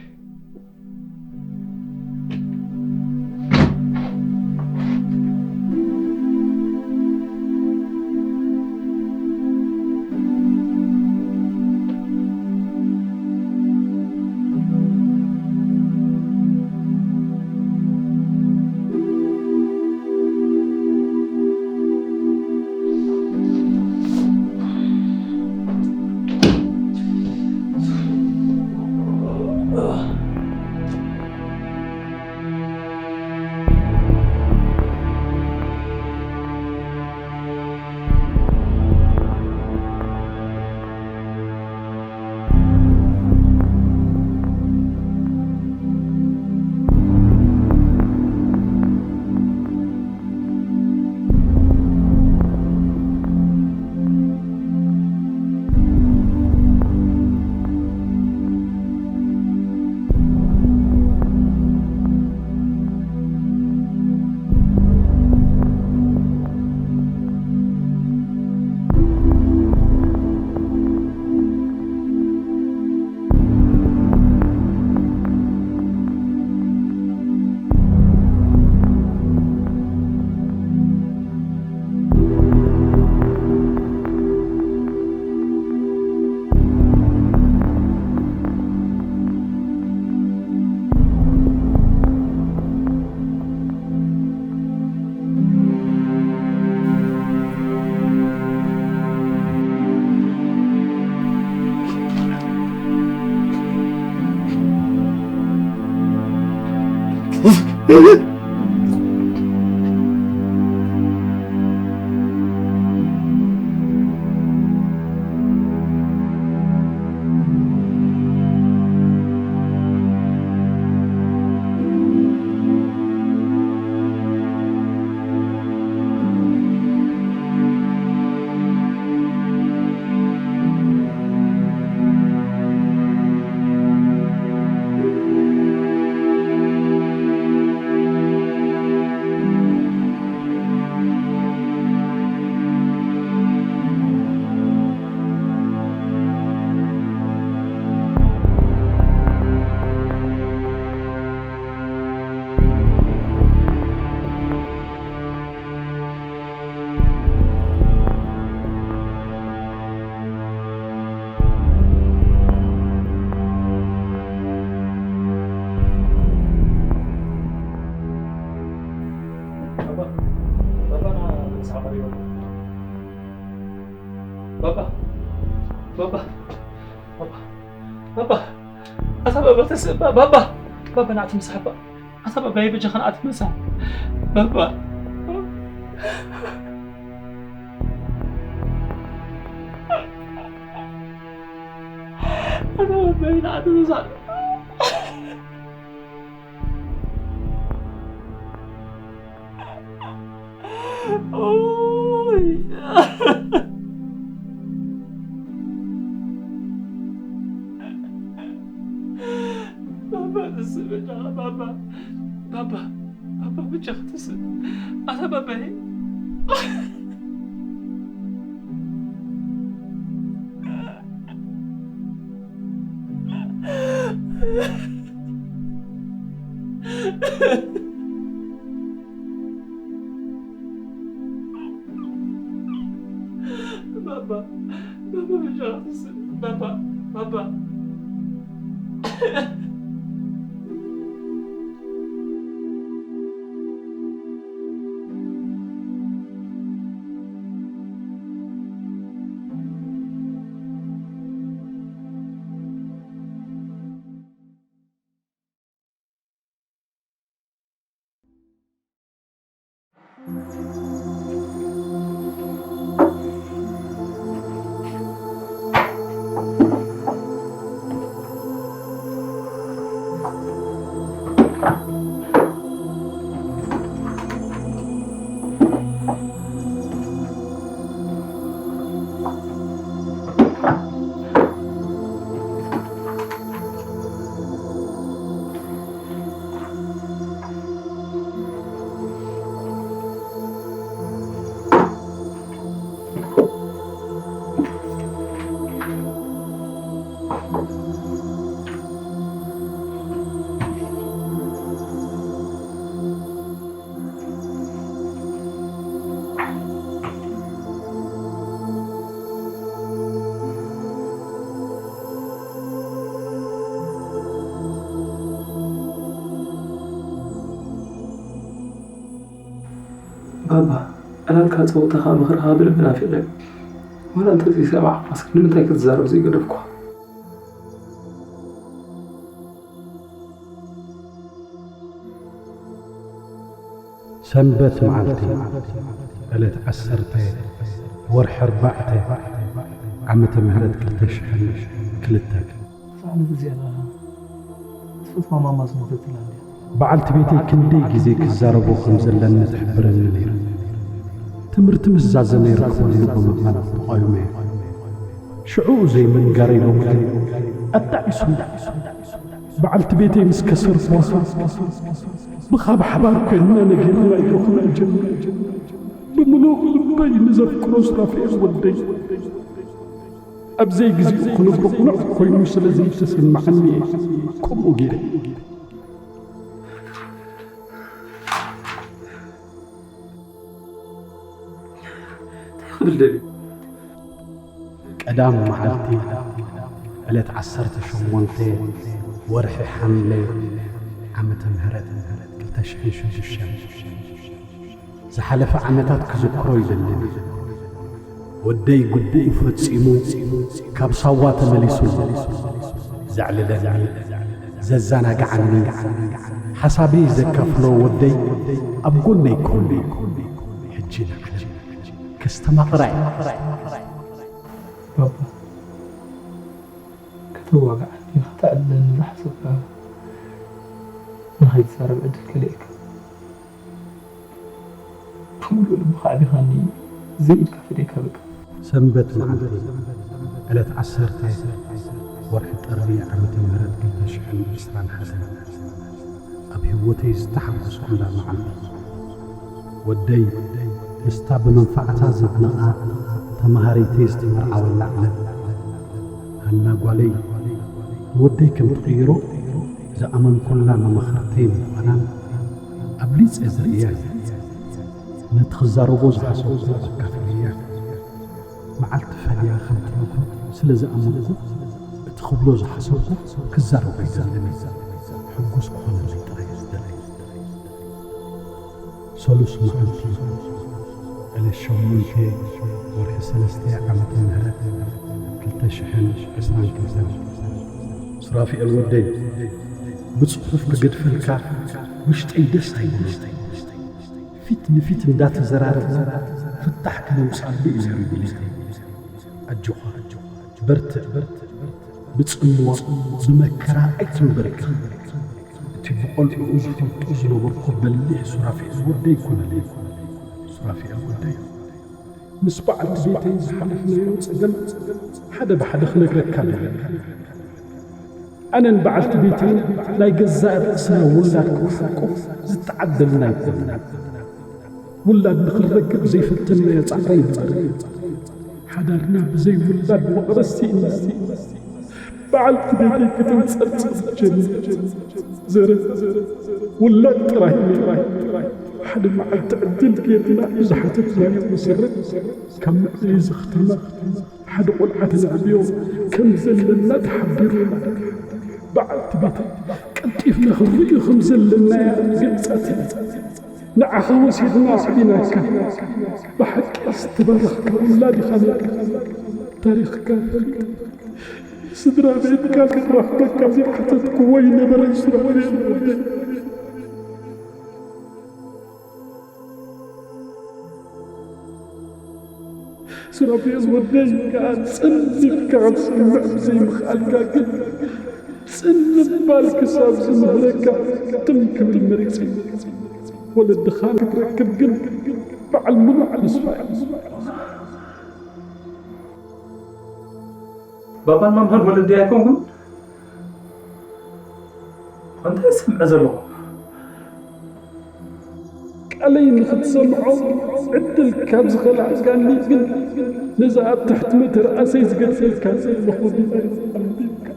ባባ፣ ባባ፣ ና ምሳሕ ቀሪቡ። ባባ፣ ባባ፣ ባባ፣ ባባ፣ ኣታ ባባ ተስእ፣ ባባ፣ ባባ፣ ናዕቲ ምሳሕ፣ ባባ። ኣታ ባባየ በጃኻ ንኣቲ መሳ። ባባ። ኣታ ባባየ ንኣቲ መሳ። ኦይ። ባባ፣ ተስእ በጃኻ፣ ባባ። ባባ፣ ባባ፣ በጃኻ ተስእ። ኣታ ባባየ። ባባ፣ ባባ፣ በጃኻ ተስእ። ባባ፣ ባባ። ባባ፣ ዕላልካ ጸወታኻ ምኽርኻ ብልቢ ናፊቐዮ። ዋላ እንተዘይሰማዕኳስ፣ ንምንታይ ክትዛረብ ዘይገደፍኳ? ሰንበት መዓልቲ፣ ዕለት ዓሰርተ፣ ወርሒ ኣርባዕተ፣ ዓመተ ምህረት ክልተ ሽሕን ክልተን። ሳዕለት እዚኣ ትፈትዋ ማማ ዝሞተትላ እንድያ። በዓልቲ ቤተይ ክንደይ ግዜ ክዛረቦ ከም ዘለኒ ትሕብረኒ ነይራ። ትምህርቲ ምስ ዛዘመ ይረኽበሉ ብምባል ተቓዊመያ። ሽዑኡ ዘይምንጋረይ ሎሚ ግን ኣጣዒሱኒ። በዓልቲ ቤተይ ምስ ከሰርኩዋ ብኻብ ሓባር ኮይንና ነጊርና ኢሉ ክምእጀኒ ብምሉእ ልበይ ንዘፍቅሮ ሱራፌል ወደይ ኣብ ዘይግዜኡ ክነግሮ ቅኑዕ ኮይኑ ስለ ዘይተሰማዓኒ እየ ከምኡ ገይረ። እንታይ ክብል ደልዩ? ቀዳም መዓልቲ ዕለት ዓሰርተ ሸሞንተ ወርሒ ሓምለ ዓመተ ምህረት ክልተ ሽሕን ሽዱሽተን። ዝሓለፈ ዓመታት ክዝክሮ ይደልን። ወደይ ግቡኡ ፈጺሙ ካብ ሳዋ ተመሊሱ ዘዕልለኒ፣ ዘዘናግዓኒ፣ ሓሳበይ ዘካፍሎ ወደይ ኣብ ጎነይ ክህሉ እዩ። ሕጂ ንዓለም ከስተማቕራ እየ። ባባ፣ ከተዋግዓኒ ከተዕልለኒ ዝሓሰብካ ንኸይትዛረብ ዕድል ከልእካ። ብምሉእ ልብኻ ኣዕቢኻኒ፣ ዘይኢድካ ፈደይካ በቃ። ሰንበት መዓልቲ ዕለት ዓሰርተ ወርሒ ጥሪ ዓመተ ምህረት ክልተ ሽሕን ዕስራን ሓደን ኣብ ህይወተይ ዝተሓጎስኩላ መዓልቲ። ወደይ ምስታ ብመንፋዕታ ዘድነቓ ተማሃሪተይ ዝተመርዓወላ ዕለት። ሃና ጓለይ ንወደይ ከም ትቕይሮ ዝኣመንኩላ መማኽርተይ ምዃናን ኣብሊጸ ዝርእያ እየ። ነቲ ክዛረቦ ዝሓሰብኩ ኣካፊለያ። መዓልቲ ፈልያ ከም ትነግሮ ስለ ዝኣመንኩ፣ እቲ ክብሎ ዝሓሰብኩ ክዛረቦ ኣይደልን እየ። ሕጉስ ክኾነለይ ጥራይ እየ ዝደሊ። ሰሉስ መዓልቲ ዕለት ሸሞንተ ወርሒ ሰለስተ ዓመተ ምህረት ክልተ ሽሕን ዕስራን ክልተን። ሱራፊኤል ወደይ፣ ብጽሑፍ ክገድፈልካ ውሽጠይ ደስ ኣይብሎን። ፊት ንፊት እንዳተዘራረብና ፍታሕ ክነምጽኣሉ እዩ ነይሩ ድሌተይ። ኣጆኻ፣ በርትዕ፣ ብጽምዋ፣ ብመከራ ኣይትንበር ኢኻ። እቲ ብቖልዕኡ ዝፈልጦ ዝነበርኩ በሊሕ ሱራፊኤል ወደይ ኩነለይ። ሱራፊኤል ወደይ፣ ምስ በዓልቲ ቤተይ ዝሓለፍናዮ ጸገም ሓደ ብሓደ ክነግረካ ደለ። ኣነን በዓልቲ ቤተይን ናይ ገዛእ ርእስና ውላድ ክንሓቁፍ ዝተዓደልና ኣይኮንና። ውላድ ንኽንረክብ ዘይፈተንናዮ ጻዕሪ ኣይነበረን። ሓዳርና ብዘይ ውላድ መቐረት ስኢንና። በዓልቲ ቤተይ ከተንጸርጽር ትጀምር። ዘረ፣ ውላድ ጥራይ ነይራ። ሓደ መዓልቲ ዕድል ጌርና ብዝሓተትናዮ መሰረት ካብ መዕበዪ እዚ ከተማ ሓደ ቆልዓ ተነዕብዮ ከም ዘለና ተሓቢሩና። በዓልቲ ቤተይ ቀልጢፍና ክንርእዮ ከም ዘለና እያ ገልጻትለይ። ንዓኻ ወሲድና ኣዕቢናካ። ብሓቂ ዝተባረኽካ ውላድ ኢኻ ነይርካ። ታሪኽካ ፈሊጠ ስድራ ቤትካ ክራኽበካ ዘይሓተትክዎ ኣይነበረን ሱራፌል ወደይ። ሱራፌል ወደይ ከኣ ጽን ኢልካ ክትሰምዕ ብዘይምኽኣልካ ግን ጽን ምባል ክሳብ ዝምህረካ ትም ክብል መሪጸ። ወለድኻ ክትረክብ ግን በዓል ምሉእ ተስፋ እየ። ባባን ማማን ወለዲ ኣይኮንኩን። እንታይ ዝሰምዐ ዘለኹ? ቃለይ ንኽትሰምዖ ዕድል ካብ ዝኸልኣካኒ ግን ነዛ ኣብ ትሕቲ መተርኣሰይ ዝገድፈልካ ዘለኹ ዲባይ ኣንቢብካ።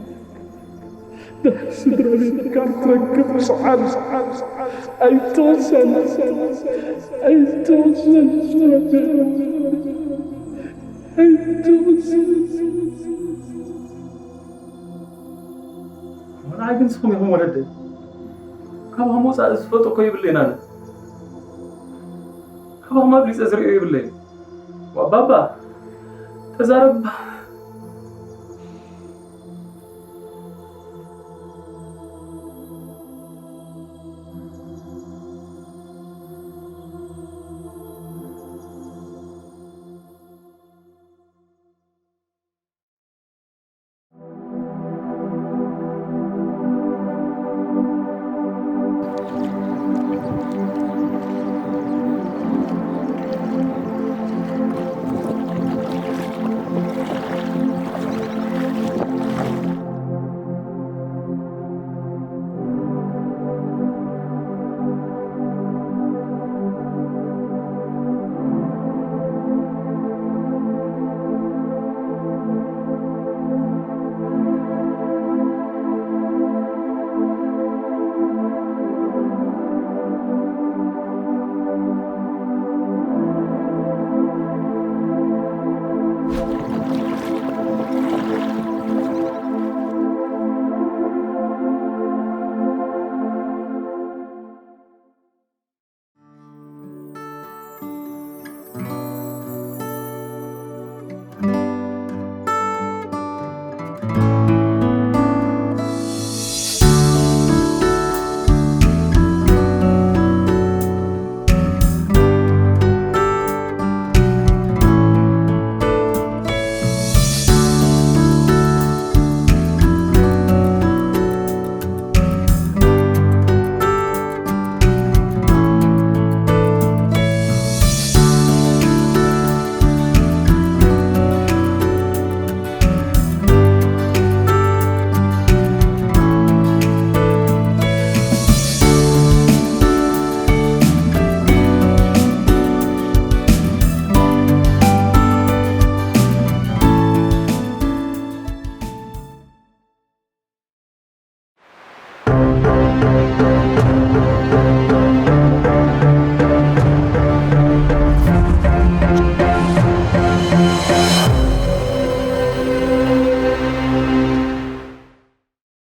ድሕሪ ስድራ ቤትካ ክትረክብ ጽዓር ኣይትቕሰን፣ ኣይትቕሰን፣ ኣይትቕሰን። ንዓይ ግን ንስኹም ኢኹም ወለደይ። ካባኹም ወፃኢ ዝፈልጦ እኮ የብለይን ኣነ። ካባኹም ኣብሊፀ ዝርእዮ የብለይን። ዋ ባባ፣ ተዛረብ።